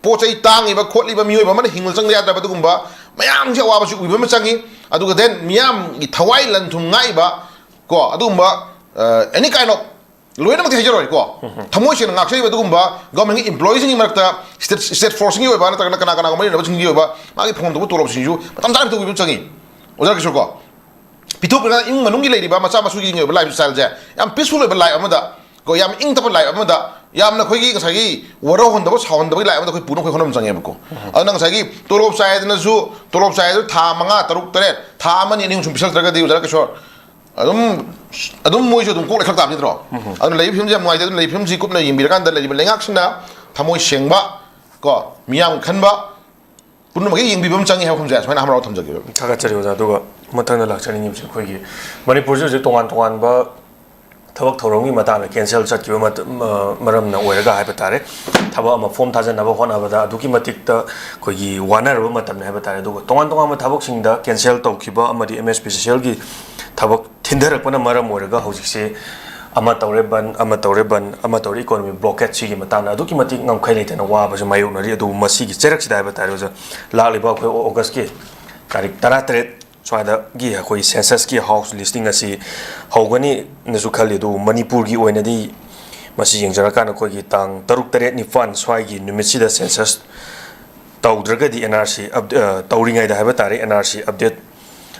ꯄꯣꯠ ꯆꯩ ꯇꯥꯡꯉꯤꯕ ꯈꯣꯠꯂꯤꯕ ꯃꯤꯑꯣꯏꯕ ꯑꯃꯅ ꯍꯤꯡꯕ ꯆꯪꯗ ꯌꯥꯗ꯭ꯔꯕ ꯑꯗꯨꯒꯨꯝꯕ ꯃꯌꯥꯝꯁꯤ, ꯑꯋꯥꯕꯁꯤ ꯎꯕꯤꯕ ꯑꯃ ꯆꯪꯉꯤ꯫ ꯑꯗꯨꯒ then ꯃꯤꯌꯥꯝꯒꯤ ꯊꯋꯥꯏ ꯂꯟ ꯊꯨꯝ ꯉꯥꯛꯏꯕ ꯀꯣ, ꯑꯗꯨꯒꯨꯝꯕ, ꯑ, any kind of, ꯂꯣꯏꯅꯃꯛꯇꯤ ꯍꯥꯏꯖꯔꯣꯏꯀꯣ, ꯊꯃꯣꯏ ꯁꯦꯡꯅ ꯉꯥꯛꯆꯔꯤꯕ ꯑꯗꯨꯒꯨꯝꯕ ꯒꯣꯔꯃꯦꯟꯒꯤ ꯏꯝꯄ꯭ꯂꯣꯌꯤꯁꯤꯡꯒꯤ ꯃꯔꯛꯇ, ꯁ꯭ꯇꯦꯠ, ꯁ꯭ꯇꯦꯠ ꯐꯣꯔꯁꯁꯤꯡꯒꯤ ꯑꯣꯏꯕ ꯅꯠꯇ꯭ꯔꯒꯅ ꯀꯅꯥ ꯀꯅꯥꯒ ꯃꯔꯤ ꯂꯩꯅꯕꯁꯤꯡꯒꯤ ꯑꯣꯏꯕ ꯃꯥꯒꯤ ꯐꯪꯐꯝ ꯊꯣꯛꯄ ꯇꯣꯂꯣꯞꯁꯤꯡꯁꯨ ꯃꯇꯝ ꯆꯥꯅ ꯄꯤꯊꯣꯛꯄꯤꯕ ꯑꯃ ꯆꯪꯉꯤ꯫ ꯑꯣꯖꯥ ꯀꯤꯁꯣꯔ ꯀꯣ, ꯄꯤꯊꯣꯛꯄꯤꯔꯒ ꯏꯃꯨꯡ ꯃꯅꯨꯡꯒꯤ ꯂꯩꯔꯤꯕ ꯃꯆꯥ ꯃꯁꯨꯒꯤ ꯑꯣꯏꯕ life style ꯁꯦ ꯌꯥꯝ peaceful ꯑꯣꯏꯕ life ꯑꯃꯗ ꯀꯣ, ꯌꯥꯝ ꯏꯪ ꯇꯞꯄ life ꯑꯃꯗ, ꯌꯥꯝꯅ ꯑꯩꯈꯣꯏꯒꯤ ꯉꯁꯥꯏꯒꯤ ꯋꯥꯔꯧꯍꯟꯗꯕ, ꯁꯥꯎꯍꯟꯗꯕꯒꯤ life ꯑꯃꯗ ꯑꯩꯈꯣꯏ ꯄꯨꯅꯕ ꯑꯩꯈꯣꯏ ꯍꯣꯠꯅꯕ ꯆꯪꯉꯦꯕꯀꯣ꯫ ꯑꯗꯨꯅ ꯉꯁꯥꯏꯒꯤ ꯇꯣꯂꯣꯞ ꯆꯥꯏꯗꯅꯁꯨ, ꯇꯣꯂꯣꯞ ꯆꯥꯏꯗꯅ ꯊꯥ ꯃꯉꯥ, ꯇꯔꯨꯛ, ꯇꯔꯦꯠ, ꯊꯥ ꯑꯃꯅꯤ, ꯑꯅꯤ, ꯑꯍꯨꯝ ꯁꯨꯝ ꯄꯤꯁꯜꯂꯛꯇ꯭ꯔꯒꯗꯤ, ꯑꯣꯖꯥ ꯀꯤꯁꯣꯔ, ꯑꯗꯨꯝ, ꯑꯗꯨꯝ ꯃꯣꯏꯁꯨ ꯑꯗꯨꯝ ꯀꯣꯛ ꯂꯩꯈꯠ ꯇꯥꯕꯅꯤ ꯅꯠꯇ꯭ꯔꯣ? ꯑꯗꯨꯅ ꯂꯩꯔꯤꯕ ꯐꯤꯕꯝꯁꯦ ꯌꯥꯝ ꯅꯨꯡꯉꯥꯏꯇꯦ꯫ ꯑꯗꯨꯅ ꯂꯩꯔꯤꯕ ꯐꯤꯕꯝꯁꯤ ꯀꯨꯞꯅ ꯌꯦꯡꯕꯤꯔꯀꯥꯟꯗ ꯂꯩꯔꯤꯕ ꯂꯩꯉꯥꯛꯁꯤꯅ ꯊꯃꯣꯏ ꯁꯦꯡꯕ ꯀꯣ, ꯃꯤꯌꯥꯝ ꯈꯟꯕ, ꯄꯨꯝꯅꯃꯛꯀꯤ ꯌꯦꯡꯕꯤꯕ ꯑꯃ ꯆꯪꯉꯤ ꯍꯥꯏꯕ ꯋꯥꯐꯝꯁꯦ ꯁꯨꯃꯥꯏꯅ ꯍꯥꯃꯔꯥꯎ ꯊꯝꯖꯒꯦꯕ꯫ ꯊꯥꯒꯠꯆꯔꯤ ꯑꯣꯖꯥ꯫ ꯑꯗꯨꯒ ꯃꯊꯪꯗ ꯂꯥꯛꯆꯅꯤꯡꯉꯤꯕꯁꯦ ꯑꯩꯈꯣꯏꯒꯤ ꯃꯅꯤꯄꯨꯔꯁꯤ ꯍꯧꯖꯤꯛ ꯇꯣꯉꯥꯟ ꯇꯣꯉꯥꯟꯕ ꯊꯕꯛ ꯊꯧꯔꯝꯒꯤ ꯃꯇꯥꯡꯗ ꯀꯦꯟꯁꯦꯜ ꯆꯠꯈꯤꯕ ꯃꯇꯝ, ꯑ, ꯃꯔꯝꯅ ꯑꯣꯏꯔꯒ ꯍꯥꯏꯕ ꯇꯥꯔꯦ, ꯊꯕꯛ ꯑꯃ ꯐꯣꯝ ꯊꯥꯖꯅꯕ ꯍꯣꯠꯅꯕꯗ ꯑꯗꯨꯛꯀꯤ ꯃꯇꯤꯛꯇ ꯑꯩꯈꯣꯏꯒꯤ ꯋꯥꯅꯔꯕ ꯃꯇꯝꯅꯤ ꯍꯥꯏꯕ ꯇꯥꯔꯦ꯫ ꯑꯗꯨꯒ ꯇꯣꯉꯥꯟ ꯇꯣꯉꯥꯟꯕ ꯊꯕꯛꯁꯤꯡꯗ ꯀꯦꯟꯁꯦꯜ ꯇꯧꯈꯤꯕ ꯑꯃꯗꯤ ꯑꯦꯝ ꯑꯦꯁ ꯄꯤ ꯁꯤ ꯁꯤ ꯑꯦꯜꯒꯤ ꯊꯕꯛ ꯊꯤꯟꯊꯔꯛꯄꯅ ꯃꯔꯝ ꯑꯣꯏꯔꯒ ꯍꯧꯖꯤꯛꯁꯦ ꯑꯃ ꯇꯧꯔꯦ ꯕꯟ, ꯑꯃ ꯇꯧꯔꯦ ꯕꯟ, ꯑꯃ ꯇꯧꯔꯦ ꯏꯀꯣꯅꯣꯃꯤ ꯕ꯭ꯂꯣꯀꯦꯠ, ꯁꯤꯒꯤ ꯃꯇꯥꯡꯗ ꯑꯗꯨꯛꯀꯤ ꯃꯇꯤꯛ ꯉꯝꯈꯩ ꯂꯩꯇꯅ ꯋꯥꯕꯁꯦ ꯃꯥꯌꯣꯛꯅꯔꯤ꯫ ꯑꯗꯨꯕꯨ ꯃꯁꯤꯒꯤ ꯆꯩꯔꯛꯁꯤꯗ ꯍꯥꯏꯕ ꯇꯥꯔꯦ ꯑꯣꯖꯥ, ꯂꯥꯛꯂꯤꯕ ꯑꯩꯈꯣꯏ ꯑꯣꯒꯁꯀꯤ ꯇꯥꯔꯤꯛ ꯇꯔꯥꯇꯔꯦꯠ ꯁ꯭ꯋꯥꯏꯗꯒꯤ ꯑꯩꯈꯣꯏ ꯁꯦꯟꯁꯁꯀꯤ ꯍꯥꯎꯁ ꯂꯤꯁꯇꯤꯡ ꯑꯁꯤ ꯍꯧꯒꯅꯤꯅꯁꯨ ꯈꯜꯂꯤ꯫ ꯑꯗꯨꯕꯨ ꯃꯅꯤꯄꯨꯔꯒꯤ ꯑꯣꯏꯅꯗꯤ ꯃꯁꯤ ꯌꯦꯡꯖꯔꯀꯥꯟꯗ ꯑꯩꯈꯣꯏꯒꯤ ꯇꯥꯡ ꯇꯔꯨꯛ, ꯇꯔꯦꯠ, ꯅꯤꯄꯥꯟ ꯁ꯭ꯋꯥꯏꯒꯤ ꯅꯨꯃꯤꯠꯁꯤꯗ ꯁꯦꯟꯁꯁ ꯇꯧꯗ꯭ꯔꯒꯗꯤ ꯑꯦꯟ ꯑꯥꯔ ꯁꯤ ꯑꯞ-, ꯑ, ꯇꯧꯔꯤꯉꯩꯗ ꯍꯥꯏꯕ ꯇꯥꯔꯦ, ꯑꯦꯟ ꯑꯥꯔ ꯁꯤ ꯑꯞꯗꯦꯠ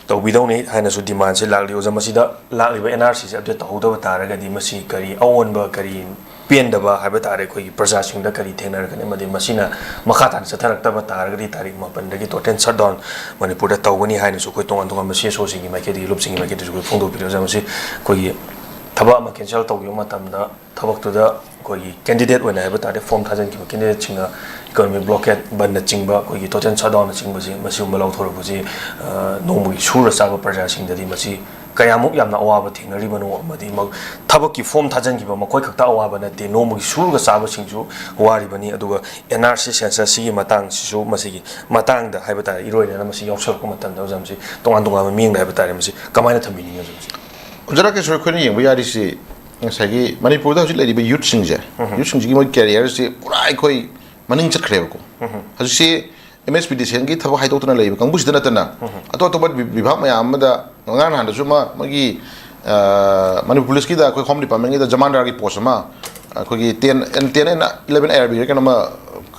ꯇꯧꯕꯤꯗꯧꯅꯤ ꯍꯥꯏꯅꯁꯨ ꯗꯤꯃꯥꯟꯁꯦ ꯂꯥꯛꯂꯤ꯫ ꯑꯣꯖꯥ, ꯃꯁꯤꯗ ꯂꯥꯛꯂꯤꯕ ꯑꯦꯟ ꯑꯥꯔ ꯁꯤꯁꯦ ꯑꯞꯗꯦꯠ ꯇꯧꯍꯧꯗꯕ ꯇꯥꯔꯒꯗꯤ ꯃꯁꯤ ꯀꯔꯤ ꯑꯑꯣꯟꯕ, ꯀꯔꯤ ꯄꯦꯟꯗꯕ ꯍꯥꯏꯕ ꯇꯥꯔꯦ, ꯑꯩꯈꯣꯏꯒꯤ ꯄ꯭ꯔꯖꯥꯁꯤꯡꯗ ꯀꯔꯤ ꯊꯦꯡꯅꯔꯛꯀꯅꯤ? ꯑꯃꯗꯤ ꯃꯁꯤꯅ ꯃꯈꯥ ꯇꯥꯅ ꯆꯠꯊꯔꯛꯇꯕ ꯇꯥꯔꯒꯗꯤ ꯇꯥꯔꯤꯛ ꯃꯥꯄꯟꯗꯒꯤ ꯇꯣꯇꯦꯜ ꯁꯠꯗꯥꯎꯟ ꯃꯅꯤꯄꯨꯔꯗ ꯇꯧꯒꯅꯤ ꯍꯥꯏꯅꯁꯨ ꯑꯩꯈꯣꯏ ꯇꯣꯉꯥꯟ ꯇꯣꯉꯥꯟꯕ ꯁꯤ ꯑꯦꯁ ꯑꯣꯁꯤꯡꯒꯤ ꯃꯥꯏꯀꯩꯗꯒꯤ, ꯂꯨꯞꯁꯤꯡꯒꯤ ꯃꯥꯏꯀꯩꯗꯒꯤꯁꯨ ꯑꯩꯈꯣꯏ ꯐꯣꯡꯗꯣꯛꯄꯤꯔꯦ꯫ ꯑꯣꯖꯥ, ꯃꯁꯤ ꯑꯩꯈꯣꯏꯒꯤ ꯊꯕꯛ ꯑꯃ ꯀꯦꯟꯁꯦꯜ ꯇꯧꯈꯤꯕ ꯃꯇꯝꯗ ꯊꯕꯛꯇꯨꯗ ꯑꯩꯈꯣꯏꯒꯤ ꯀꯦꯟꯗꯤꯗꯦꯠ ꯑꯣꯏꯅ ꯍꯥꯏꯕ ꯇꯥꯔꯦ, ꯐꯣꯝ ꯊꯥꯖꯤꯟꯈꯤꯕ ꯀꯦꯟꯗꯤꯗꯦꯠꯁꯤꯡꯅ ꯏꯀꯣꯅꯣꯃꯤꯛ ꯕ꯭ꯂꯣꯀꯦꯠ, ꯕꯟꯅꯆꯤꯡꯕ, ꯑꯩꯈꯣꯏꯒꯤ ꯇꯣꯇꯦꯜ ꯁꯠꯗꯥꯎꯟꯅꯆꯤꯡꯕꯁꯤ, ꯃꯁꯤꯒꯨꯝꯕ ꯂꯥꯎꯊꯣꯔꯛꯄꯁꯤ, ꯑ, ꯅꯣꯡꯃꯒꯤ ꯁꯨꯔ ꯆꯥꯕ ꯄ꯭ꯔꯖꯥꯁꯤꯡꯗꯗꯤ ꯃꯁꯤ ꯀꯌꯥꯃꯨꯛ ꯌꯥꯝꯅ ꯑꯋꯥꯕ ꯊꯦꯡꯅꯔꯤꯕꯅꯣ, ꯑꯃꯗꯤ ꯃ-, ꯊꯕꯛꯀꯤ ꯐꯣꯝ ꯊꯥꯖꯤꯟꯈꯤꯕ ꯃꯈꯣꯏ ꯈꯛꯇ ꯑꯋꯥꯕ ꯅꯠꯇꯦ, ꯅꯣꯡꯃꯒꯤ ꯁꯨꯔꯒ ꯆꯥꯕꯁꯤꯡꯁꯨ ꯋꯥꯔꯤꯕꯅꯤ꯫ ꯑꯗꯨꯒ ꯑꯦꯟ ꯑꯥꯔ ꯁꯤ ꯁꯦꯟꯁꯁꯁꯤꯒꯤ ꯃꯇꯥꯡꯁꯤꯁꯨ, ꯃꯁꯤꯒꯤ ꯃꯇꯥꯡꯗ ꯍꯥꯏꯕ ꯇꯥꯔꯦ, ꯏꯔꯣꯏꯅꯅ ꯃꯁꯤ ꯌꯥꯎꯁꯜꯂꯛꯄ ꯃꯇꯝꯗ ꯑꯣꯖꯥ, ꯃꯁꯤ ꯇꯣꯉꯥꯟ ꯇꯣꯉꯥꯟꯕ ꯃꯤꯠꯌꯦꯡꯗ ꯍꯥꯏꯕ ꯇꯥꯔꯦ, ꯃꯁꯤ ꯀꯃꯥꯏꯅ ꯊꯝꯕꯤꯅꯤꯡꯉꯤ ꯑꯣꯖꯥ, ꯃꯁꯤ? ꯑꯣꯖꯥ ꯔꯥꯀꯦꯁ, ꯑꯩꯈꯣꯏꯅ ꯌꯦꯡꯕ ꯌꯥꯔꯤꯁꯤ ꯉꯁꯥꯏꯒꯤ ꯃꯅꯤꯄꯨꯔꯗ ꯍꯧꯖꯤꯛ ꯂꯩꯔꯤꯕ ꯌꯨꯠꯁꯤꯡꯁꯦ, ꯎꯝ꯫ ꯌꯨꯠꯁꯤꯡꯁꯤꯒꯤ ꯃꯣꯏ ꯀꯦꯔꯤꯌꯔꯁꯤ ꯄꯨꯔꯥ ꯑꯩꯈꯣꯏ ꯃꯅꯤꯡ ꯆꯠꯈ꯭ꯔꯦꯕꯀꯣ꯫ ꯎꯝ꯫ ꯍꯧꯖꯤꯛꯁꯤ ꯑꯦꯝ ꯑꯦꯁ ꯄꯤ ꯗꯤ ꯁꯤ ꯑꯦꯜꯒꯤ ꯊꯕꯛ ꯍꯥꯏꯗꯣꯛꯇꯅ ꯂꯩꯕ ꯀꯥꯡꯕꯨꯁꯤꯗ ꯅꯠꯇꯅ, ꯎꯝ꯫ ꯑꯇꯣꯞ ꯑꯇꯣꯞꯄ ꯕꯤ-, ꯕꯤꯚꯥꯒ ꯃꯌꯥꯝ ꯑꯃꯗ, ꯉꯔꯥꯡ ꯅꯍꯥꯟꯗꯁꯨ ꯑꯃ ꯃꯣꯏꯒꯤ, ꯑ, ꯃꯅꯤꯄꯨꯔ ꯄꯨꯂꯤꯁꯀꯤꯗ ꯑꯩꯈꯣꯏ ꯍꯣꯝ ꯗꯤꯄꯥꯔꯠꯃꯦꯟꯒꯤꯗ ꯖꯃꯥꯟꯗꯥꯔꯒꯤ ꯄꯣꯁ ꯑꯃ, ꯑꯩꯈꯣꯏꯒꯤ ten, N ten N eleven A R ꯕꯤꯔ ꯀꯩꯅꯣꯃ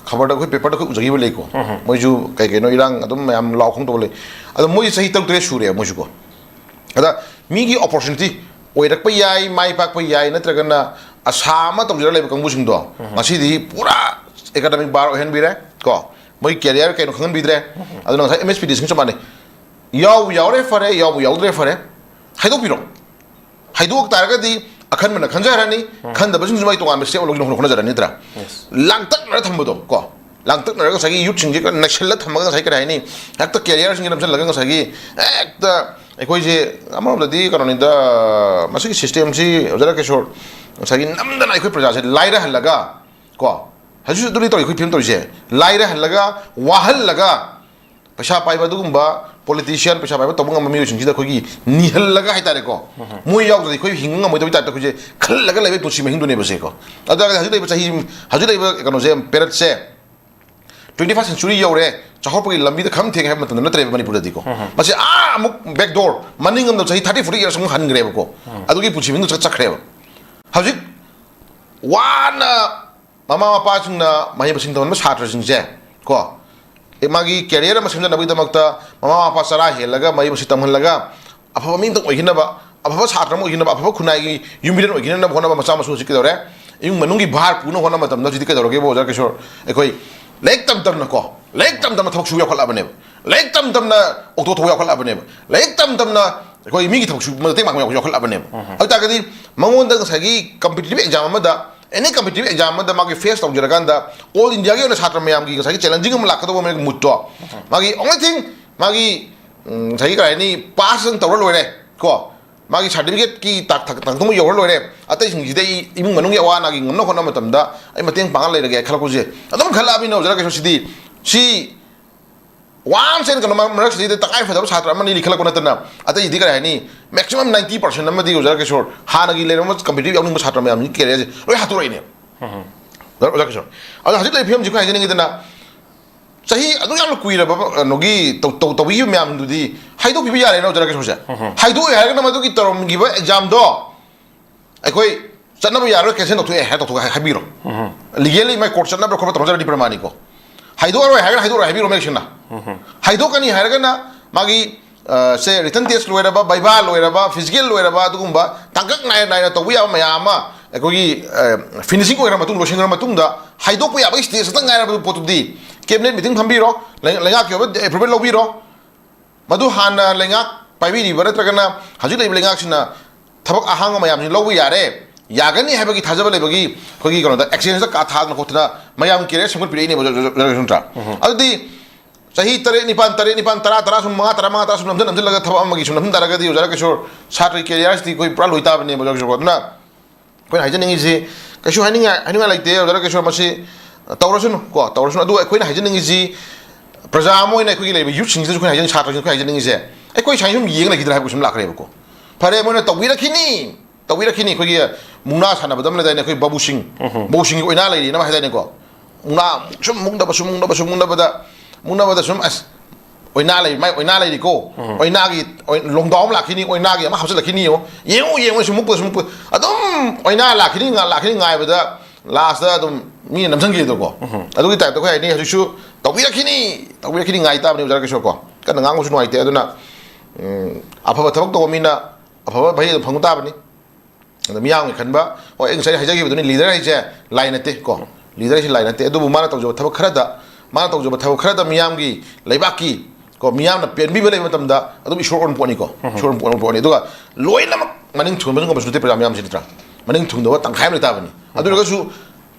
ꯈꯕꯔꯗ ꯑꯩꯈꯣꯏ ꯄꯦꯄꯔꯗ ꯑꯩꯈꯣꯏ ꯎꯖꯈꯤꯕ ꯂꯩꯀꯣ꯫ ꯎꯝ꯫ ꯃꯣꯏꯁꯨ ꯀꯩ ꯀꯩꯅꯣ ꯏꯔꯥꯡ ꯑꯗꯨꯝ ꯃꯌꯥꯝ ꯂꯥꯎ ꯈꯣꯡ ꯇꯧꯕ ꯂꯩ꯫ ꯑꯗꯣ ꯃꯣꯏ ꯆꯍꯤ ꯇꯔꯨꯛ ꯇꯔꯦꯠ ꯁꯨꯔꯦ ꯃꯣꯏꯁꯨꯀꯣ꯫ ꯑꯗ ꯃꯤꯒꯤ ꯑꯣꯄꯣꯔꯆꯨꯅꯤꯇꯤ ꯑꯣꯏꯔꯛꯄ ꯌꯥꯏ, ꯃꯥꯏ ꯄꯥꯛꯄ ꯌꯥꯏ, ꯅꯠꯇ꯭ꯔꯒꯅ ꯑꯁꯥ ꯑꯃ ꯇꯧꯖꯔ ꯂꯩꯕ ꯀꯥꯡꯕꯨꯁꯤꯡꯗꯣ, ꯎꯝ꯫ ꯉꯁꯤꯗꯤ ꯄꯨꯔꯥ ꯑꯦꯀꯥꯗꯃꯤꯛ ꯕꯥꯔ ꯑꯣꯏꯍꯟꯕꯤꯔꯦ ꯀꯣ, ꯃꯣꯏ ꯀꯦꯔꯤꯌꯔ ꯀꯩꯅꯣ ꯈꯪꯍꯟꯕꯤꯗ꯭ꯔꯦ꯫ ꯎꯝ꯫ ꯑꯗꯨꯅ ꯉꯁꯥꯏ ꯑꯦꯝ ꯑꯦꯁ ꯄꯤ ꯗꯤ ꯁꯤꯡ ꯆꯞ ꯃꯥꯟꯅꯩ, ꯌꯥꯎꯕꯨ ꯌꯥꯎꯔꯦ ꯐꯔꯦ, ꯌꯥꯎꯕꯨ ꯌꯥꯎꯗ꯭ꯔꯦ ꯐꯔꯦ, ꯍꯥꯏꯗꯣꯛꯄꯤꯔꯣ꯫ ꯍꯥꯏꯗꯣꯛ ꯇꯥꯔꯒꯗꯤ ꯑꯈꯟꯕꯅ ꯈꯟꯖꯔꯅꯤ, ꯎꯝ꯫ ꯈꯟꯗꯕꯁꯤꯡꯁꯨ ꯃꯥꯏ ꯇꯣꯉꯥꯟꯕ ꯁ꯭ꯇꯦꯞ ꯂꯧꯅꯕ ꯍꯣꯠꯅꯖꯔꯅꯤ ꯅꯠꯇ꯭ꯔꯥ? Yes. ꯂꯥꯡꯇꯛꯅꯔ ꯊꯝꯕꯗꯣ ꯀꯣ, ꯂꯥꯡꯇꯛꯅꯔꯒ ꯉꯁꯥꯏꯒꯤ ꯌꯨꯠꯁꯤꯡꯁꯦ ꯅꯩꯁꯜꯂ ꯊꯝꯃꯒ ꯉꯁꯥꯏ ꯀꯔꯤ ꯍꯥꯏꯅꯤ, ꯍꯦꯛꯇ ꯀꯦꯔꯤꯌꯔꯁꯤꯡꯁꯦ ꯅꯝꯁꯤꯜꯂꯒ ꯉꯁꯥꯏꯒꯤ ꯍꯦꯛꯇ ꯑꯩꯈꯣꯏꯁꯦ ꯑꯃꯔꯣꯝꯗꯗꯤ ꯀꯩꯅꯣꯅꯤꯗ, ꯃꯁꯤꯒꯤ system ꯁꯤ ꯑꯣꯖꯥ ꯔꯥꯀꯦꯁꯣꯔ, ꯉꯁꯥꯏꯒꯤ ꯅꯝꯗꯅ ꯑꯩꯈꯣꯏ ꯄ꯭ꯔꯖꯥꯁꯦ ꯂꯥꯏꯔꯍꯜꯂꯒ, ꯀꯣ, ꯍꯧꯖꯤꯛꯁꯨ ꯑꯗꯨꯗꯤ ꯇꯧꯔꯤ ꯑꯩꯈꯣꯏ ꯐꯤꯕꯝ ꯇꯧꯔꯤꯁꯦ, ꯂꯥꯏꯔꯍꯜꯂꯒ, ꯋꯥꯍꯜꯂꯒ, ꯄꯩꯁꯥ ꯄꯥꯏꯕ ꯑꯗꯨꯒꯨꯝꯕ politician, ꯄꯩꯁꯥ ꯄꯥꯏꯕ ꯇꯧꯕ ꯉꯝꯕ ꯃꯤꯑꯣꯏꯁꯤꯡꯁꯤꯗ ꯑꯩꯈꯣꯏꯒꯤ ꯅꯤꯍꯜꯂꯒ ꯍꯥꯏꯇꯥꯔꯦꯀꯣ, ꯃꯣꯏ ꯌꯥꯎꯗ꯭ꯔꯗꯤ ꯑꯩꯈꯣꯏ ꯍꯤꯡꯕ ꯉꯝꯃꯣꯏꯗꯕꯒꯤ type ꯇ ꯑꯩꯈꯣꯏꯁꯦ ꯈꯜꯂꯒ ꯂꯩꯕ ꯄꯨꯟꯁꯤ ꯃꯍꯤꯡꯗꯨꯅꯦꯕ ꯁꯦꯀꯣ꯫ ꯑꯗꯨ ꯇꯥꯔꯒꯗꯤ ꯍꯧꯖꯤꯛ ꯂꯩꯕ ꯆꯍꯤ, ꯍꯧꯖꯤꯛ ꯂꯩꯕ ꯀꯩꯅꯣꯁꯦ, period ꯁꯦ, twenty first century ꯌꯧꯔꯦ, ꯆꯥꯎꯈꯠꯄꯒꯤ ꯂꯝꯕꯤꯗ ꯈꯝ ꯊꯦꯡꯉꯦ ꯍꯥꯏꯕ ꯃꯇꯝꯗ ꯅꯠꯇ꯭ꯔꯦꯕ ꯃꯅꯤꯄꯨꯔꯗꯗꯤꯀꯣ꯫ ꯃꯁꯤ ꯑꯥ ꯑꯃꯨꯛ back door, ꯃꯅꯤꯡ ꯑꯃꯗ ꯆꯍꯤ thirty forty years ꯑꯃꯨꯛ ꯍꯟꯈ꯭ꯔꯦꯕꯀꯣ꯫ ꯑꯗꯨꯒꯤ ꯄꯨꯟꯁꯤ ꯃꯍꯤꯡꯗꯣ ꯆꯠ-, ꯆꯠꯈ꯭ꯔꯦꯕ꯫ ꯍꯧꯖꯤꯛ ꯋꯥꯅ ꯃꯃꯥ ꯃꯄꯥꯁꯤꯡꯅ ꯃꯍꯩ ꯃꯁꯤꯡ ꯇꯝꯍꯟꯕ ꯁꯥꯇ꯭ꯔꯁꯤꯡꯁꯦ, ꯀꯣ, ꯑꯦ, ꯃꯥꯒꯤ career ꯑꯃ ꯁꯦꯝꯖꯅꯕꯒꯤꯗꯃꯛꯇ ꯃꯃꯥ ꯃꯄꯥ ꯆꯔꯥ ꯍꯦꯜꯂꯒ ꯃꯍꯩ ꯃꯁꯤꯡ ꯇꯝꯍꯜꯂꯒ ꯑꯐꯕ ꯃꯤ ꯑꯃꯇꯪ ꯑꯣꯏꯈꯤꯅꯕ, ꯑꯐꯕ ꯁꯥꯇ꯭ꯔ ꯑꯃ ꯑꯣꯏꯈꯤꯅꯕ, ꯑꯐꯕ ꯈꯨꯟꯅꯥꯏꯒꯤ ꯌꯨꯝꯕꯤꯔꯦꯟ ꯑꯣꯏꯈꯤꯅꯕ ꯍꯣꯠꯅꯕ ꯃꯆꯥ ꯃꯁꯨ ꯍꯧꯖꯤꯛ ꯀꯩꯗꯧꯔꯦ? ꯏꯃꯨꯡ ꯃꯅꯨꯡꯒꯤ ꯚꯥꯔ ꯄꯨꯅ ꯍꯣꯠꯅꯕ ꯃꯇꯝꯗ ꯍꯧꯖꯤꯛꯇꯤ ꯀꯩꯗꯧꯔꯒꯦꯕꯨ, ꯑꯣꯖꯥ ꯀꯤꯁꯣꯔ? ꯑꯩꯈꯣꯏ ꯂꯥꯏꯔꯤꯛ ꯇꯝ ꯇꯝꯅꯀꯣ, ꯂꯥꯏꯔꯤꯛ ꯇꯝ ꯇꯝꯅ ꯊꯕꯛ ꯁꯨꯕ ꯌꯥꯎꯈꯠꯂꯛꯑꯕꯅꯦꯕ, ꯂꯥꯏꯔꯤꯛ ꯇꯝ ꯇꯝꯅ ꯑꯣꯇꯣ ꯊꯧꯕ ꯌꯥꯎꯈꯠꯂꯛꯑꯕꯅꯦꯕ, ꯂꯥꯏꯔꯤꯛ ꯇꯝ ꯇꯝꯅ ꯑꯩꯈꯣꯏ ꯃꯤꯒꯤ ꯊꯕꯛ ꯁꯨꯕ ꯃꯇꯦꯡ ꯄꯥꯡꯕ ꯌꯥꯎꯈꯠꯂꯛꯑꯕꯅꯦꯕ꯫ ꯑꯗꯨ ꯇꯥꯔꯒꯗꯤ ꯃꯉꯣꯟꯗ ꯉꯁꯥꯏꯒꯤ competitive exam ꯑꯃꯗ, any competitive exam ꯑꯃꯗ ꯃꯥꯒꯤ face ꯇꯧꯖꯔꯀꯥꯟꯗ, all India ꯒꯤ ꯑꯣꯏꯅ ꯁꯥꯇ꯭ꯔ ꯃꯌꯥꯝꯒꯤ ꯉꯁꯥꯏꯒꯤ challenging ꯑꯃ ꯂꯥꯛꯀꯗꯧꯕ ꯃꯥꯒꯤ mood ꯇꯣ, ꯃꯥꯒꯤ only thing, ꯃꯥꯒꯤ, ꯎꯝ, ꯉꯁꯥꯏꯒꯤ ꯀꯔꯤ ꯍꯥꯏꯅꯤ, pass ꯇꯪ ꯇꯧꯔ ꯂꯣꯏꯔꯦ ꯀꯣ, ꯃꯥꯒꯤ certificate ꯀꯤ ꯇꯥꯛ-, ꯇꯥꯛ-, ꯇꯥꯡꯗꯨꯃ ꯌꯧꯔ ꯂꯣꯏꯔꯦ, ꯑꯇꯩꯁꯤꯡꯁꯤꯗꯤ ꯑꯩ ꯏꯃꯨꯡ ꯃꯅꯨꯡꯒꯤ ꯑꯋꯥ ꯑꯅꯥꯒꯤ ꯉꯝꯅ ꯍꯣꯠꯅꯕ ꯃꯇꯝꯗ ꯑꯩ ꯃꯇꯦꯡ ꯄꯥꯡꯉ ꯂꯩꯔꯒꯦ ꯈꯜꯂꯛꯄꯁꯦ ꯑꯗꯨꯝ ꯈꯜꯂꯛꯑꯕꯅꯤꯅ, ꯑꯣꯖꯥ ꯔꯥꯀꯦꯁꯣꯔ, ꯁꯤꯗꯤ, ꯁꯤ once in ꯀꯩꯅꯣ ꯃꯔꯛ-, ꯃꯔꯛꯁꯤꯗꯩꯗ ꯇꯉꯥꯏ ꯐꯗꯕ ꯁꯥꯇ꯭ꯔ ꯑꯃꯅꯤ ꯂꯤꯈꯠꯂꯛꯄ ꯅꯠꯇꯅ ꯑꯇꯩꯗꯤ ꯀꯔꯤ ꯍꯥꯏꯅꯤ, maximum ninety percent ꯑꯃꯗꯤ, ꯑꯣꯖꯥ ꯔꯥꯀꯦꯁꯣꯔ, ꯍꯥꯟꯅꯒꯤ ꯂꯩꯔꯝꯕ competitive ꯌꯥꯎꯅꯤꯡꯕ ꯁꯥꯇ꯭ꯔ ꯃꯌꯥꯝꯁꯤꯒꯤ career ꯁꯦ ꯂꯣꯏ ꯍꯥꯠꯇꯣꯔꯛꯏꯅꯦꯕ꯫ ꯑꯣꯖꯥ ꯔꯥꯀꯦꯁꯣꯔ, ꯑꯗꯣ ꯍꯧꯖꯤꯛ ꯂꯩꯔꯤꯕ ꯐꯤꯕꯝꯁꯤ ꯑꯩꯈꯣꯏ ꯍꯥꯏꯖꯅꯤꯡꯉꯤꯗꯅ, ꯆꯍꯤ ꯑꯗꯨꯛ ꯌꯥꯝꯅ ꯀꯨꯏꯔꯕ ꯀꯩꯅꯣꯒꯤ ꯇꯧ-, ꯇꯧ-, ꯇꯧꯕꯤꯈꯤꯕ ꯃꯌꯥꯝꯗꯨꯗꯤ ꯍꯥꯏꯗꯣꯛꯄꯤꯕ ꯌꯥꯔꯦꯅ, ꯑꯣꯖꯥ ꯔꯥꯀꯦꯁꯣꯔꯁꯦ? ꯍꯥꯏꯗꯣꯛꯑꯣꯏ ꯍꯥꯏꯔꯒꯅ ꯃꯗꯨꯒꯤ ꯇꯧꯔꯝꯈꯤꯕ exam ꯗꯣ ꯑꯩꯈꯣꯏ ꯆꯠꯅꯕ ꯌꯥꯔꯣꯏ, cancel ꯇꯧꯊꯣꯛꯑꯦ ꯍꯥꯏꯔ ꯇꯧꯊꯣꯛꯑꯦ ꯍꯥꯏ-, ꯍꯥꯏꯕꯤꯔꯣ꯫ Legally ꯃꯥꯏ court ꯆꯠꯅꯕ꯭ꯔꯥ ꯈꯣꯠꯄ꯭ꯔꯥ ꯇꯧꯔꯖꯔꯗꯤ ꯄ꯭ꯔꯃꯥꯅꯤꯀꯣ꯫ ꯍꯥꯏꯗꯣꯛꯑꯔꯣꯏ ꯍꯥꯏꯔꯒꯅ ꯍꯥꯏꯗꯣꯛꯑꯔꯣꯏ ꯍꯥꯏꯕꯤꯔꯣ ꯃꯌꯦꯛ ꯁꯦꯡꯅ꯫ ꯍꯥꯏꯗꯣꯛꯀꯅꯤ ꯍꯥꯏꯔꯒꯅ ꯃꯥꯒꯤ, ꯑ, ꯁꯦ, written test ꯂꯣꯏꯔꯕ, viva ꯂꯣꯏꯔꯕ, physical ꯂꯣꯏꯔꯕ, ꯑꯗꯨꯒꯨꯝꯕ ꯇꯥꯡꯀꯛ ꯅꯥꯏ ꯅꯥꯏꯅ ꯇꯧꯕ ꯌꯥꯕ ꯃꯌꯥꯝ ꯑꯃ ꯑꯩꯈꯣꯏꯒꯤ, ꯑ, finishing ꯑꯣꯏꯔ ꯃꯇꯨꯡ, ꯂꯣꯏꯁꯤꯟꯈ꯭ꯔ ꯃꯇꯨꯡꯗ ꯍꯥꯏꯗꯣꯛꯄ ꯌꯥꯕꯒꯤ stage ꯈꯛꯇ ꯉꯥꯏꯔꯕ ꯄꯣꯠꯇꯨꯗꯤ cabinet meeting ꯐꯝꯕꯤꯔꯣ, ꯂꯩ-, ꯂꯩꯉꯥꯛꯀꯤ ꯑꯣꯏꯕ approval ꯂꯧꯕꯤꯔꯣ꯫ ꯃꯗꯨ ꯍꯥꯟꯅ ꯂꯩꯉꯥꯛ ꯄꯥꯏꯕꯤꯔꯤꯕ ꯅꯠꯇ꯭ꯔꯒꯅ ꯍꯧꯖꯤꯛ ꯂꯩꯔꯤꯕ ꯂꯩꯉꯥꯛꯁꯤꯅ ꯊꯕꯛ ꯑꯍꯥꯡꯕ ꯃꯌꯥꯝꯁꯤ ꯂꯧꯕ ꯌꯥꯔꯦ, ꯌꯥꯒꯅꯤ ꯍꯥꯏꯕꯒꯤ ꯊꯥꯖꯕ ꯂꯩꯕꯒꯤ ꯑꯩꯈꯣꯏꯒꯤ ꯀꯩꯅꯣꯗ exchange ꯗ ꯀꯥ ꯊꯥꯗꯅ ꯈꯣꯠꯇꯅ ꯃꯌꯥꯝ career ꯁꯦꯝꯒꯠꯄꯤꯔꯛꯏꯅꯦꯕ, ꯅꯠꯇ꯭ꯔꯥ? ꯑꯗꯨꯗꯤ ꯆꯍꯤ ꯇꯔꯦꯠ ꯅꯤꯄꯥꯟ, ꯇꯔꯦꯠ ꯅꯤꯄꯥꯟ, ꯇꯔꯥ, ꯇꯔꯥ ꯁꯨꯝ, ꯃꯉꯥ, ꯇꯔꯥ ꯃꯉꯥ, ꯇꯔꯥ ꯁꯨꯝ ꯅꯝꯁꯤꯜ ꯅꯝꯁꯤꯜꯂꯒ ꯊꯕꯛ ꯑꯃꯒꯤ ꯁꯨꯝ ꯅꯝꯁꯤꯟ ꯇꯥꯔꯒꯗꯤ ꯑꯣꯖꯥ ꯔꯥꯀꯦꯁꯣꯔ, ꯁꯥꯇ꯭ꯔꯒꯤ career ꯁꯤꯗꯤ ꯑꯩꯈꯣꯏ ꯄꯨꯔꯥ ꯂꯣꯏ ꯇꯥꯕꯅꯦꯕ ꯑꯣꯖꯥ ꯔꯥꯀꯦꯁꯣꯔ꯫ ꯑꯗꯨꯅ ꯑꯩꯈꯣꯏꯅ ꯍꯥꯏꯖꯅꯤꯡꯉꯤꯁꯤ, ꯀꯩꯁꯨ ꯍꯥꯏꯅꯤꯡꯉꯥꯏ ꯍꯥꯏꯅꯤꯡꯉꯥꯏ ꯂꯩꯇꯦ ꯑꯣꯖꯥ ꯔꯥꯀꯦꯁꯣꯔ, ꯃꯁꯤ ꯇꯧꯔꯁꯅꯨ ꯀꯣ, ꯇꯧꯔꯁꯅꯨ꯫ ꯑꯗꯨ ꯑꯩꯈꯣꯏꯅ ꯍꯥꯏꯖꯅꯤꯡꯉꯤꯁꯤ, ꯄ꯭ꯔꯖꯥ ꯑꯃ ꯑꯣꯏꯅ ꯑꯩꯈꯣꯏꯒꯤ ꯂꯩꯔꯤꯕ youth ꯁꯤꯡꯁꯤꯗꯁꯨ ꯑꯩꯈꯣꯏꯅ ꯍꯥꯏꯖꯅꯤꯡꯉꯤ, ꯁꯥꯇ꯭ꯔꯁꯤꯡꯗ ꯑꯩꯈꯣꯏꯅ ꯍꯥꯏꯖꯅꯤꯡꯉꯤꯁꯦ, ꯑꯩꯈꯣꯏ ꯁꯨꯃꯥꯏꯅ ꯁꯨꯝ ꯌꯦꯡ ꯂꯩꯈꯤꯗ꯭ꯔꯥ ꯍꯥꯏꯕ ꯀꯣꯏꯁꯟ ꯂꯥꯛꯈ꯭ꯔꯦꯕꯀꯣ꯫ ꯐꯔꯦ, ꯃꯣꯏꯅ ꯇꯧꯕꯤꯔꯛꯈꯤꯅꯤ, ꯇꯧꯕꯤꯔꯛꯈꯤꯅꯤ꯫ ꯑꯩꯈꯣꯏꯒꯤ ꯃꯨꯛꯅꯥ ꯁꯥꯟꯅꯕꯗ ꯑꯃ ꯂꯩꯗꯥꯏꯅꯦ, ꯑꯩꯈꯣꯏ ꯕꯥꯕꯨꯁꯤꯡ, ꯎꯝꯍꯨꯝ꯫ ꯕꯥꯕꯨꯁꯤꯡꯒꯤ ꯑꯣꯏꯅꯥ ꯂꯩꯔꯤꯅ ꯑꯃ ꯍꯥꯏꯗꯥꯏꯅꯦꯀꯣ꯫ ꯃꯨꯛꯅꯥ ꯁꯨꯝ ꯃꯨꯛꯅꯕ, ꯁꯨꯝ ꯃꯨꯛꯅꯕ, ꯁꯨꯝ ꯃꯨꯛꯅꯕꯗ, ꯃꯨꯛꯅꯕꯗ ꯁꯨꯝ, ꯑꯁ, ꯑꯣꯏꯅꯥ ꯂꯩ, ꯃꯥꯏ ꯑꯣꯏꯅꯥ ꯂꯩꯔꯤꯀꯣ꯫ ꯎꯝꯍꯨꯝ꯫ ꯑꯣꯏꯅꯥꯒꯤ, ꯑꯣꯏ-, ꯂꯣꯡꯗꯥꯎ ꯑꯃ ꯂꯥꯛꯈꯤꯅꯤ, ꯑꯣꯏꯅꯥꯒꯤ ꯑꯃ ꯍꯥꯞꯆꯤꯜꯂꯛꯈꯤꯅꯤ ꯌꯦꯡꯉꯣ꯫ ꯌꯦꯡꯉꯨ, ꯌꯦꯡꯉꯨ, ꯁꯨꯝ ꯃꯨꯛꯄ, ꯁꯨꯝ ꯃꯨꯛꯄ꯫ ꯑꯗꯨꯝ ꯑꯣꯏꯅꯥ ꯂꯥꯛꯈꯤꯅꯤ, ꯉꯥ-, ꯂꯥꯛꯈꯤꯅꯤ ꯉꯥꯏꯕꯗ, last ꯑꯗꯨꯝ ꯃꯤꯅ ꯅꯝꯁꯤꯟꯈꯤꯕꯗꯣꯀꯣ꯫ ꯎꯝꯍꯨꯝ꯫ ꯑꯗꯨꯒꯤ type ꯇ ꯑꯩꯈꯣꯏ ꯍꯥꯏꯅꯤ, ꯍꯧꯖꯤꯛꯁꯨ ꯇꯧꯕꯤꯔꯛꯈꯤꯅꯤ, ꯇꯧꯕꯤꯔꯛꯈꯤꯅꯤ ꯉꯥꯏ ꯇꯥꯕꯅꯤ ꯑꯣꯖꯥ ꯔꯥꯀꯦꯁꯣꯔ ꯀꯣ꯫ ꯀꯟꯅ ꯉꯥꯡꯕꯁꯨ ꯅꯨꯡꯉꯥꯏꯇꯦ꯫ ꯑꯗꯨꯅ, ꯎꯝ, ꯑꯐꯕ ꯊꯕꯛ ꯇꯧꯕ ꯃꯤꯅ ꯑꯐꯕ ꯃꯍꯩ ꯑꯗꯨꯝ ꯐꯪꯕ ꯇꯥꯕꯅꯤ꯫ ꯑꯗ ꯃꯤꯌꯥꯝꯒꯤ ꯈꯟꯕ, ꯍꯣꯏ, ꯑꯩ ꯉꯁꯥꯏ ꯍꯥꯏꯖꯈꯤꯕꯗꯨꯅꯤ, leader ꯍꯥꯏꯁꯦ ꯂꯥꯏ ꯅꯠꯇꯦ ꯀꯣ꯫ Leader ꯍꯥꯏꯁꯦ ꯂꯥꯏ ꯅꯠꯇꯦ꯫ ꯑꯗꯨꯕꯨ ꯃꯥꯅ ꯇꯧꯖꯕ ꯊꯕꯛ ꯈꯔꯗ, ꯃꯥꯅ ꯇꯧꯖꯕ ꯊꯕꯛ ꯈꯔꯗ ꯃꯤꯌꯥꯝꯒꯤ, ꯂꯩꯕꯥꯛꯀꯤ ꯀꯣ, ꯃꯤꯌꯥꯝꯅ ꯄꯦꯟꯕꯤꯕ ꯂꯩꯕ ꯃꯇꯝꯗ ꯑꯗꯨꯝ ꯏꯁꯣꯔ ꯑꯣꯟꯕ ꯄꯣꯠꯅꯤꯀꯣ꯫ ꯎꯝ꯫ ꯏꯁꯣꯔ ꯑꯣꯟꯕ ꯄꯣꯠꯅꯤ꯫ ꯑꯗꯨꯒ ꯂꯣꯏꯅꯃꯛ ꯃꯅꯤꯡ ꯊꯨꯡꯕꯁꯨ ꯉꯝꯕꯁꯨ ꯅꯠꯇꯦ ꯄ꯭ꯔꯖꯥ ꯃꯌꯥꯝꯁꯤ, ꯅꯠꯇ꯭ꯔꯥ? ꯃꯅꯤꯡ ꯊꯨꯡꯗꯕ ꯇꯪꯈꯥꯏ ꯑꯃ ꯂꯩ ꯇꯥꯕꯅꯤ꯫ ꯑꯗꯨ ꯑꯣꯏꯔꯒꯁꯨ,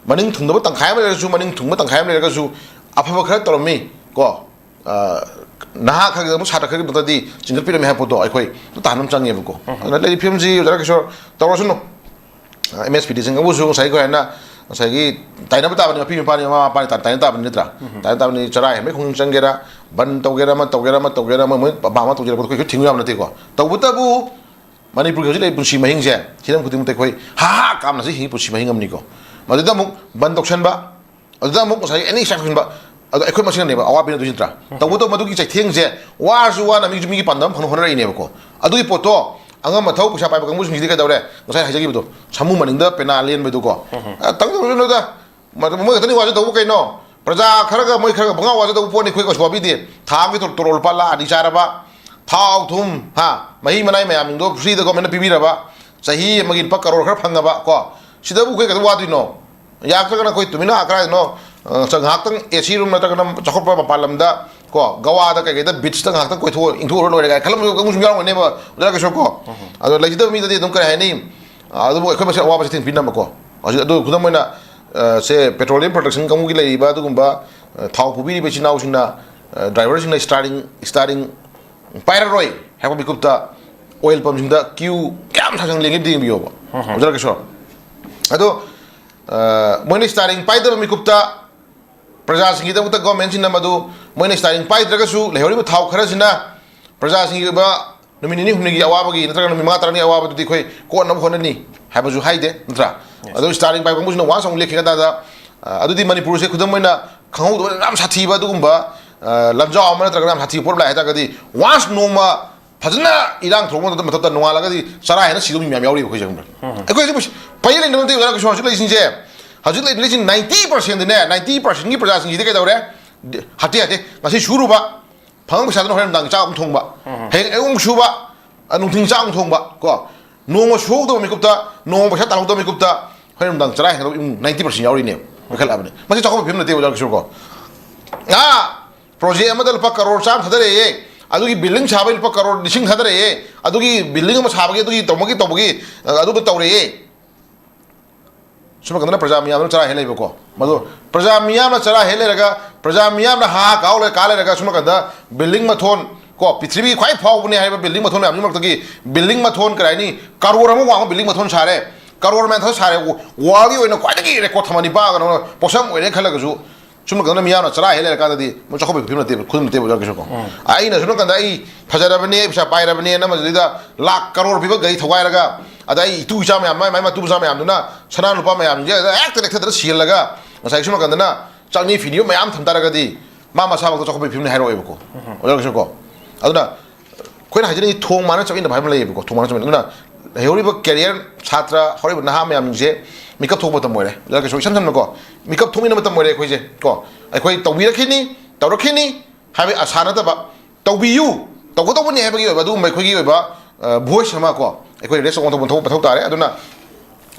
ꯃꯅꯤꯡ ꯊꯨꯡꯗꯕ ꯇꯪꯈꯥꯏ ꯑꯃ ꯂꯩꯔꯒꯁꯨ, ꯃꯅꯤꯡ ꯊꯨꯡꯕ ꯇꯪꯈꯥꯏ ꯑꯃ ꯂꯩꯔꯒꯁꯨ, ꯑꯐꯕ ꯈꯔ ꯇꯧꯔꯝꯃꯤ ꯀꯣ꯫ ꯑ, ꯅꯍꯥ ꯈꯔꯒꯤꯗꯃꯛ, ꯁꯥꯇ꯭ꯔ ꯈꯔꯒꯤꯗꯃꯛꯇꯗꯤ ꯆꯤꯡꯈꯠꯄꯤꯔꯝꯃꯤ ꯍꯥꯏꯕ ꯄꯣꯠꯇꯣ ꯑꯩꯈꯣꯏ ꯇꯥꯍꯟꯕ ꯑꯃ ꯆꯪꯉꯦꯕꯀꯣ꯫ ꯎꯝ꯫ ꯑꯗꯨꯅ ꯂꯩꯔꯤꯕ ꯐꯤꯕꯝꯁꯤ ꯑꯣꯖꯥ ꯔꯥꯀꯦꯁꯣꯔ ꯇꯧꯔꯁꯅꯨ꯫ ꯑ, M S P D ꯁꯤꯡ ꯑꯃꯁꯨ ꯉꯁꯥꯏ ꯑꯩꯈꯣꯏ ꯍꯥꯏꯅ ꯉꯁꯥꯏꯒꯤ ꯇꯥꯏꯅꯕ ꯇꯥꯕꯅꯤ, ꯃꯄꯤ ꯃꯄꯥꯅꯤ, ꯃꯃꯥ ꯃꯄꯥꯅꯤ ꯇꯥꯟ-, ꯇꯥꯏꯅꯕ ꯇꯥꯕꯅꯤ, ꯅꯠꯇ꯭ꯔꯥ? ꯎꯝ꯫ ꯇꯥꯏꯅꯕ ꯇꯥꯕꯅꯤ, ꯆꯔꯥ ꯍꯦꯟꯕꯒꯤ ꯈꯣꯡꯖꯪ ꯆꯪꯒꯦꯔꯥ, ꯕꯟ ꯇꯧꯒꯦꯔꯥ, ꯑꯃ ꯇꯧꯒꯦꯔꯥ, ꯑꯃ ꯇꯧꯒꯦꯔꯥ, ꯑꯃ ꯃꯣꯏ ꯑꯄꯥꯝꯕ ꯑꯃ ꯇꯧꯖꯔꯛꯄꯗꯣ ꯑꯩꯈꯣꯏ ꯊꯤꯡꯕ ꯌꯥꯕ ꯅꯠꯇꯦꯀꯣ꯫ ꯇꯧꯕꯇꯕꯨ ꯃꯅꯤꯄꯨꯔꯒꯤ ꯍꯧꯖꯤꯛ ꯂꯩꯔꯤꯕ ꯄꯨꯟꯁꯤ ꯃꯍꯤꯡꯁꯦ, ꯍꯤꯔꯝ ꯈꯨꯗꯤꯡꯃꯛꯇ ꯑꯩꯈꯣꯏ ꯍꯥ ꯍꯥ ꯀꯥꯝꯅꯁꯨ ꯍꯤꯡꯉꯤ ꯄꯨꯟꯁꯤ ꯃꯍꯤꯡ ꯑꯃꯅꯤꯀꯣ꯫ ꯃꯗꯨꯗ ꯑꯃꯨꯛ ꯕꯟ ꯇꯧꯁꯟꯕ, ꯑꯗꯨꯗ ꯑꯃꯨꯛ ꯉꯁꯥꯏꯒꯤ ꯑꯦꯅꯤ ꯁꯥꯏꯠ ꯈꯨꯟꯕ, ꯑꯗꯣ ꯑꯩꯈꯣꯏ ꯃꯁꯦꯟꯅꯦꯕ ꯑꯋꯥꯕ ꯄꯤꯅꯗꯣꯏꯁꯤ, ꯅꯠꯇ꯭ꯔꯥ? ꯎꯝ꯫ ꯇꯧꯕꯇꯕꯨ ꯃꯗꯨꯒꯤ ꯆꯩꯊꯦꯡꯁꯦ ꯋꯥꯔꯁꯨ ꯋꯥꯅ ꯃꯤꯁꯨ ꯃꯤꯒꯤ ꯄꯥꯟꯗꯝ ꯐꯪꯅ ꯍꯣꯠꯅꯔꯛꯏꯅꯦꯕꯀꯣ꯫ ꯑꯗꯨꯒꯤ ꯄꯣꯠꯇꯣ ꯑꯉꯝ ꯑꯊꯧ ꯄꯩꯁꯥ ꯄꯥꯏꯕ ꯀꯥꯡꯕꯨꯁꯤꯡꯁꯤꯗꯤ ꯀꯩꯗꯧꯔꯦ? ꯉꯁꯥꯏ ꯍꯥꯏꯖꯈꯤꯕꯗꯣ, ꯁꯥꯃꯨ ꯃꯅꯤꯡꯗ ꯄꯦꯅꯥ ꯂꯦꯟꯕꯗꯨꯀꯣ꯫ ꯎꯝ꯫ ꯑ, ꯇꯧꯗꯧꯁꯨ ꯅꯠꯇ, ꯃ-, ꯃꯣꯏ ꯈꯛꯇꯅꯤ ꯋꯥꯖꯗꯧꯕ ꯀꯩꯅꯣ? ꯄ꯭ꯔꯖꯥ ꯈꯔꯒ ꯃꯣꯏ ꯈꯔꯒ ꯄꯪꯉꯥ ꯋꯥꯖꯗꯧꯕ ꯄꯣꯠꯅꯤ, ꯑꯩꯈꯣꯏ ꯀꯩꯁꯨ ꯋꯥꯕꯤꯗꯦ꯫ ꯊꯥ ꯑꯃꯒꯤ ꯇꯣ-, ꯇꯣꯂꯣꯞ ꯂꯨꯄꯥ ꯂꯥꯛ ꯑꯅꯤ ꯆꯥꯔꯕ, ꯊꯥꯎ ꯊꯨꯝ, ꯍꯥ, ꯃꯍꯤ ꯃꯅꯥꯏ ꯃꯌꯥꯝꯁꯤꯡꯗꯣ free ꯗ government ꯅ ꯄꯤꯕꯤꯔꯕ, ꯆꯍꯤ ꯑꯃꯒꯤ ꯂꯨꯄꯥ ꯀꯔꯣꯔ ꯈꯔ ꯐꯪꯉꯕ ꯀꯣ, ꯁꯤꯗꯕꯨ ꯑꯩꯈꯣꯏ ꯀꯩꯗꯧ ꯋꯥꯗꯣꯏꯅꯣ? ꯌꯥꯔꯛꯇ꯭ꯔꯒꯅ ꯑꯩꯈꯣꯏ ꯇꯨꯃꯤꯟꯅ ꯀꯗꯥꯏꯗꯅꯣ, ꯑ, ꯆ-, ꯉꯥꯏꯍꯥꯛꯇꯪ ꯑꯦ ꯁꯤ ꯔꯨꯝ ꯅꯠꯇ꯭ꯔꯒꯅ ꯆꯥꯎꯈꯠꯄ ꯃꯄꯥꯟ ꯂꯝꯗ ꯀꯣ, ꯒꯋꯥꯗ ꯀꯩꯀꯩꯗ ꯕꯤꯆꯇ ꯉꯥꯏꯍꯥꯛꯇꯪ ꯀꯣꯏꯊꯣꯛꯑ ꯏꯪꯊꯣꯛꯎꯔ ꯂꯣꯏꯔꯦ ꯀꯥꯏꯅ ꯈꯜꯂꯝꯕ ꯀꯥꯡꯕꯨꯁꯨ ꯌꯥꯎꯔꯝꯒꯅꯦꯕ, ꯑꯣꯖꯥ ꯀꯩꯁꯨ ꯀꯣ꯫ ꯎꯝ꯫ ꯑꯗꯣ ꯂꯩꯖꯗꯕ ꯃꯤꯗꯗꯤ ꯑꯗꯨꯝ ꯀꯔꯤ ꯍꯥꯏꯅꯤ, ꯑ, ꯑꯗꯨꯕꯨ ꯑꯩꯈꯣꯏ ꯃꯁꯦꯜ ꯑꯋꯥꯕꯁꯦ ꯊꯦꯡꯅꯕꯤꯅꯕꯀꯣ꯫ ꯍꯧꯖꯤꯛ ꯑꯗꯨ ꯈꯨꯗꯝ ꯑꯣꯏꯅ, ꯑ, ꯁꯦ petroleum production ꯀꯥꯡꯕꯨꯒꯤ ꯂꯩꯔꯤꯕ ꯑꯗꯨꯒꯨꯝꯕ, ꯑ, ꯊꯥꯎ ꯄꯨꯕꯤꯔꯤꯕ ꯏꯆꯤꯟ ꯏꯅꯥꯎꯁꯤꯡꯅ ꯗ꯭ꯔꯥꯏꯚꯔꯁꯤꯡꯅ ꯁ꯭ꯇꯥꯔꯤꯡ ꯁ꯭ꯇꯥꯔꯤꯡ ꯄꯥꯏꯔꯔꯣꯏ ꯍꯥꯏꯕ ꯃꯤꯀꯨꯞꯇ ꯑꯣꯏꯜ ꯄꯝꯁꯤꯡꯗ ꯀ꯭ꯌꯨ ꯀꯌꯥꯝ ꯁꯥꯡ ꯁꯥꯡ ꯂꯦꯡꯒꯦ ꯑꯝꯇ ꯌꯦꯡꯕꯤꯌꯣꯕ, ꯑꯣꯖꯥ ꯔꯥꯀꯦꯁꯣꯔ꯫ ꯑꯗꯣ ꯃꯣꯏꯅ ꯁ꯭ꯇꯥꯔꯤꯡ ꯄꯥꯏꯗꯕ ꯃꯤꯀꯨꯞꯇ ꯄ꯭ꯔꯖꯥꯁꯤꯡꯒꯤꯗꯃꯛꯇ ꯒꯣꯔꯃꯦꯟꯁꯤꯡꯅ ꯃꯗꯨ ꯃꯣꯏꯅ ꯁ꯭ꯇꯥꯔꯤꯡ ꯄꯥꯏꯗ꯭ꯔꯒꯁꯨ ꯂꯩꯍꯧꯔꯤꯕ ꯊꯥꯎ ꯈꯔꯁꯤꯅ ꯄ꯭ꯔꯖꯥꯁꯤꯡꯒꯤ ꯑꯣꯏꯕ ꯅꯨꯃꯤꯠ ꯅꯤꯅꯤ ꯍꯨꯝꯅꯤꯒꯤ ꯑꯋꯥꯕꯒꯤ ꯅꯠꯇ꯭ꯔꯒ ꯅꯨꯃꯤꯠ ꯃꯉꯥ ꯇꯔꯥꯅꯤ ꯑꯋꯥꯕꯗꯨꯗꯤ ꯑꯩꯈꯣꯏ ꯀꯣꯟꯅꯕ ꯍꯣꯠꯅꯅꯤ ꯍꯥꯏꯕꯁꯨ ꯍꯥꯏꯗꯦ, ꯅꯠꯇ꯭ꯔꯥ? ꯑꯗꯣ ꯁ꯭ꯇꯥꯔꯤꯡ ꯄꯥꯏꯕ ꯀꯥꯡꯕꯨꯁꯤꯅ ꯋꯥꯟꯁ ꯑꯃꯨꯛ ꯂꯦꯞꯈꯤꯒ ꯇꯥꯗ, ꯑ, ꯑꯗꯨꯗꯤ ꯃꯅꯤꯄꯨꯔꯁꯦ ꯈꯨꯗꯝ ꯑꯣꯏꯅ ꯈꯪꯍꯧꯗꯕ ꯌꯥꯝ ꯁꯥꯊꯤꯕ ꯑꯗꯨꯒꯨꯝꯕ, ꯑ, ꯂꯥꯟꯖꯥꯎ ꯑꯃ ꯅꯠꯇ꯭ꯔꯒ ꯌꯥꯝ ꯁꯥꯊꯤꯕ ꯄꯣꯠ ꯑꯃ ꯂꯥꯛꯑꯦ ꯍꯥꯏ ꯇꯥꯔꯒꯗꯤ ꯋꯥꯟꯁ ꯅꯣꯡꯃ ꯐꯖꯅ ꯏꯔꯥꯡ ꯊꯣꯛꯂꯛꯄ ꯃꯇꯝꯗ ꯅꯣꯡꯉꯥꯜꯂꯒꯗꯤ ꯆꯔꯥ ꯍꯦꯟꯅ ꯁꯤꯗꯧꯕ ꯃꯤ ꯃꯌꯥꯝ ꯌꯥꯎꯔꯤꯕ ꯑꯩꯈꯣꯏꯁꯦ, ꯈꯪꯕ꯭ꯔꯥ? ꯑꯩꯈꯣꯏ ꯍꯧꯖꯤꯛ ꯄꯩ ꯂꯩꯅꯕ ꯅꯠꯇꯦ, ꯑꯣꯖꯥ ꯀꯩꯁꯨ ꯍꯧꯖꯤꯛ ꯂꯩꯁꯤꯡꯁꯦ꯫ ꯍꯧꯖꯤꯛ ꯂꯩꯅꯔꯤꯁꯤ ꯅꯥꯏꯟꯇꯤ ꯄꯥꯔꯁꯦꯟꯗꯅꯦ, ꯅꯥꯏꯟꯇꯤ ꯄꯥꯔꯁꯦꯟꯒꯤ ꯄ꯭ꯔꯖꯥꯁꯤꯡꯁꯤꯗꯤ ꯀꯩꯗꯧꯔꯦ? ꯍꯥꯇꯦ ꯍꯥꯇꯦ, ꯉꯁꯤ ꯁꯨꯔꯨꯕ, ꯐꯪꯉꯛꯄ ꯄꯩꯁꯥꯗꯨꯅ ꯍꯣꯔꯦꯟ ꯅꯨꯡꯗꯥꯡ ꯆꯥꯛ ꯑꯃꯨꯛ ꯊꯣꯡꯕ꯫ ꯎꯝ꯫ ꯍꯌꯦꯡ ꯑꯌꯨꯛ ꯑꯃꯨꯛ ꯁꯨꯕ, ꯑ, ꯅꯨꯡꯊꯤꯟ ꯆꯥꯛ ꯑꯃꯨꯛ ꯊꯣꯡꯕ ꯀꯣ꯫ ꯅꯣꯡꯃ ꯁꯨꯍꯧꯗꯕ ꯃꯤꯀꯨꯞꯇ, ꯅꯣꯡꯃ ꯄꯩꯁꯥ ꯇꯥꯜꯍꯧꯗꯕ ꯃꯤꯀꯨꯞꯇ ꯍꯣꯔꯦꯟ ꯅꯨꯡꯗꯥꯡ ꯆꯔꯥ ꯍꯦꯟꯒꯗꯕ ꯏꯃꯨꯡ ꯅꯥꯏꯟꯇꯤ ꯄꯥꯔꯁꯦꯟ ꯌꯥꯎꯔꯤꯅꯦꯕ꯫ ꯂꯣꯏꯈꯠꯂꯛꯑꯕꯅꯦ꯫ ꯃꯁꯤ ꯆꯥꯎꯈꯠꯄ ꯐꯤꯕꯝ ꯅꯠꯇꯦꯕ, ꯑꯣꯖꯥ ꯀꯤꯁꯣꯔ ꯀꯣ꯫ ꯑꯥ, ꯄ꯭ꯔꯣꯖꯦꯛ ꯑꯃꯗ ꯂꯨꯄꯥ ꯀꯔꯣꯔ ꯆꯥꯝꯃ ꯊꯥꯗꯔꯛꯑꯦ, ꯑꯗꯨꯒꯤ ꯕꯤꯜꯗꯤꯡ ꯁꯥꯕꯒꯤ ꯂꯨꯄꯥ ꯀꯔꯣꯔ ꯂꯤꯁꯤꯡ ꯊꯥꯗꯔꯛꯑꯦ, ꯑꯗꯨꯒꯤ ꯕꯤꯜꯗꯤꯡ ꯑꯃ ꯁꯥꯕꯒꯤ, ꯑꯗꯨꯒꯤ ꯇꯧꯕꯒꯤ, ꯇꯧꯕꯒꯤ, ꯑ, ꯑꯗꯨ ꯇꯧꯔꯛꯑꯦ꯫ ꯁꯨꯝ ꯅꯥꯀꯟꯗꯅ ꯄ꯭ꯔꯖꯥ ꯃꯤꯌꯥꯝꯅ ꯆꯔꯥ ꯍꯦꯜ ꯂꯩꯕꯀꯣ꯫ ꯃꯗꯨ ꯄ꯭ꯔꯖꯥ ꯃꯤꯌꯥꯝꯅ ꯆꯔꯥ ꯍꯦꯜ ꯂꯩꯔꯒ, ꯄ꯭ꯔꯖꯥ ꯃꯤꯌꯥꯝꯅ ꯍꯥ ꯍꯥ ꯀꯥꯎ ꯂꯩꯔ, ꯀꯥ ꯂꯩꯔꯒ, ꯁꯨꯝ ꯅꯥꯀꯟꯗ ꯕꯤꯜꯗꯤꯡ ꯃꯊꯣꯟ ꯀꯣ, ꯄ꯭ꯔꯤꯊꯤꯕꯤꯒꯤ ꯈ꯭ꯋꯥꯏ ꯐꯥꯎꯕꯅꯤ ꯍꯥꯏꯔꯤꯕ ꯕꯤꯜꯗꯤꯡ ꯃꯊꯣꯟ ꯃꯌꯥꯝꯁꯤ ꯃꯔꯛꯇꯒꯤ ꯕꯤꯜꯗꯤꯡ ꯃꯊꯣꯟ, ꯀꯔꯤ ꯍꯥꯏꯅꯤ, ꯀꯔꯣꯔ ꯑꯃ ꯋꯥꯡꯕ ꯕꯤꯜꯗꯤꯡ ꯃꯊꯣꯟ ꯁꯥꯔꯦ, ꯀꯔꯣꯔ ꯃꯌꯥꯝ ꯊꯥꯗ ꯁꯥꯔꯦ, ꯋꯥꯔꯜꯒꯤ ꯑꯣꯏꯅ ꯈ꯭ꯋꯥꯏꯗꯒꯤ ꯔꯦꯀꯣꯔꯗ ꯊꯝꯕ ꯅꯤꯄꯥꯒ ꯄꯣꯠꯁꯝ ꯑꯣꯏꯔꯦ ꯈꯜꯂꯒꯁꯨ, ꯁꯨꯝ ꯅꯥꯀꯟꯗ ꯃꯤꯌꯥꯝꯅ ꯆꯔꯥ ꯍꯦꯜ ꯂꯩꯔꯀꯥꯟꯗꯗꯤ ꯃꯣꯏ ꯆꯥꯎꯈꯠꯄꯒꯤ ꯐꯤꯕꯝ ꯅꯠꯇꯦꯕ, ꯈꯨꯗꯝ ꯅꯠꯇꯦꯕ, ꯑꯣꯖꯥ ꯀꯤꯁꯣꯔ ꯀꯣ꯫ ꯎꯝ꯫ ꯑꯩꯅ ꯁꯨꯝ ꯅꯥꯀꯟꯗ ꯑꯩ ꯐꯖꯔꯕꯅꯦ, ꯄꯩꯁꯥ ꯄꯥꯏꯔꯕꯅꯦꯅ ꯃꯗꯨꯗꯩꯗ ꯂꯥꯛ ꯀꯔꯣꯔ ꯄꯤꯕ ꯒꯥꯔꯤ ꯊꯧꯒꯥꯏꯔꯒ, ꯑꯗ ꯑꯩ ꯏꯇꯨ ꯏꯆꯥ ꯃꯌꯥꯝ, ꯃꯥꯏ, ꯃꯥꯏ ꯃꯇꯨ ꯃꯆꯥ ꯃꯌꯥꯝꯗꯨꯅ ꯁꯅꯥ ꯂꯨꯄꯥ ꯃꯌꯥꯝꯁꯦ ꯍꯦꯛꯇ ꯂꯦꯛꯊꯗꯅ ꯁꯤꯍꯜꯂꯒ, ꯉꯁꯥꯏ ꯁꯨꯝ ꯅꯥꯀꯟꯗꯅ ꯆꯥꯛꯅꯤ ꯐꯤꯅꯤꯕ ꯃꯌꯥꯝ ꯊꯝ ꯇꯥꯔꯒꯗꯤ ꯃꯥ ꯃꯁꯥꯃꯛꯇ ꯆꯥꯎꯈꯠꯄꯒꯤ ꯐꯤꯕꯝꯅꯤ ꯍꯥꯏꯔꯛꯑꯣꯏꯕꯀꯣ꯫ ꯎꯝ꯫ ꯑꯣꯖꯥ ꯀꯤꯁꯣꯔ ꯀꯣ꯫ ꯑꯗꯨꯅ ꯑꯩꯈꯣꯏꯅ ꯍꯥꯏꯖꯅꯤꯡꯉꯤ ꯊꯣꯡ ꯃꯥꯅ ꯆꯠꯃꯤꯟꯅꯕ ꯍꯥꯏꯕ ꯑꯃ ꯂꯩꯌꯦꯕꯀꯣ, ꯊꯣꯡ ꯃꯥꯅ ꯆꯠꯃꯤꯟꯅꯕ꯫ ꯑꯗꯨꯅ ꯂꯩꯍꯧꯔꯤꯕ ꯀꯦꯔꯤꯌꯔ ꯁꯥꯇ꯭ꯔ ꯍꯧꯔꯛꯏꯕ ꯅꯍꯥ ꯃꯌꯥꯝꯁꯤꯡꯁꯦ ꯃꯤꯀꯞ ꯊꯣꯛꯄ ꯃꯇꯝ ꯑꯣꯏꯔꯦ꯫ ꯑꯣꯖꯥ ꯀꯤꯁꯣꯔ, ꯏꯁꯝ ꯁꯝꯅꯀꯣ, ꯃꯤꯀꯞ ꯊꯣꯛꯃꯤꯟꯅꯕ ꯃꯇꯝ ꯑꯣꯏꯔꯦ ꯑꯩꯈꯣꯏꯁꯦ ꯀꯣ꯫ ꯑꯩꯈꯣꯏ ꯇꯧꯕꯤꯔꯛꯈꯤꯅꯤ, ꯇꯧꯔꯛꯈꯤꯅꯤ ꯍꯥꯏꯕꯒꯤ ꯑꯁꯥ ꯅꯠꯇꯕ, ꯇꯧꯕꯤꯌꯨ, ꯇꯧꯒꯗꯧꯕꯅꯤ ꯍꯥꯏꯕꯒꯤ ꯑꯣꯏꯕ ꯑꯗꯨꯒꯨꯝꯕ ꯑꯩꯈꯣꯏꯒꯤ ꯑꯣꯏꯕ, ꯑ, ꯚꯣꯏꯁ ꯑꯃ ꯀꯣ, ꯑꯩꯈꯣꯏ ꯔꯦꯁ ꯇꯧꯕ ꯃꯊꯧ, ꯃꯊꯧ ꯇꯥꯔꯦ꯫ ꯑꯗꯨꯅ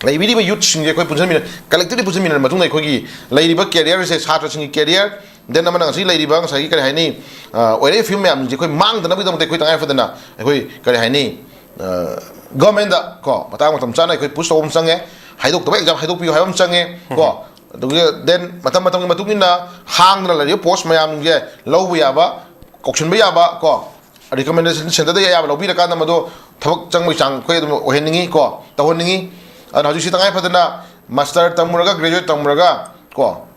ꯂꯩꯕꯤꯔꯤꯕ ꯌꯨꯠꯁꯤꯡꯁꯦ ꯑꯩꯈꯣꯏ ꯄꯨꯟꯁꯤꯟꯃꯤꯟꯅ-, ꯀꯂꯦꯛꯇꯤꯚꯂꯤ ꯄꯨꯟꯁꯤꯟꯃꯤꯟꯅꯔ ꯃꯇꯨꯡꯗ ꯑꯩꯈꯣꯏꯒꯤ ꯂꯩꯔꯤꯕ ꯀꯦꯔꯤꯌꯔꯁꯦ, ꯁꯥꯇ꯭ꯔꯁꯤꯡꯒꯤ ꯀꯦꯔꯤꯌꯔ, ꯗꯦꯟ ꯑꯃꯅ ꯉꯁꯤ ꯂꯩꯔꯤꯕ ꯉꯁꯥꯏꯒꯤ, ꯀꯔꯤ ꯍꯥꯏꯅꯤ, ꯑ, ꯑꯣꯏꯔꯛꯏꯕ ꯐꯤꯕꯝ ꯃꯌꯥꯝꯁꯤꯡꯁꯦ ꯑꯩꯈꯣꯏ ꯃꯥꯡꯗꯅꯕꯒꯤꯗꯃꯛꯇ ꯑꯩꯈꯣꯏ ꯇꯉꯥꯏ ꯐꯗꯅ ꯑꯩꯈꯣꯏ, ꯀꯔꯤ ꯍꯥꯏꯅꯤ, ꯑ, ꯒꯚꯔꯟꯃꯦꯟꯗ ꯀꯣ, ꯃꯇꯥꯡ ꯃꯇꯝ ꯆꯥꯅ ꯑꯩꯈꯣꯏ ꯄꯨꯁ ꯇꯧꯕ ꯑꯃ ꯆꯪꯉꯦ, ꯍꯥꯏꯗꯣꯛꯇꯕ ꯑꯦꯛꯖꯥꯝ ꯍꯥꯏꯗꯣꯛꯄꯤꯌꯨ ꯍꯥꯏꯕ ꯑꯃ ꯆꯪꯉꯦ ꯀꯣ꯫ ꯑꯗꯨꯒ then ꯃꯇꯝ ꯃꯇꯝꯒꯤ ꯃꯇꯨꯡ ꯏꯟꯅ ꯍꯥꯡꯗꯅ ꯂꯩꯔꯤꯕ ꯄꯣꯁ ꯃꯌꯥꯝꯁꯦ ꯂꯧꯕ ꯌꯥꯕ, ꯀꯧꯁꯤꯟꯕ ꯌꯥꯕ ꯀꯣ, ꯔꯤꯀꯃꯦꯟꯗꯦꯁꯟ ꯁꯦꯟꯇꯔꯗ ꯑꯌꯥꯕ ꯂꯧꯕꯤꯔꯀꯥꯟꯗ ꯃꯗꯨ ꯊꯕꯛ ꯆꯪꯕꯒꯤ ꯆꯥꯡ ꯑꯩꯈꯣꯏ ꯑꯗꯨꯝ ꯑꯣꯏꯍꯟꯅꯤꯡꯉꯤ ꯀꯣ, ꯇꯧꯍꯟꯅꯤꯡꯉꯤ꯫ ꯑꯗꯨꯅ ꯍꯧꯖꯤꯛꯁꯤ ꯇꯉꯥꯏ ꯐꯗꯅ ꯃꯥꯁꯇꯔ ꯇꯝꯃꯨꯔꯒ, ꯒ꯭ꯔꯦꯖꯨꯑꯦꯠ ꯇꯝꯃꯨꯔꯒ ꯀꯣ,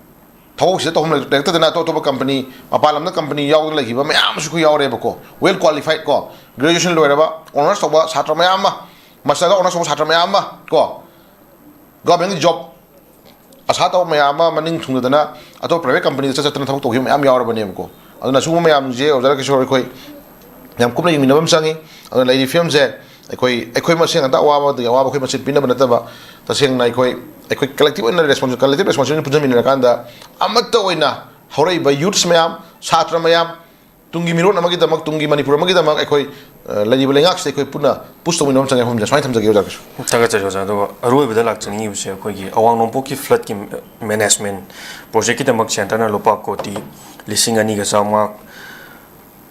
ꯊꯕꯛꯁꯤꯗ ꯇꯧꯐꯝ ꯂꯩꯔꯛꯇꯗꯅ ꯑꯇꯣꯞ ꯑꯇꯣꯞꯄ ꯀꯝꯄꯅꯤ, ꯃꯄꯥꯟ ꯂꯝꯗ ꯀꯝꯄꯅꯤ ꯌꯥꯎꯗꯅ ꯂꯩꯈꯤꯕ ꯃꯌꯥꯝ ꯑꯃꯁꯨ ꯑꯩꯈꯣꯏ ꯌꯥꯎꯔꯦꯕꯀꯣ꯫ ꯋꯦꯜ ꯀ꯭ꯋꯥꯂꯤꯐꯥꯏꯠ ꯀꯣ, ꯒ꯭ꯔꯦꯖꯨꯑꯦꯁꯟ ꯂꯣꯏꯔꯕ, ꯑꯣꯅꯔꯁ ꯇꯧꯕ ꯁꯥꯇ꯭ꯔ ꯃꯌꯥꯝ ꯑꯃ, ꯃꯥꯁꯇꯔꯗ ꯑꯣꯅꯔꯁ ꯇꯧꯕ ꯁꯥꯇ꯭ꯔ ꯃꯌꯥꯝ ꯑꯃ ꯀꯣ, ꯒꯣꯔꯃꯦꯟꯒꯤ ꯖꯣꯕ ꯑꯁꯥ ꯇꯧꯕ ꯃꯌꯥꯝ ꯑꯃ ꯃꯅꯤꯡ ꯊꯨꯡꯗꯗꯅ ꯑꯇꯣꯞꯄ ꯄ꯭ꯔꯥꯏꯚꯦꯠ ꯀꯝꯄꯅꯤꯗ ꯆꯠ ꯆꯠꯇꯅ ꯊꯕꯛ ꯇꯧꯈꯤꯕ ꯃꯌꯥꯝ ꯌꯥꯎꯔꯕꯅꯦꯕꯀꯣ꯫ ꯑꯗꯨꯅ ꯁꯤꯒꯨꯝꯕ ꯃꯌꯥꯝꯁꯦ ꯑꯣꯖꯥ ꯔꯥꯀꯦꯁꯣꯔ ꯑꯩꯈꯣꯏ ꯌꯥꯝ ꯀꯨꯞꯅ ꯌꯦꯡꯃꯤꯟꯅꯕ ꯑꯃ ꯆꯪꯉꯤ꯫ ꯑꯗꯨꯅ ꯂꯩꯔꯤꯕ ꯐꯤꯕꯝꯁꯦ ꯑꯩꯈꯣꯏ, ꯑꯩꯈꯣꯏ ꯃꯁꯦꯟ ꯉꯥꯛꯇ ꯑꯋꯥꯕꯗꯒꯤ ꯑꯋꯥꯕ ꯑꯩꯈꯣꯏ ꯃꯁꯦꯟ ꯄꯤꯅꯕ ꯅꯠꯇꯕ, ꯇꯁꯦꯡꯅ ꯑꯩꯈꯣꯏ, ꯑꯩꯈꯣꯏ ꯀꯂꯦꯛꯇꯤꯚ ꯑꯣꯏꯅ ꯔꯦꯁꯄꯣꯟꯁꯤꯕꯜ, ꯀꯂꯦꯛꯇꯤꯚ ꯔꯦꯁꯄꯣꯟꯁꯤꯕꯤꯂꯤꯇꯤ ꯄꯨꯟꯁꯤꯟꯃꯤꯟꯅꯔꯀꯥꯟꯗ ꯑꯃꯠꯇ ꯑꯣꯏꯅ ꯍꯧꯔꯛꯏꯕ ꯌꯨꯠꯁ ꯃꯌꯥꯝ, ꯁꯥꯇ꯭ꯔ ꯃꯌꯥꯝ, ꯇꯨꯡꯒꯤ ꯃꯤꯔꯣꯟ ꯑꯃꯒꯤꯗꯃꯛ, ꯇꯨꯡꯒꯤ ꯃꯅꯤꯄꯨꯔ ꯑꯃꯒꯤꯗꯃꯛ ꯑꯩꯈꯣꯏ, ꯑ, ꯂꯩꯔꯤꯕ ꯂꯩꯉꯥꯛꯁꯤꯗ ꯑꯩꯈꯣꯏ ꯄꯨꯟꯅ ꯄꯨꯁ ꯇꯧꯃꯤꯟꯅꯕ ꯑꯃ ꯆꯪꯉꯦ꯫ ꯃꯐꯝꯁꯦ ꯁꯨꯃꯥꯏꯅ ꯊꯝꯖꯒꯦ ꯑꯣꯖꯥ ꯀꯩꯁꯨ꯫ ꯊꯥꯒꯠꯆꯔꯤ ꯑꯣꯖꯥ꯫ ꯑꯗꯨꯒ ꯑꯔꯣꯏꯕꯗ ꯂꯥꯛꯆꯅꯤꯡꯉꯤꯕꯁꯦ ꯑꯩꯈꯣꯏꯒꯤ ꯑꯋꯥꯡ ꯅꯣꯡꯄꯣꯛꯀꯤ ꯐ꯭ꯂꯠꯀꯤ ꯃꯦꯅꯦꯖꯃꯦꯟ ꯄ꯭ꯔꯣꯖꯦꯛꯀꯤꯗꯃꯛ ꯁꯦꯟꯇꯔꯅ ꯂꯨꯄꯥ ꯀꯣꯇꯤ ꯂꯤꯁꯤꯡ ꯑꯅꯤꯒ ꯆꯥꯝꯃꯉꯥ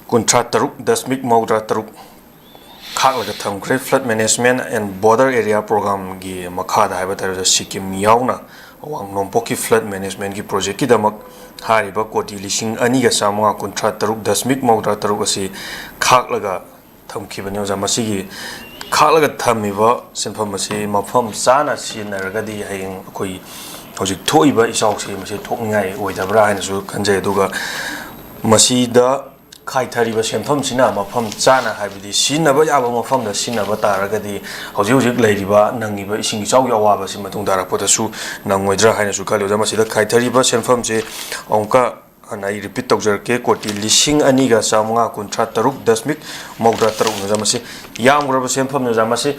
ꯀꯨꯟꯊ꯭ꯔꯥ ꯇꯔꯨꯛ ꯗꯁꯃꯤꯛ ꯃꯧꯗ꯭ꯔꯥ ꯇꯔꯨꯛ ꯈꯥꯛꯂꯒ ꯊꯝꯈ꯭ꯔꯦ꯫ Flood management and border area ꯄ꯭ꯔꯣꯒ꯭ꯔꯥꯝꯒꯤ ꯃꯈꯥꯗ ꯍꯥꯏꯕ ꯇꯥꯔꯦ, ꯁꯤꯀꯤꯝ ꯌꯥꯎꯅ ꯑꯋꯥꯡ ꯅꯣꯡꯄꯣꯛꯀꯤ ꯐ꯭ꯂꯠ ꯃꯦꯅꯦꯖꯃꯦꯟꯒꯤ ꯄ꯭ꯔꯣꯖꯦꯛꯀꯤꯗꯃꯛ ꯍꯥꯏꯔꯤꯕ ꯀꯣꯇꯤ ꯂꯤꯁꯤꯡ ꯑꯅꯤꯒ ꯆꯥꯝꯃꯉꯥ ꯀꯨꯟꯊ꯭ꯔꯥ ꯇꯔꯨꯛ ꯗꯁꯃꯤꯛ ꯃꯧꯗ꯭ꯔꯥ ꯇꯔꯨꯛ ꯑꯁꯤ ꯈꯥꯛꯂꯒ ꯊꯝꯈꯤꯕꯅꯤ꯫ ꯑꯣꯖꯥ, ꯃꯁꯤꯒꯤ ꯈꯥꯛꯂꯒ ꯊꯝꯃꯤꯕ ꯁꯦꯟꯐꯝ ꯑꯁꯤ ꯃꯐꯝ ꯆꯥꯅ ꯁꯤꯖꯤꯟꯅꯔꯒꯗꯤ ꯍꯌꯦꯡ ꯑꯩꯈꯣꯏ ꯍꯧꯖꯤꯛ ꯊꯣꯛꯏꯕ ꯏꯆꯥꯎꯁꯤ ꯃꯁꯤ ꯊꯣꯛꯅꯤꯡꯉꯥꯏ ꯑꯣꯏꯗꯕ꯭ꯔꯥ ꯍꯥꯏꯅꯁꯨ ꯈꯟꯖꯩ꯫ ꯑꯗꯨꯒ ꯃꯁꯤꯗ ꯈꯥꯏꯊꯔꯤꯕ ꯁꯦꯟꯐꯝꯁꯤꯅ ꯃꯐꯝ ꯆꯥꯅ, ꯍꯥꯏꯕꯗꯤ ꯁꯤꯖꯤꯟꯅꯕ ꯌꯥꯕ ꯃꯐꯝꯗ ꯁꯤꯖꯤꯟꯅꯕ ꯇꯥꯔꯒꯗꯤ ꯍꯧꯖꯤꯛ ꯍꯧꯖꯤꯛ ꯂꯩꯔꯤꯕ ꯅꯪꯉꯤꯕ ꯏꯁꯤꯡ ꯏꯆꯥꯎꯒꯤ ꯑꯋꯥꯕꯁꯤ ꯃꯇꯨꯡ ꯇꯥꯔꯛꯄꯗꯁꯨ ꯅꯪꯉꯣꯏꯗ꯭ꯔꯥ ꯍꯥꯏꯅꯁꯨ ꯈꯜꯂꯤ꯫ ꯑꯣꯖꯥ, ꯃꯁꯤꯗ ꯈꯥꯏꯊꯔꯤꯕ ꯁꯦꯟꯐꯝꯁꯦ ꯑꯃꯨꯛꯀ ꯍꯟꯅ ꯑꯩ ꯔꯤꯄꯤꯠ ꯇꯧꯖꯔꯛꯀꯦ, ꯀꯣꯇꯤ ꯂꯤꯁꯤꯡ ꯑꯅꯤꯒ ꯆꯥꯝꯃꯉꯥ ꯀꯨꯟꯊ꯭ꯔꯥ ꯇꯔꯨꯛ ꯗꯁꯃꯤꯛ ꯃꯧꯗ꯭ꯔꯥ ꯇꯔꯨꯛꯅꯤ ꯑꯣꯖꯥ꯫ ꯃꯁꯤ ꯌꯥꯝꯈ꯭ꯔꯕ ꯁꯦꯟꯐꯝꯅꯤ ꯑꯣꯖꯥ꯫ ꯃꯁꯤ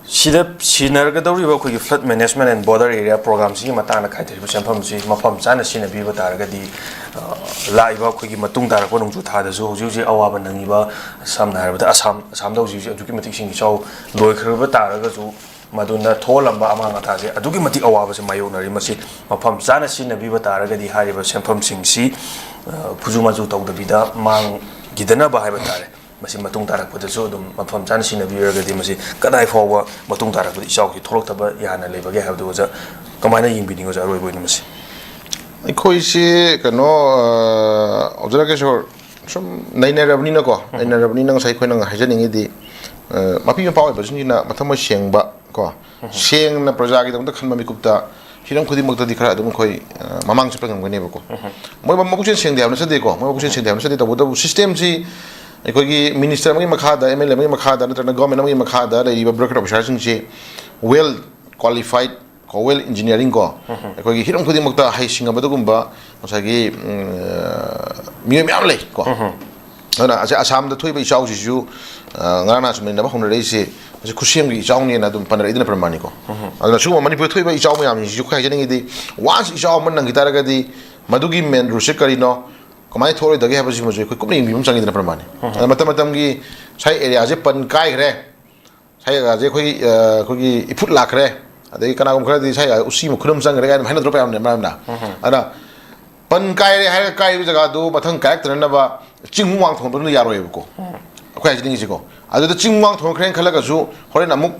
ꯁꯤꯗ ꯁꯤꯖꯤꯟꯅꯔꯒꯗꯧꯔꯤꯕ ꯑꯩꯈꯣꯏꯒꯤ flood management and border area ꯄ꯭ꯔꯣꯒ꯭ꯔꯥꯝꯁꯤꯒꯤ ꯃꯇꯥꯡꯗ ꯈꯥꯏꯊꯔꯤꯕ ꯁꯦꯟꯐꯝꯁꯤ ꯃꯐꯝ ꯆꯥꯅ ꯁꯤꯖꯤꯟꯅꯕꯤꯕ ꯇꯥꯔꯒꯗꯤ, ꯑ, ꯂꯥꯛꯏꯕ ꯑꯩꯈꯣꯏꯒꯤ ꯃꯇꯨꯡ ꯇꯥꯔꯛꯄ ꯅꯣꯡꯖꯨ ꯊꯥꯗꯁꯨ ꯍꯧꯖꯤꯛ ꯍꯧꯖꯤꯛ ꯑꯋꯥꯕ ꯅꯪꯉꯤꯕ, ꯁꯝꯅ ꯍꯥꯏꯔꯕꯗ ꯑꯁꯥꯝ, ꯑꯁꯥꯝꯗ ꯍꯧꯖꯤꯛ ꯍꯧꯖꯤꯛ ꯑꯗꯨꯛꯀꯤ ꯃꯇꯤꯛ ꯏꯁꯤꯡ ꯏꯆꯥꯎ ꯂꯣꯏꯈ꯭ꯔꯕ ꯇꯥꯔꯒꯁꯨ, ꯃꯗꯨꯅ ꯊꯣꯛꯍꯜꯂꯝꯕ ꯑꯃꯥꯡ ꯑꯇꯥꯁꯦ ꯑꯗꯨꯛꯀꯤ ꯃꯇꯤꯛ ꯑꯋꯥꯕꯁꯦ ꯃꯥꯌꯣꯛꯅꯔꯤ꯫ ꯃꯁꯤ ꯃꯐꯝ ꯆꯥꯅ ꯁꯤꯖꯤꯟꯅꯕꯤꯕ ꯇꯥꯔꯒꯗꯤ ꯍꯥꯏꯔꯤꯕ ꯁꯦꯟꯐꯝꯁꯤꯡꯁꯤ, ꯑ, ꯈꯨꯖꯨ ꯃꯖꯨ ꯇꯧꯗꯕꯤꯗ ꯃꯥꯡꯈꯤꯗꯅꯕ ꯍꯥꯏꯕ ꯇꯥꯔꯦ꯫ ꯃꯁꯤ ꯃꯇꯨꯡ ꯇꯥꯔꯛꯄꯗꯁꯨ ꯑꯗꯨꯝ ꯃꯐꯝ ꯆꯥꯅ ꯁꯤꯖꯤꯟꯅꯕꯤꯔꯒꯗꯤ ꯃꯁꯤ ꯀꯗꯥꯏ ꯐꯥꯎꯕ ꯃꯇꯨꯡ ꯇꯥꯔꯛꯄꯗ ꯏꯆꯥꯎꯁꯤ ꯊꯣꯛꯂꯛꯇꯕ ꯌꯥꯅ ꯂꯩꯕꯒꯦ ꯍꯥꯏꯕꯗꯨ ꯑꯣꯖꯥ ꯀꯃꯥꯏꯅ ꯌꯦꯡꯕꯤꯅꯤꯡꯉꯤ ꯑꯣꯖꯥ, ꯑꯔꯣꯏꯕ ꯑꯣꯏꯅ ꯃꯁꯤ? ꯑꯩꯈꯣꯏꯁꯤ ꯀꯩꯅꯣ, ꯑ, ꯑꯣꯖꯥ ꯔꯥꯀꯦꯁꯣꯔ, ꯁꯨꯝ ꯅꯩꯅꯔꯕꯅꯤꯅꯀꯣ, ꯎꯝ꯫ ꯅꯩꯅꯔꯕꯅꯤꯅ ꯉꯁꯥꯏ ꯑꯩꯈꯣꯏꯅ ꯍꯥꯏꯖꯅꯤꯡꯉꯤꯗꯤ, ꯑ, ꯃꯄꯤ ꯃꯄꯥ ꯑꯣꯏꯕꯁꯤꯡꯁꯤꯅ ꯃꯊꯃꯣꯏ ꯁꯦꯡꯕ ꯀꯣ, ꯎꯝ꯫ ꯁꯦꯡꯅ ꯄ꯭ꯔꯖꯥꯒꯤꯗꯃꯛꯇ ꯈꯟꯕ ꯃꯤꯀꯨꯞꯇ ꯍꯤꯔꯝ ꯈꯨꯗꯤꯡꯃꯛꯇꯗꯤ ꯈꯔ ꯑꯗꯨꯝ ꯑꯩꯈꯣꯏ, ꯑ, ꯃꯃꯥꯡ ꯆꯠꯄ ꯉꯝꯒꯅꯦꯕꯀꯣ꯫ ꯎꯝ꯫ ꯃꯣꯏ ꯃꯕꯨꯛꯆꯦꯜ ꯁꯦꯡꯗꯦ ꯍꯥꯏꯕ ꯅꯠꯆꯗꯦꯀꯣ, ꯃꯣꯏ ꯃꯕꯨꯛꯆꯦꯜ ꯎꯝ꯫ ꯁꯦꯡꯗꯦ ꯍꯥꯏꯕ ꯅꯠꯆꯗꯦ, ꯇꯧꯕꯇꯕꯨ system ꯁꯤ ꯑꯩꯈꯣꯏꯒꯤ minister ꯑꯃꯒꯤ ꯃꯈꯥꯗ, MLA ꯑꯃꯒꯤ ꯃꯈꯥꯗ, ꯅꯠꯇ꯭ꯔꯒꯅ government ꯑꯃꯒꯤ ꯃꯈꯥꯗ ꯂꯩꯔꯤꯕ bureaucrat officer ꯁꯤꯡꯁꯤ well qualified ꯀꯣ, well engineering ꯀꯣ, ꯎꯝ꯫ ꯑꯩꯈꯣꯏꯒꯤ ꯍꯤꯔꯝ ꯈꯨꯗꯤꯡꯃꯛꯇ ꯍꯩꯁꯤꯡꯉꯕ ꯑꯗꯨꯒꯨꯝꯕ ꯉꯁꯥꯏꯒꯤ, ꯎꯝ, ꯃꯤꯑꯣꯏ ꯃꯌꯥꯝ ꯂꯩ ꯀꯣ꯫ ꯎꯝ꯫ ꯑꯗꯨꯅ ꯑꯁꯤ ꯑꯁꯥꯝꯗ ꯊꯣꯛꯏꯕ ꯏꯆꯥꯎꯁꯤꯁꯨ, ꯑ, ꯉꯔꯥꯡ ꯅꯍꯥꯟ ꯁꯨꯝ ꯅꯩꯅꯕ ꯍꯧꯅꯔꯛꯏꯁꯦ, ꯃꯁꯤ ꯈꯨꯠꯁꯦꯝꯒꯤ ꯏꯆꯥꯎꯅꯦꯅ ꯑꯗꯨꯝ ꯄꯟꯅꯔꯛꯏꯗꯨꯅ ꯄ꯭ꯔꯃꯥꯟꯅꯤꯀꯣ꯫ ꯎꯝ꯫ ꯑꯗꯨꯅ ꯁꯤꯒꯨꯝꯕ ꯃꯅꯤꯄꯨꯔꯗ ꯊꯣꯛꯏꯕ ꯏꯆꯥꯎ ꯃꯌꯥꯝꯁꯤꯡꯁꯤꯁꯨ ꯑꯩꯈꯣꯏ ꯍꯥꯏꯖꯅꯤꯡꯉꯤꯗꯤ, once ꯏꯆꯥꯎ ꯑꯃ ꯅꯪꯈꯤ ꯇꯥꯔꯒꯗꯤ ꯃꯗꯨꯒꯤ main root ꯁꯦ ꯀꯔꯤꯅꯣ, ꯀꯃꯥꯏꯅ ꯊꯣꯛꯂꯣꯏꯗꯒꯦ ꯍꯥꯏꯕꯁꯤꯃꯁꯨ ꯑꯩꯈꯣꯏ ꯀꯨꯞꯅ ꯌꯦꯡꯕꯤꯕ ꯑꯃ ꯆꯪꯉꯤꯗꯅ ꯄ꯭ꯔꯃꯥꯟꯅꯤ꯫ ꯎꯝ꯫ ꯑꯗ ꯃꯇꯝ ꯃꯇꯝꯒꯤ ꯉꯁꯥꯏ area ꯁꯦ ꯄꯟ ꯀꯥꯏꯈ꯭ꯔꯦ, ꯁꯥꯏꯒꯥꯁꯦ ꯑꯩꯈꯣꯏꯒꯤ, ꯑ, ꯑꯩꯈꯣꯏꯒꯤ ꯏꯐꯨꯠ ꯂꯥꯛꯈ꯭ꯔꯦ, ꯑꯗꯒꯤ ꯀꯅꯥꯒꯨꯝꯕ ꯈꯔꯗꯤ ꯁꯥꯏꯒꯥ ꯎꯆꯤ ꯃꯈꯨꯟ ꯑꯃ ꯆꯪꯈ꯭ꯔꯦ ꯀꯥꯏꯅ ꯍꯥꯏꯅꯗ꯭ꯔꯣ ꯃꯌꯥꯝꯅ, ꯃꯌꯥꯝꯅ? ꯎꯝ꯫ ꯑꯗꯨꯅ ꯄꯟ ꯀꯥꯏꯔꯦ ꯍꯥꯏꯔꯒ ꯀꯥꯏꯔꯤꯕ ꯖꯒꯥꯗꯨ ꯃꯊꯪ ꯀꯥꯏꯔꯛꯇꯅꯅꯕ ꯆꯤꯡ ꯋꯥꯡ ꯊꯣꯟꯕꯗꯨꯅ ꯌꯥꯔꯣꯏꯕꯀꯣ꯫ ꯎꯝ꯫ ꯑꯩꯈꯣꯏ ꯍꯥꯏꯖꯅꯤꯡꯉꯤꯁꯤꯀꯣ꯫ ꯑꯗꯨꯗ ꯆꯤꯡ ꯋꯥꯡ ꯊꯣꯟꯈ꯭ꯔꯦꯅ ꯈꯜꯂꯒꯁꯨ ꯍꯣꯔꯦꯟ ꯑꯃꯨꯛ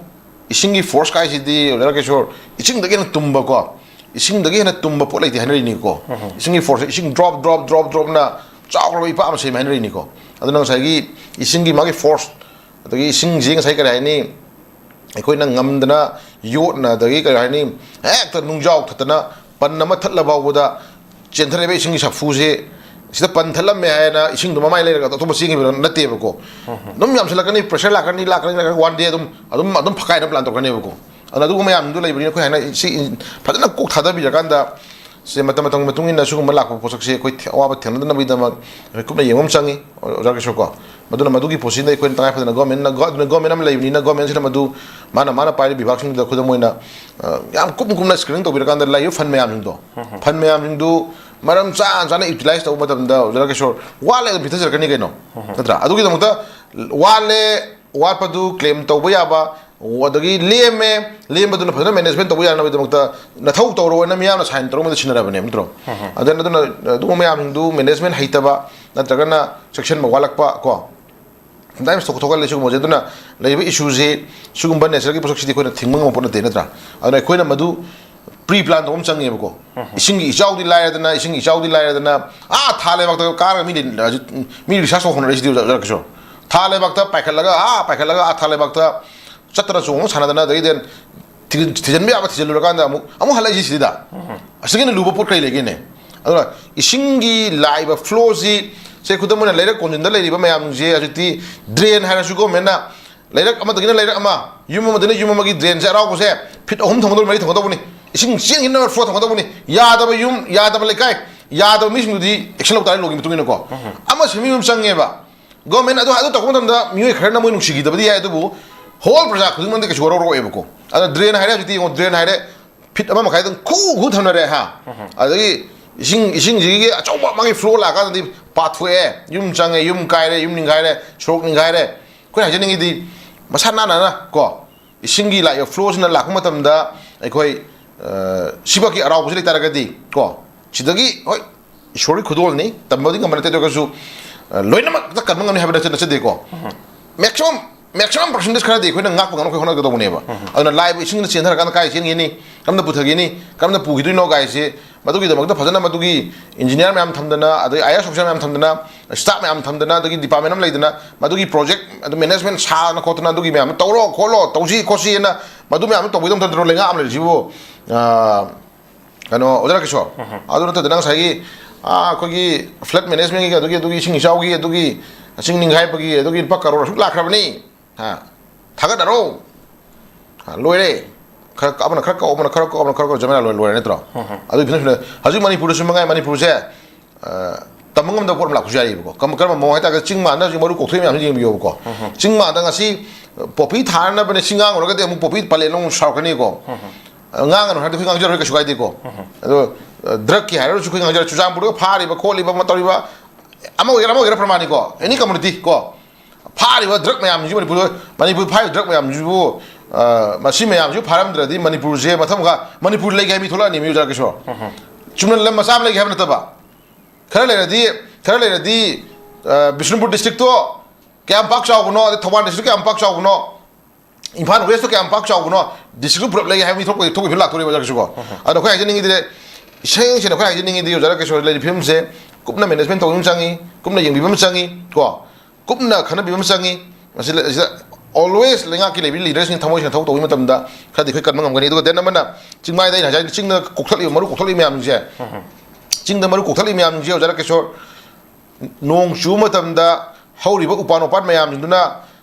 ꯏꯁꯤꯡꯒꯤ force ꯀꯥꯏꯁꯤꯗꯤ, ꯑꯣꯖꯥ ꯀꯤꯁꯣꯔ, ꯏꯁꯤꯡꯗꯒꯤ ꯍꯦꯟꯅ ꯇꯨꯝꯕꯀꯣ, ꯏꯁꯤꯡꯗꯒꯤ ꯍꯦꯟꯅ ꯇꯨꯝꯕ ꯄꯣꯠ ꯂꯩꯇꯦ ꯍꯥꯏꯅꯔꯤꯅꯤꯀꯣ꯫ ꯎꯝ꯫ ꯏꯁꯤꯡꯒꯤ force ꯁꯦ, ꯏꯁꯤꯡ drop, drop, drop, drop ꯅ ꯆꯥꯎꯈ꯭ꯔꯕ ꯏꯄꯥꯛ ꯑꯃ ꯁꯦꯝꯃꯦ ꯍꯥꯏꯅꯔꯤꯅꯤꯀꯣ꯫ ꯑꯗꯨꯅ ꯉꯁꯥꯏꯒꯤ ꯏꯁꯤꯡꯒꯤ ꯃꯥꯒꯤ force, ꯑꯗꯒꯤ ꯏꯁꯤꯡꯁꯤ ꯉꯁꯥꯏ ꯀꯔꯤ ꯍꯥꯏꯅꯤ, ꯑꯩꯈꯣꯏꯅ ꯉꯝꯗꯅ ꯌꯣꯠꯅ, ꯑꯗꯒꯤ ꯀꯔꯤ ꯍꯥꯏꯅꯤ, ꯍꯦꯛꯇ ꯅꯨꯡꯖꯥꯎ ꯊꯠꯇꯅ ꯄꯟ ꯑꯃ ꯊꯠꯂ ꯐꯥꯎꯕꯗ ꯆꯦꯟꯊꯔꯛꯏꯕ ꯏꯁꯤꯡꯒꯤ ꯁꯥꯐꯨꯁꯦ ꯁꯤꯗ ꯄꯟ ꯊꯠꯂꯝꯃꯦ ꯍꯥꯏꯅ ꯏꯁꯤꯡꯗꯣ ꯃꯃꯥꯏ ꯂꯩꯔꯒ ꯑꯇꯣꯞꯄ ꯆꯦꯟꯈꯤꯕ ꯅꯠꯇꯦꯕꯀꯣ꯫ ꯎꯝ꯫ ꯑꯗꯨꯝ ꯌꯥꯝꯁꯤꯜꯂꯛꯀꯅꯤ, pressure ꯂꯥꯛꯀꯅꯤ, ꯂꯥꯛꯀꯅꯤ, ꯂꯥꯛꯀꯅꯤ, one day ꯑꯗꯨꯝ, ꯑꯗꯨꯝ, ꯑꯗꯨꯝ ꯐꯛꯀꯥꯏꯅꯕ plan ꯇꯧꯔꯛꯀꯅꯦꯕꯀꯣ꯫ ꯑꯗꯨꯅ ꯑꯗꯨꯒꯨꯝꯕ ꯃꯌꯥꯝꯗꯨ ꯂꯩꯕꯅꯤꯅ ꯑꯩꯈꯣꯏ ꯍꯥꯏꯅ ꯁꯤ ꯐꯖꯅ ꯀꯣꯛ ꯊꯥꯗꯕꯤꯔꯀꯥꯟꯗ ꯁꯦ ꯃꯇꯝ ꯃꯇꯝꯒꯤ ꯃꯇꯨꯡ ꯏꯟꯅ ꯁꯤꯒꯨꯝꯕ ꯂꯥꯛꯄ ꯄꯣꯠꯁꯛꯁꯦ ꯑꯩꯈꯣꯏ ꯊꯦ-, ꯑꯋꯥꯕ ꯊꯦꯡꯅꯗꯅꯕꯒꯤꯗꯃꯛ ꯑꯩꯈꯣꯏ ꯀꯨꯞꯅ ꯌꯦꯡꯕ ꯑꯃ ꯆꯪꯉꯤ, ꯑꯣꯖꯥ ꯀꯤꯁꯣꯔ ꯀꯣ꯫ ꯃꯗꯨꯅ ꯃꯗꯨꯒꯤ ꯄꯣꯠꯁꯤꯗ ꯑꯩꯈꯣꯏꯅ ꯇꯉꯥꯏ ꯐꯗꯅ government ꯅ, ꯒꯣ-, ꯑꯗꯨꯅ government ꯑꯃ ꯂꯩꯕꯅꯤꯅ government ꯁꯤꯅ ꯃꯗꯨ ꯃꯥꯅ, ꯃꯥꯅ ꯄꯥꯏꯔꯤꯕ ꯕꯤꯚꯥꯒꯁꯤꯡꯗꯨꯗ ꯈꯨꯗꯝ ꯑꯣꯏꯅ, ꯑ, ꯌꯥꯝ ꯀꯨꯞꯅ ꯀꯨꯞꯅ screening ꯇꯧꯕꯤꯔꯀꯥꯟꯗ ꯂꯩꯔꯤꯕ fund ꯃꯌꯥꯝꯁꯤꯡꯗꯣ, ꯎꯝ꯫ Fund ꯃꯌꯥꯝꯁꯤꯡꯗꯨ ꯃꯔꯝ ꯆꯥꯅ ꯆꯥꯅ utilize ꯇꯧꯕ ꯃꯇꯝꯗ, ꯑꯣꯖꯥ ꯀꯤꯁꯣꯔ, ꯋꯥꯠꯂꯦ ꯑꯗꯨꯝ ꯄꯤꯊꯖꯔꯛꯀꯅꯤ ꯀꯩꯅꯣ, ꯎꯝ꯫ ꯅꯠꯇ꯭ꯔꯥ? ꯑꯗꯨꯒꯤꯗꯃꯛꯇ ꯋꯥꯠꯂꯦ, ꯋꯥꯠꯄꯗꯨ claim ꯇꯧꯕ ꯌꯥꯕ, ꯑꯗꯒꯤ ꯂꯦꯝꯃꯦ, ꯂꯦꯝꯕꯗꯨꯅ ꯐꯖꯅ management ꯇꯧꯕ ꯌꯥꯅꯕꯒꯤꯗꯃꯛꯇ ꯅꯊꯧ ꯇꯧꯔꯣꯅ ꯃꯤꯌꯥꯝꯅ sign ꯇꯧꯔꯒ ꯁꯤꯟꯅꯔꯕꯅꯦ, ꯅꯠꯇ꯭ꯔꯣ? ꯎꯝ꯫ ꯑꯗꯨꯅ, ꯑꯗꯨꯅ ꯑꯗꯨꯒꯨꯝꯕ ꯃꯌꯥꯝꯁꯤꯡꯗꯨ management ꯍꯩꯇꯕ ꯅꯠꯇ꯭ꯔꯒꯅ ꯆꯦꯛꯁꯤꯟꯕ ꯋꯥꯠꯂꯛꯄ ꯀꯣ, sometimes ꯊꯣꯛ-, ꯊꯣꯛꯍꯜꯂꯦ ꯁꯤꯒꯨꯝꯕꯁꯦ꯫ ꯑꯗꯨꯅ ꯂꯩꯔꯤꯕ issue ꯁꯤ, ꯁꯤꯒꯨꯝꯕ nature ꯒꯤ ꯄꯣꯠꯁꯛꯁꯤꯗꯤ ꯑꯩꯈꯣꯏꯅ ꯊꯤꯡꯕ ꯉꯝꯕ ꯄꯣꯠ ꯅꯠꯇꯦ, ꯅꯠꯇ꯭ꯔꯥ? ꯑꯗꯨꯅ ꯑꯩꯈꯣꯏꯅ ꯃꯗꯨ ꯄ꯭ꯔꯤ ꯄ꯭ꯂꯥꯟ ꯇꯧꯕ ꯑꯃ ꯆꯪꯉꯦꯕꯀꯣ꯫ ꯏꯁꯤꯡꯒꯤ ꯏꯆꯥꯎꯗꯤ ꯂꯥꯏꯔꯗꯅ, ꯏꯁꯤꯡꯒꯤ ꯏꯆꯥꯎꯗꯤ ꯂꯥꯏꯔꯗꯅ, ꯑꯥ ꯊꯥ ꯂꯩꯕꯥꯛꯇ ꯀꯥꯔꯒ ꯃꯤ ꯂꯩ-, ꯍꯧꯖꯤꯛ ꯃꯤ ꯔꯤꯁꯥꯔꯁ ꯇꯧꯕ ꯍꯧꯅꯔꯛꯏꯁꯤꯗꯤ ꯑꯣꯖꯥ ꯀꯤꯁꯣꯔ꯫ ꯊꯥ ꯂꯩꯕꯥꯛꯇ ꯄꯥꯏꯈꯠꯂꯒ, ꯑꯥ ꯄꯥꯏꯈꯠꯂꯒ, ꯑꯥ ꯊꯥ ꯂꯩꯕꯥꯛꯇ ꯆꯠꯇꯅ ꯆꯣꯡꯉ ꯁꯥꯟꯅꯗꯅ, ꯑꯗꯩꯗꯤ ꯊꯤ-, ꯊꯤꯖꯤꯟꯕ ꯌꯥꯕ ꯊꯤꯖꯤꯜꯂꯨꯔꯀꯥꯟꯗ ꯑꯃꯨꯛ, ꯑꯃꯨꯛ ꯍꯜꯂꯛꯏꯁꯤ ꯁꯤꯗ꯫ ꯑꯁꯤꯒꯤ ꯍꯦꯟꯅ ꯂꯨꯕ ꯄꯣꯠ ꯀꯔꯤ ꯂꯩꯒꯦꯅꯦ? ꯑꯗꯨꯅ ꯏꯁꯤꯡꯒꯤ ꯂꯥꯛꯏꯕ ꯐ꯭ꯂꯣꯁꯤ, ꯁꯦ ꯈꯨꯗꯝ ꯑꯣꯏꯅ ꯂꯩꯔꯛ ꯀꯣꯟꯖꯤꯟꯗ ꯂꯩꯔꯤꯕ ꯃꯌꯥꯝꯁꯦ ꯍꯧꯖꯤꯛꯇꯤ ꯗ꯭ꯔꯦꯟ ꯍꯥꯏꯔꯁꯨ ꯒꯣꯔꯃꯦꯟꯅ ꯂꯩꯔꯛ ꯑꯃꯗꯒꯤꯅ ꯂꯩꯔꯛ ꯑꯃ, ꯌꯨꯝ ꯑꯃꯗꯒꯤꯅ ꯌꯨꯝ ꯑꯃꯒꯤ ꯗ꯭ꯔꯦꯟꯁꯦ ꯑꯔꯥꯎꯕꯁꯦ ꯐꯤꯠ ꯑꯍꯨꯝ ꯊꯝꯒꯗꯧꯕꯅꯤ, ꯃꯔꯤ ꯊꯝꯒꯗꯧꯕꯅꯤ꯫ ꯏꯁꯤꯡ ꯆꯦꯟꯈꯤꯅꯕ ꯐ꯭ꯂꯣ ꯊꯝꯒꯗꯧꯕꯅꯤ꯫ ꯌꯥꯗꯕ ꯌꯨꯝ, ꯌꯥꯗꯕ ꯂꯩꯀꯥꯏ, ꯌꯥꯗꯕ ꯃꯤꯁꯤꯡꯗꯨꯗꯤ ꯑꯦꯛꯁꯟ ꯂꯧ ꯇꯥꯔꯦ, ꯂꯣꯒꯤ ꯃꯇꯨꯡ ꯏꯟꯅꯀꯣ꯫ ꯑꯃ ꯁꯦꯝꯕꯤꯕ ꯑꯃ ꯆꯪꯉꯦꯕ꯫ ꯒꯣꯔꯃꯦꯟ ꯑꯗꯨ, ꯑꯗꯨ ꯇꯧꯕ ꯃꯇꯝꯗ ꯃꯤꯑꯣꯏ ꯈꯔꯅ ꯃꯣꯏ ꯅꯨꯡꯁꯤꯈꯤꯗꯕꯗꯤ ꯌꯥꯏ, ꯑꯗꯨꯕꯨ ꯍꯣꯜ ꯄ꯭ꯔꯖꯥ ꯈꯨꯗꯤꯡꯃꯛꯇꯤ ꯀꯩꯁꯨ ꯋꯥꯔꯧꯔꯣꯏꯕꯀꯣ꯫ ꯑꯗ ꯗ꯭ꯔꯦꯟ ꯍꯥꯏꯔꯦ, ꯍꯧꯖꯤꯛꯇꯤ ꯌꯦꯡꯉꯣ, ꯗ꯭ꯔꯦꯟ ꯍꯥꯏꯔꯦ, ꯐꯤꯠ ꯑꯃ ꯃꯈꯥꯏꯗꯪ ꯈꯨ ꯈꯨ ꯊꯝꯅꯔꯦ ꯍꯥ꯫ ꯑꯗꯒꯤ ꯏꯁꯤꯡ, ꯏꯁꯤꯡꯁꯤꯒꯤ ꯑꯆꯧꯕ ꯃꯥꯒꯤ ꯐ꯭ꯂꯣ ꯂꯥꯛꯑꯀꯥꯟꯗꯗꯤ ꯄꯥꯊꯣꯛꯑꯦ, ꯌꯨꯝ ꯆꯪꯉꯦ, ꯌꯨꯝ ꯀꯥꯏꯔꯦ, ꯌꯨꯝ ꯅꯤꯡꯈꯥꯏꯔꯦ, ꯁꯣꯔꯣꯛ ꯅꯤꯡꯈꯥꯏꯔꯦ꯫ ꯑꯩꯈꯣꯏꯅ ꯍꯥꯏꯖꯅꯤꯡꯉꯤꯗꯤ ꯃꯁꯥ ꯅꯥꯟꯅꯅ ꯀꯣ, ꯏꯁꯤꯡꯒꯤ ꯂꯥꯛꯏꯕ ꯐ꯭ꯂꯣꯁꯤꯅ ꯂꯥꯛꯄ ꯃꯇꯝꯗ ꯑꯩꯈꯣꯏ, ꯑ, ꯁꯤꯐꯥꯎꯒꯤ ꯑꯔꯥꯎꯕꯁꯤ ꯂꯩꯇꯥꯔꯒꯗꯤ ꯀꯣ, ꯁꯤꯗꯒꯤ ꯍꯣꯏ, ꯏꯁꯣꯔꯒꯤ ꯈꯨꯗꯣꯜꯅꯤ, ꯇꯝꯕꯗꯤ ꯉꯝꯕ ꯅꯠꯇꯦ, ꯑꯗꯨ ꯑꯣꯏꯔꯒꯁꯨ, ꯑ, ꯂꯣꯏꯅꯃꯛꯇ ꯀꯟꯕ ꯉꯝꯅꯤ ꯍꯥꯏꯕ ꯅꯠꯆ-, ꯅꯠꯆꯗꯦꯀꯣ꯫ ꯃꯦꯛꯁꯤꯃꯝ, ꯃꯦꯛꯁꯤꯃꯝ ꯄꯥꯔꯁꯦꯟꯇꯦꯖ ꯈꯔꯗꯤ ꯑꯩꯈꯣꯏꯅ ꯉꯥꯛꯄ ꯉꯝꯅꯕ ꯑꯩꯈꯣꯏ ꯍꯣꯠꯅꯒꯗꯧꯕꯅꯦꯕ꯫ ꯑꯗꯨꯅ ꯂꯥꯛꯏꯕ ꯏꯁꯤꯡꯅ ꯆꯦꯟꯊꯔꯀꯥꯟꯗ ꯀꯥꯏ ꯆꯦꯟꯒꯅꯤ, ꯀꯔꯝꯅ ꯄꯨꯊꯒꯅꯤ, ꯀꯔꯝꯅ ꯄꯨꯈꯤꯗꯣꯏꯅꯣ ꯀꯥꯏꯁꯦ, ꯃꯗꯨꯒꯤꯗꯃꯛꯇ ꯐꯖꯅ ꯃꯗꯨꯒꯤ ꯏꯟꯖꯤꯅꯤꯌꯥꯔ ꯃꯌꯥꯝ ꯊꯝꯗꯅ, ꯑꯗꯩ ꯑꯥꯏ ꯑꯦꯁ ꯑꯣꯐꯤꯁꯥꯔ ꯃꯌꯥꯝ ꯊꯝꯗꯅ, ꯁ꯭ꯇꯥꯐ ꯃꯌꯥꯝ ꯊꯝꯗꯅ, ꯑꯗꯒꯤ ꯗꯤꯄꯥꯔꯠꯃꯦꯟ ꯑꯃ ꯂꯩꯗꯅ, ꯃꯗꯨꯒꯤ ꯄ꯭ꯔꯣꯖꯦꯛ ꯑꯗꯨ ꯃꯦꯅꯦꯖꯃꯦꯟ ꯁꯥꯗꯅ ꯈꯣꯠꯇꯅ, ꯑꯗꯨꯒꯤ ꯃꯌꯥꯝꯗꯣ ꯇꯧꯔꯣ ꯈꯣꯠꯂꯣ, ꯇꯧꯁꯤ ꯈꯣꯠꯁꯤꯅ ꯃꯗꯨ ꯃꯌꯥꯝꯗꯣ ꯇꯧꯕꯤꯗꯧ ꯅꯠꯇ꯭ꯔꯣ ꯂꯩꯉꯥꯛ ꯑꯃ ꯂꯩꯔꯤꯁꯤꯕꯨ? ꯑꯥ, ꯀꯩꯅꯣ, ꯑꯣꯖꯥ ꯀꯤꯁꯣꯔ, ꯑꯗꯨ ꯅꯠꯇꯗꯅ ꯉꯁꯥꯏꯒꯤ, ꯑꯥ, ꯑꯩꯈꯣꯏꯒꯤ ꯐ꯭ꯂꯠ ꯃꯦꯅꯦꯖꯃꯦꯟꯒꯤ, ꯑꯗꯨꯒꯤ, ꯑꯗꯨꯒꯤ ꯏꯁꯤꯡ ꯏꯆꯥꯎꯒꯤ, ꯑꯗꯨꯒꯤ ꯆꯤꯡ ꯅꯤꯡꯈꯥꯏꯕꯒꯤ, ꯑꯗꯨꯒꯤ ꯂꯨꯄꯥ ꯀꯔꯣꯔ ꯑꯁꯨꯛ ꯂꯥꯛꯈ꯭ꯔꯕꯅꯤ꯫ ꯍꯥ? ꯊꯥꯒꯠꯅꯔꯣ꯫ ꯍꯥ, ꯂꯣꯏꯔꯦ꯫ ꯈꯔ ꯀ-, ꯑꯃꯅ ꯈꯔ ꯀꯧ, ꯑꯃꯅ ꯈꯔ ꯀꯧ, ꯑꯃꯅ ꯈꯔ ꯀꯧ, ꯖꯃꯦꯂꯥ ꯂꯣꯏ-, ꯂꯣꯏꯔꯦ ꯅꯠꯇ꯭ꯔꯣ? ꯑꯗꯨꯒꯤ ꯐꯤꯕꯝꯁꯤꯗ ꯍꯧꯖꯤꯛ ꯃꯅꯤꯄꯨꯔꯗꯁꯨ ꯃꯉꯥꯏ, ꯃꯅꯤꯄꯨꯔꯁꯦ, ꯑ, ꯇꯝꯕ ꯉꯝꯗꯕ ꯄꯣꯠ ꯑꯃ ꯂꯥꯛꯄꯁꯨ ꯌꯥꯏꯌꯦꯕꯀꯣ꯫ ꯀꯝ-, ꯀꯔꯝꯕ ꯃꯑꯣꯡ ꯍꯥꯏꯇꯥꯔꯒꯗꯤ ꯆꯤꯡ ꯃꯥꯟꯗ ꯍꯧꯖꯤꯛ ꯃꯔꯨ ꯀꯣꯛꯊꯣꯛꯏ ꯃꯌꯥꯝꯁꯤ ꯌꯦꯡꯕꯤꯌꯣꯕꯀꯣ꯫ ꯆꯤꯡ ꯃꯥꯟꯗ ꯉꯁꯤ ꯄꯣꯄꯤ ꯊꯥꯅꯕꯅꯦ, ꯆꯤꯡ ꯉꯥꯡꯉꯨꯔꯒꯗꯤ ꯑꯃꯨꯛ ꯄꯣꯄꯤ ꯄꯂꯦꯟ ꯑꯃꯨꯛ ꯁꯥꯎꯔꯛꯀꯅꯤꯀꯣ꯫ ꯉꯥꯡꯒꯅꯨ ꯍꯥꯏꯔꯗꯤ ꯑꯩꯈꯣꯏ ꯉꯥꯡꯖꯔꯣꯏ, ꯀꯩꯁꯨ ꯀꯥꯏꯗꯦꯀꯣ꯫ ꯑꯗꯣ, ꯑ, ꯗ꯭ꯔꯒꯀꯤ ꯍꯥꯏꯔꯒꯁꯨ ꯑꯩꯈꯣꯏ ꯉꯥꯡꯖꯔꯣꯏ꯫ ꯆꯨꯔꯆꯥꯟꯄꯨꯔꯗ ꯐꯥꯔꯤꯕ ꯈꯣꯠꯂꯤꯕ ꯑꯃ ꯇꯧꯔꯤꯕ, ꯑꯃ ꯑꯣꯏꯒꯦꯔꯥ ꯑꯃ ꯑꯣꯏꯒꯦꯔꯥ ꯄ꯭ꯔꯃꯥꯅꯤꯀꯣ, ꯑꯦꯅꯤ ꯀꯝꯃꯨꯅꯤꯇꯤ ꯀꯣ, ꯐꯥꯔꯤꯕ ꯗ꯭ꯔꯒ ꯃꯌꯥꯝꯁꯤ ꯃꯅꯤꯄꯨꯔ, ꯃꯅꯤꯄꯨꯔ ꯐꯥꯔꯤꯕ ꯗ꯭ꯔꯒ ꯃꯌꯥꯝꯁꯤꯕꯨ, ꯑ, ꯃꯁꯤ ꯃꯌꯥꯝꯁꯤꯕꯨ ꯐꯥꯔꯝꯗ꯭ꯔꯗꯤ ꯃꯅꯤꯄꯨꯔꯁꯦ ꯃꯊꯪ ꯃꯈꯥ ꯃꯅꯤꯄꯨꯔ ꯂꯩꯒꯦ ꯍꯥꯏꯕ ꯃꯤ ꯊꯣꯛꯂꯛꯑꯅꯤ, ꯃꯤ ꯑꯣꯖꯥ ꯀꯤꯁꯣꯔ꯫ ꯆꯨꯝꯅ ꯂꯝ ꯃꯆꯥ ꯑꯃ ꯂꯩꯒꯦ ꯍꯥꯏꯕ ꯅꯠꯇꯕ꯫ ꯈꯔ ꯂꯩꯔꯗꯤ, ꯈꯔ ꯂꯩꯔꯗꯤ, ꯑ, ꯕꯤꯁꯅꯨꯄꯨꯔ ꯗꯤꯁꯇ꯭ꯔꯤꯛꯇꯣ ꯀꯌꯥꯝ ꯄꯥꯛ ꯆꯥꯎꯕꯅꯣ, ꯑꯗꯩ ꯊꯧꯕꯥꯜ ꯗꯤꯁꯇ꯭ꯔꯤꯛ ꯀꯌꯥꯝ ꯄꯥꯛ ꯆꯥꯎꯕꯅꯣ, ꯏꯝꯐꯥꯜ ꯋꯦꯁꯇꯣ ꯀꯌꯥꯝ ꯄꯥꯛ ꯆꯥꯎꯕꯅꯣ, ꯗꯤꯁꯇ꯭ꯔꯤꯛꯇꯨ ꯄꯨꯂꯞ ꯂꯩ ꯍꯥꯏꯕ ꯃꯤ ꯊꯣꯛꯄ, ꯊꯣꯛꯄꯒꯤ ꯐꯤꯕꯝ ꯂꯥꯛꯇꯣꯔꯦꯕ ꯑꯣꯖꯥ ꯀꯩꯁꯨꯀꯣ꯫ ꯑꯗꯣ ꯑꯩꯈꯣꯏ ꯍꯥꯏꯖꯅꯤꯡꯉꯤꯗꯤ, ꯏꯁꯦꯡ ꯁꯦꯡꯅ ꯑꯩꯈꯣꯏ ꯍꯥꯏꯖꯅꯤꯡꯉꯤꯗꯤ ꯑꯣꯖꯥ ꯀꯩꯁꯨ ꯂꯩꯔꯤꯕ ꯐꯤꯕꯝꯁꯦ ꯀꯨꯞꯅ ꯃꯦꯅꯦꯖꯃꯦꯟ ꯇꯧꯕꯤꯕ ꯑꯃ ꯆꯪꯉꯤ, ꯀꯨꯞꯅ ꯌꯦꯡꯕꯤꯕ ꯑꯃ ꯆꯪꯉꯤ ꯀꯣ, ꯀꯨꯞꯅ ꯈꯟꯅꯕꯤꯕ ꯑꯃ ꯆꯪꯉꯤ꯫ ꯃꯁꯤ ꯁꯤꯗ always ꯂꯩꯉꯥꯛꯀꯤ ꯂꯩꯕꯤ ꯂꯤꯗꯔꯁꯤꯡ ꯊꯃꯣꯏ ꯁꯦꯡꯅ ꯊꯕꯛ ꯇꯧꯕꯒꯤ ꯃꯇꯝꯗ ꯈꯔꯗꯤ ꯑꯩꯈꯣꯏ ꯀꯟꯕ ꯉꯝꯒꯅꯤ꯫ ꯑꯗꯨꯒ then ꯑꯃꯅ ꯆꯤꯡꯃꯥꯏꯗ ꯑꯩꯅ ꯍꯥꯏꯖ ꯍꯥꯏ, ꯆꯤꯡꯗ ꯀꯣꯛꯊꯠꯂꯤꯕ, ꯃꯔꯨ ꯀꯣꯛꯊꯠꯂꯤꯕ ꯃꯌꯥꯝꯁꯦ, ꯆꯤꯡꯗ ꯃꯔꯨ ꯀꯣꯛꯊꯠꯂꯤꯕ ꯃꯌꯥꯝꯁꯦ ꯑꯣꯖꯥ ꯀꯤꯁꯣꯔ, ꯅꯣꯡ ꯆꯨꯕ ꯃꯇꯝꯗ ꯍꯧꯔꯤꯕ ꯎꯄꯥꯟ ꯋꯥꯄꯥꯟ ꯃꯌꯥꯝꯁꯤꯡꯗꯨꯅ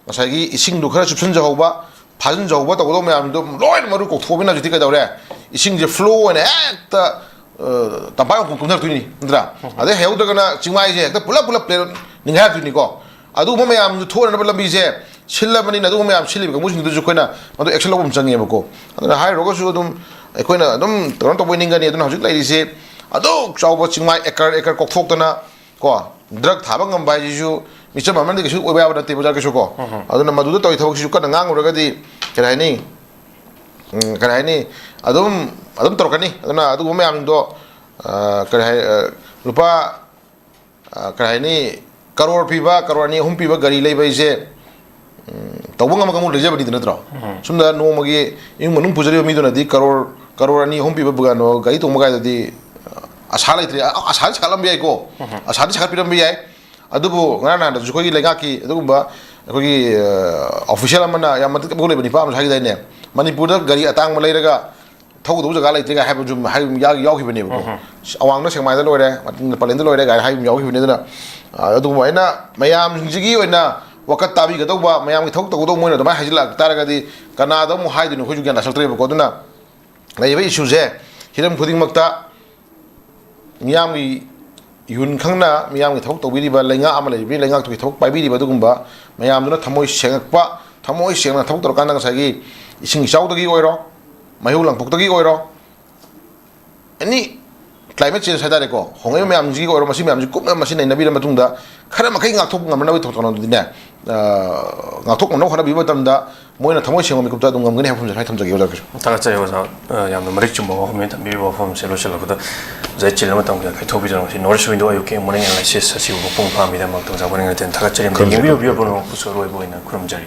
ꯉꯁꯥꯏꯒꯤ ꯏꯁꯤꯡꯗꯨ ꯈꯔ ꯆꯨꯞꯁꯤꯟꯖꯍꯧꯕ, ꯐꯥꯖꯤꯟꯖꯍꯧꯕ ꯇꯧꯒꯗꯧꯕ ꯃꯌꯥꯝꯗꯣ ꯂꯣꯏꯅ ꯃꯔꯨ ꯀꯣꯛꯊꯣꯛꯑꯃꯤꯅ ꯍꯧꯖꯤꯛꯇꯤ ꯀꯩꯗꯧꯔꯦ? ꯏꯁꯤꯡꯁꯦ flow ꯑꯣꯏꯅ ꯍꯦꯛꯇ, ꯑ, ꯇꯝꯄꯥꯛ ꯌꯧ ꯀꯨꯝꯊꯔꯛꯇꯣꯏꯅꯤ, ꯅꯠꯇ꯭ꯔꯥ? ꯑꯗꯩ ꯍꯩꯍꯧꯗ꯭ꯔꯒꯅ ꯆꯤꯡꯃꯥꯏꯁꯦ ꯍꯦꯛꯇ ꯄꯨꯂꯞ ꯄꯨꯂꯞ ꯄ꯭ꯂꯦꯠ ꯅꯤꯡꯈꯥꯏꯔꯛꯇꯣꯏꯅꯤꯀꯣ꯫ ꯑꯗꯨꯒꯨꯝꯕ ꯃꯌꯥꯝꯗꯨ ꯊꯣꯛꯅꯅꯕ ꯂꯝꯕꯤꯁꯦ ꯁꯤꯜꯂꯕꯅꯤꯅ, ꯑꯗꯨꯒꯨꯝꯕ ꯃꯌꯥꯝ ꯁꯤꯜꯂꯤꯕ ꯀꯥꯡꯕꯨꯁꯤꯡꯗꯨꯁꯨ ꯑꯩꯈꯣꯏꯅ ꯃꯗꯨ action ꯂꯧꯕ ꯑꯃ ꯆꯪꯉꯦꯕꯀꯣ꯫ ꯑꯗꯨꯅ ꯍꯥꯏꯔꯨꯔꯒꯁꯨ ꯑꯗꯨꯝ ꯑꯩꯈꯣꯏꯅ ꯑꯗꯨꯝ ꯀꯩꯅꯣ ꯇꯧꯕꯩ ꯅꯤꯡꯒꯅꯤ꯫ ꯑꯗꯨꯅ ꯍꯧꯖꯤꯛ ꯂꯩꯔꯤꯁꯦ ꯑꯗꯨꯛ ꯆꯥꯎꯕ ꯆꯤꯡꯃꯥꯏ acre acre ꯀꯣꯛꯊꯣꯛꯇꯅ ꯀꯣ, drug ꯊꯥꯕ ꯉꯝꯕ ꯍꯥꯏꯁꯤꯁꯨ ꯃꯤꯆꯝ ꯑꯃꯅꯗꯤ ꯀꯩꯁꯨ ꯑꯣꯏꯕ ꯌꯥꯕ ꯅꯠꯇꯦ ꯑꯣꯖꯥ ꯀꯩꯁꯨ ꯀꯣ꯫ ꯑꯗꯨꯅ ꯃꯗꯨꯗ ꯇꯧꯔꯤ ꯊꯕꯛꯁꯤꯁꯨ ꯀꯟꯅ ꯉꯥꯡꯉꯨꯔꯒꯗꯤ ꯀꯔꯤ ꯍꯥꯏꯅꯤ? ꯎꯝ, ꯀꯔꯤ ꯍꯥꯏꯅꯤ? ꯑꯗꯨꯝ, ꯑꯗꯨꯝ ꯇꯧꯔꯛꯀꯅꯤ꯫ ꯑꯗꯨꯅ ꯑꯗꯨꯒꯨꯝꯕ ꯃꯌꯥꯝꯗꯣ, ꯑ, ꯀꯔꯤ ꯍꯥꯏ-, ꯑ, ꯂꯨꯄꯥ, ꯑ, ꯀꯔꯤ ꯍꯥꯏꯅꯤ? ꯀꯔꯣꯔ ꯄꯤꯕ, ꯀꯔꯣꯔ ꯑꯅꯤ ꯑꯍꯨꯝ ꯄꯤꯕ ꯒꯥꯔꯤ ꯂꯩꯕ ꯍꯥꯏꯁꯦ, ꯎꯝ, ꯇꯧꯕ ꯉꯝꯕ ꯀꯥꯡꯕꯨ ꯂꯩꯖꯕꯅꯤꯗ, ꯅꯠꯇ꯭ꯔꯣ? ꯁꯣꯝꯗ ꯅꯣꯡꯃꯒꯤ ꯏꯃꯨꯡ ꯃꯅꯨꯡ ꯄꯨꯖꯔꯤꯕ ꯃꯤꯗꯨꯅꯗꯤ ꯀꯔꯣꯔ, ꯀꯔꯣꯔ ꯑꯅꯤ ꯑꯍꯨꯝ ꯄꯤꯕ ꯀꯩꯅꯣ ꯒꯥꯔꯤ ꯇꯣꯡꯕ ꯀꯥꯏꯗꯗꯤ, ꯑ, ꯑꯁꯥ ꯂꯩꯇ꯭ꯔꯦ꯫ ꯑ, ꯑꯁꯥꯗꯤ ꯁꯥꯒꯠꯂꯝꯕ ꯌꯥꯏꯀꯣ, ꯑꯁꯥꯗꯤ ꯁꯥꯒꯠꯄꯤꯔꯝꯕ ꯌꯥꯏ꯫ ꯑꯗꯨꯕꯨ ꯉꯔꯥꯡ ꯅꯍꯥꯟꯗꯁꯨ ꯑꯩꯈꯣꯏꯒꯤ ꯂꯩꯉꯥꯛꯀꯤ ꯑꯗꯨꯒꯨꯝꯕ ꯑꯩꯈꯣꯏꯒꯤ, ꯑ, official ꯑꯃꯅ ꯌꯥꯝ ꯃꯇꯤꯛ ꯃꯒꯨꯟ ꯂꯩꯕ ꯅꯤꯄꯥ ꯑꯃꯁꯨ ꯍꯥꯏꯈꯤꯗꯥꯏꯅꯦ? ꯃꯅꯤꯄꯨꯔꯗ ꯒꯥꯔꯤ ꯑꯇꯥꯡꯕ ꯂꯩꯔꯒ ꯊꯧꯒꯗꯧꯕ ꯖꯒꯥ ꯂꯩꯇ꯭ꯔꯦ ꯀꯥꯏ ꯍꯥꯏꯕ ꯁꯨꯝ ꯍꯥꯏꯕ ꯌꯥꯎ-, ꯌꯥꯎꯈꯤꯕꯅꯦꯕꯀꯣ꯫ ꯑꯋꯥꯡꯗ ꯁꯦꯛꯃꯥꯏꯗ ꯂꯣꯏꯔꯦ, ꯄꯂꯦꯟꯗ ꯂꯣꯏꯔꯦ ꯀꯥꯏꯅ ꯍꯥꯏꯕ ꯌꯥꯎꯈꯤꯕꯅꯦ꯫ ꯑꯗꯨꯅ, ꯑ, ꯑꯗꯨꯕꯨ ꯑꯩꯅ ꯃꯌꯥꯝꯁꯤꯡꯁꯤꯒꯤ ꯑꯣꯏꯅ ꯋꯥꯀꯠ ꯇꯥꯕꯤꯒꯗꯧꯕ, ꯃꯌꯥꯝꯒꯤ ꯊꯕꯛ ꯇꯧꯒꯗꯧꯕ ꯃꯣꯏꯅ ꯑꯗꯨꯃꯥꯏꯅ ꯍꯥꯏꯖꯤꯜꯂꯛ ꯇꯥꯔꯒꯗꯤ ꯀꯅꯥꯗ ꯑꯃꯨꯛ ꯍꯥꯏꯗꯣꯏꯅꯣ ꯑꯩꯈꯣꯏꯁꯨ ꯒ꯭ꯌꯥꯟ ꯇꯥꯁꯜꯂꯛꯇ꯭ꯔꯦꯕꯀꯣ꯫ ꯑꯗꯨꯅ ꯂꯩꯔꯤꯕ ꯏꯁꯨꯁꯦ ꯍꯤꯔꯝ ꯈꯨꯗꯤꯡꯃꯛꯇ ꯃꯤꯌꯥꯝꯒꯤ ꯌꯨꯟ ꯈꯪꯅ ꯃꯤꯌꯥꯝꯒꯤ ꯊꯕꯛ ꯇꯧꯕꯤꯔꯤꯕ ꯂꯩꯉꯥꯛ ꯑꯃ ꯂꯩꯔꯤꯕꯅꯤ, ꯂꯩꯉꯥꯛꯇꯨꯒꯤ ꯊꯕꯛ ꯄꯥꯏꯕꯤꯔꯤꯕ ꯑꯗꯨꯒꯨꯝꯕ ꯃꯌꯥꯝꯗꯨꯅ ꯊꯃꯣꯏ ꯁꯦꯡꯉꯛꯄ, ꯊꯃꯣꯏ ꯁꯦꯡꯅ ꯊꯕꯛ ꯇꯧꯔꯀꯥꯟꯗ ꯉꯁꯥꯏꯒꯤ ꯏꯁꯤꯡ ꯏꯆꯥꯎꯗꯒꯤ ꯑꯣꯏꯔꯣ, ꯃꯩꯍꯧ ꯂꯥꯡꯄꯣꯛꯇꯒꯤ ꯑꯣꯏꯔꯣ, ꯑꯦꯅꯤ climate change ꯍꯥꯏꯇꯥꯔꯦꯀꯣ, ꯍꯣꯡꯂꯛꯏꯕ ꯃꯌꯥꯝꯁꯤꯒꯤ ꯑꯣꯏꯔꯣ, ꯃꯁꯤ ꯃꯌꯥꯝꯁꯤ ꯀꯨꯞꯅ ꯃꯁꯤ ꯅꯩꯅꯕꯤꯔ ꯃꯇꯨꯡꯗ ꯈꯔ ꯃꯈꯩ ꯉꯥꯛꯊꯣꯛꯄ ꯉꯝꯅꯕꯒꯤ ꯊꯧ-, ꯀꯩꯅꯣꯗꯨꯗꯤꯅꯦ, ꯑ, ꯉꯥꯛꯊꯣꯛ ꯉꯝꯅꯕ ꯍꯣꯠꯅꯕꯤꯕ ꯃꯇꯝꯗ ꯃꯣꯏꯅ ꯊꯃꯣꯏ ꯁꯦꯡꯕ ꯃꯤꯀꯨꯞꯇ ꯑꯗꯨꯝ ꯉꯝꯒꯅꯤ ꯍꯥꯏꯕ ꯋꯥꯐꯝꯁꯦ ꯁꯨꯃꯥꯏꯅ ꯊꯝꯖꯒꯦ ꯑꯣꯖꯥ ꯀꯩꯁꯨ꯫ ꯊꯥꯒꯠꯆꯔꯤ ꯑꯣꯖꯥ꯫ ꯑ, ꯌꯥꯝꯅ ꯃꯔꯤꯛ ꯆꯨꯝꯕ ꯋꯥꯐꯝꯅꯤ ꯊꯝꯕꯤꯔꯤꯕ ꯋꯥꯐꯝꯁꯦ꯫ ꯂꯣꯏꯁꯤꯜꯂꯛꯄꯗ ꯑꯣꯖꯥ ꯆꯤꯜꯂꯕ ꯃꯇꯝꯒꯤ ꯀꯥꯏꯊꯣꯛꯄꯤꯗꯨꯅ ꯉꯁꯤ North East Window ꯑꯌꯨꯛꯀꯤ morning analysis ꯑꯁꯤꯕꯨ ꯃꯄꯨꯡ ꯐꯥꯍꯟꯕꯤꯗꯃꯛꯇ ꯑꯣꯖꯥ ꯄꯨꯛꯅꯤꯡ ꯂꯩꯇꯦꯟ ꯊꯥꯒꯠꯆꯔꯤ꯫ ꯈꯨꯔꯨꯝꯖꯔꯤ꯫ ꯌꯦꯡꯕꯤꯔꯤꯕ ꯄꯨꯝꯅꯃꯛꯄꯨꯁꯨ ꯑꯔꯣꯏꯕ ꯑꯣꯏꯅ ꯈꯨꯔꯨꯝꯖꯔꯤ꯫